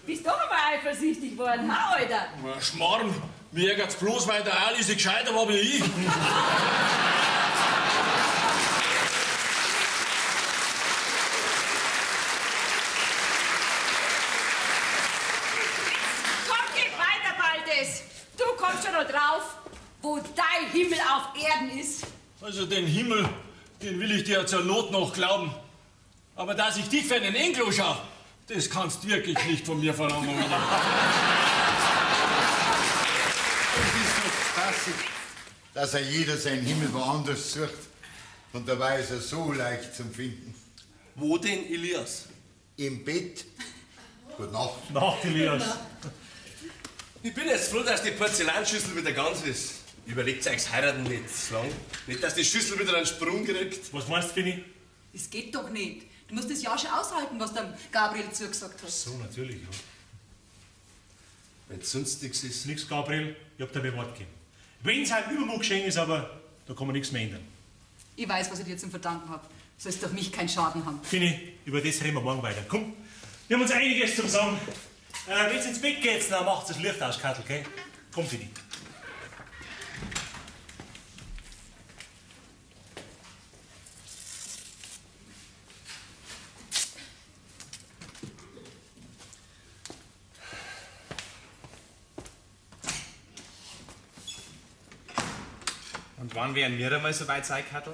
Bist doch einmal eifersüchtig geworden, ha, Alter? Na, Schmarrn, mir ärgert's bloß, weil der Alice gescheiter war wie ich. Komm, geh weiter, Baldes. Du kommst schon noch drauf, wo dein Himmel auf Erden ist. Also den Himmel, den will ich dir zur Not noch glauben. Aber dass ich dich für einen Enkel schau, das kannst wirklich nicht von mir verlangen. Oder? Es ist doch spaßig, dass er jeder seinen Himmel woanders sucht. Und dabei ist er so leicht zum Finden. Wo denn, Elias? Im Bett. Gute Nacht. Nacht, Elias. Ich bin jetzt froh, dass die Porzellanschüssel wieder ganz ist. Überlegt euch heiraten nicht zu lang. Nicht, dass die Schüssel wieder einen Sprung kriegt. Was meinst du, Fini? Das geht doch nicht. Du musst das ja schon aushalten, was dem Gabriel zugesagt hat. So, natürlich, ja. Wenn sonst nichts ist. Nix, Gabriel, ich hab dir mein Wort gegeben. Wenn's halt Übermut geschehen ist, aber da kann man nichts mehr ändern. Ich weiß, was ich dir zum Verdanken hab. Sollst durch mich keinen Schaden haben. Fini, über das reden wir morgen weiter. Komm, wir haben uns einiges zum Sagen. Wenn's ins Bett geht, dann macht's das Licht aus, Kattel, gell? Komm, Fini. Und wann werden wir einmal so weit sein, Kattel?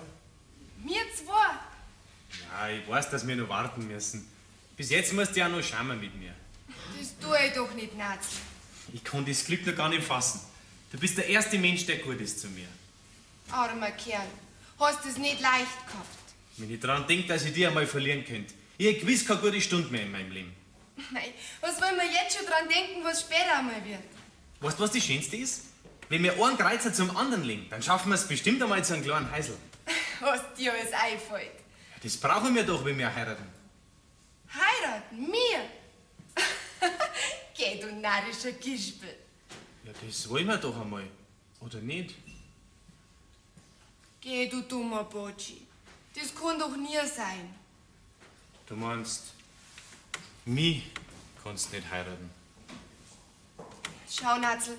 Wir zwei. Ja, ich weiß, dass wir noch warten müssen. Bis jetzt musst du ja noch schauen mit mir. Das tue ich doch nicht, Natz. Ich kann das Glück noch gar nicht fassen. Du bist der erste Mensch, der gut ist zu mir. Armer Kerl, hast es nicht leicht gehabt. Wenn ich dran denk, dass ich dich einmal verlieren könnte. Ich hätte gewiss keine gute Stunde mehr in meinem Leben. Mei, was wollen wir jetzt schon dran denken, was später einmal wird? Weißt du, was das Schönste ist? Wenn wir einen Kreuzer zum anderen legen, dann schaffen wir es bestimmt einmal zu einem kleinen Häusl. Was dir alles einfällt. Das brauchen wir doch, wenn wir heiraten. Heiraten? Mir? Geh, du narrischer Gispel. Ja, das wollen wir doch einmal. Oder nicht? Geh, du dummer Botschi. Das kann doch nie sein. Du meinst, mich kannst nicht heiraten. Schau, Natzel,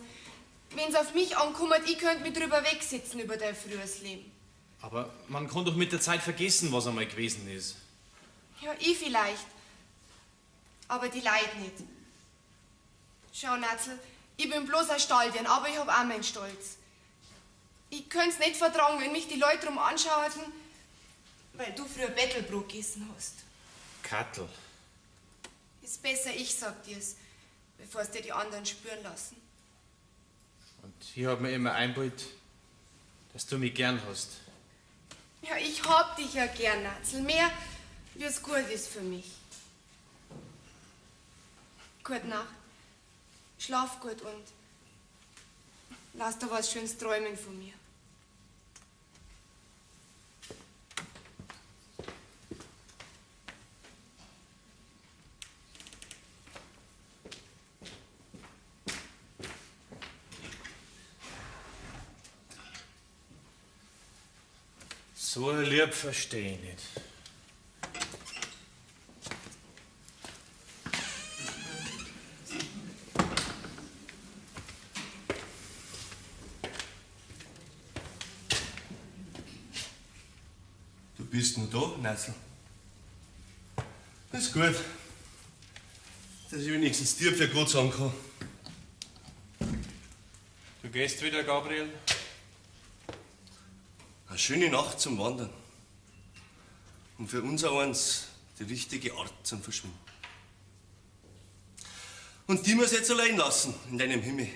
wenn's auf mich ankommt, ich könnt mich drüber wegsetzen über dein frühes Leben. Aber man kann doch mit der Zeit vergessen, was einmal gewesen ist. Ja, ich vielleicht. Aber die Leid nicht. Schau, Natzel, ich bin bloß ein Stalldirn, aber ich hab auch meinen Stolz. Ich könnt's nicht vertragen, wenn mich die Leute drum anschauten, weil du früher Bettelbrot gegessen hast. Kattel. Ist besser, ich sag dir's, bevor's dir die anderen spüren lassen. Und ich hab mir immer einbildet, dass du mich gern hast. Ja, ich hab dich ja gern, Natzel. Mehr, wie's gut ist für mich. Gute Nacht. Schlaf gut und lass dir was Schönes träumen von mir. So ein Lieb verstehe ich nicht. Du bist noch da, Natzel. Das ist gut, dass ich wenigstens dir für gut sagen kann. Du gehst wieder, Gabriel? Eine schöne Nacht zum Wandern. Und für unser eins die richtige Art zum Verschwinden. Und die muss ich jetzt allein lassen in deinem Himmel.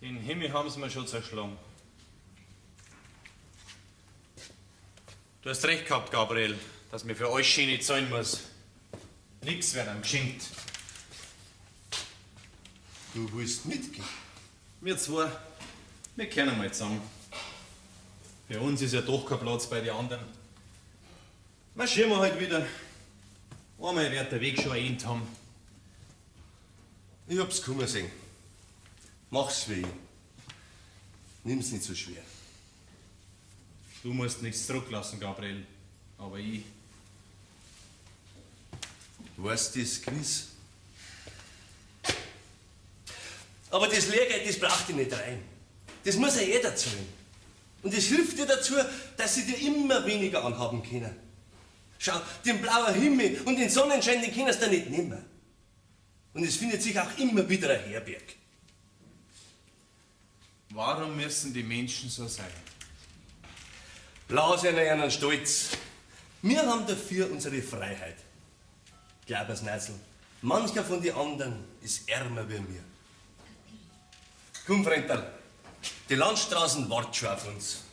Den Himmel haben sie mir schon zerschlagen. Du hast recht gehabt, Gabriel, dass mir für euch schön nicht zahlen muss. Nix wird einem geschenkt. Du willst mitgehen? Wir zwei, wir können mal zusammen. Für uns ist ja doch kein Platz bei den anderen. Marschieren wir halt wieder. Einmal wird der Weg schon ein End haben. Ich hab's kommen sehen. Mach's wie ich. Nimm's nicht so schwer. Du musst nichts zurücklassen, Gabriel. Aber ich. Weißt du das gewiss? Aber das Lehrgeld, das braucht ich nicht rein. Das muss ja jeder zahlen. Und es hilft dir dazu, dass sie dir immer weniger anhaben können. Schau, den blauen Himmel und den Sonnenschein, den können sie dir nicht nehmen. Und es findet sich auch immer wieder ein Herberg. Warum müssen die Menschen so sein? Lass ihnen einen Stolz. Wir haben dafür unsere Freiheit. Glaub es, Neisel, mancher von den anderen ist ärmer wie wir. Komm, Freundl, die Landstraßen warten schon auf uns.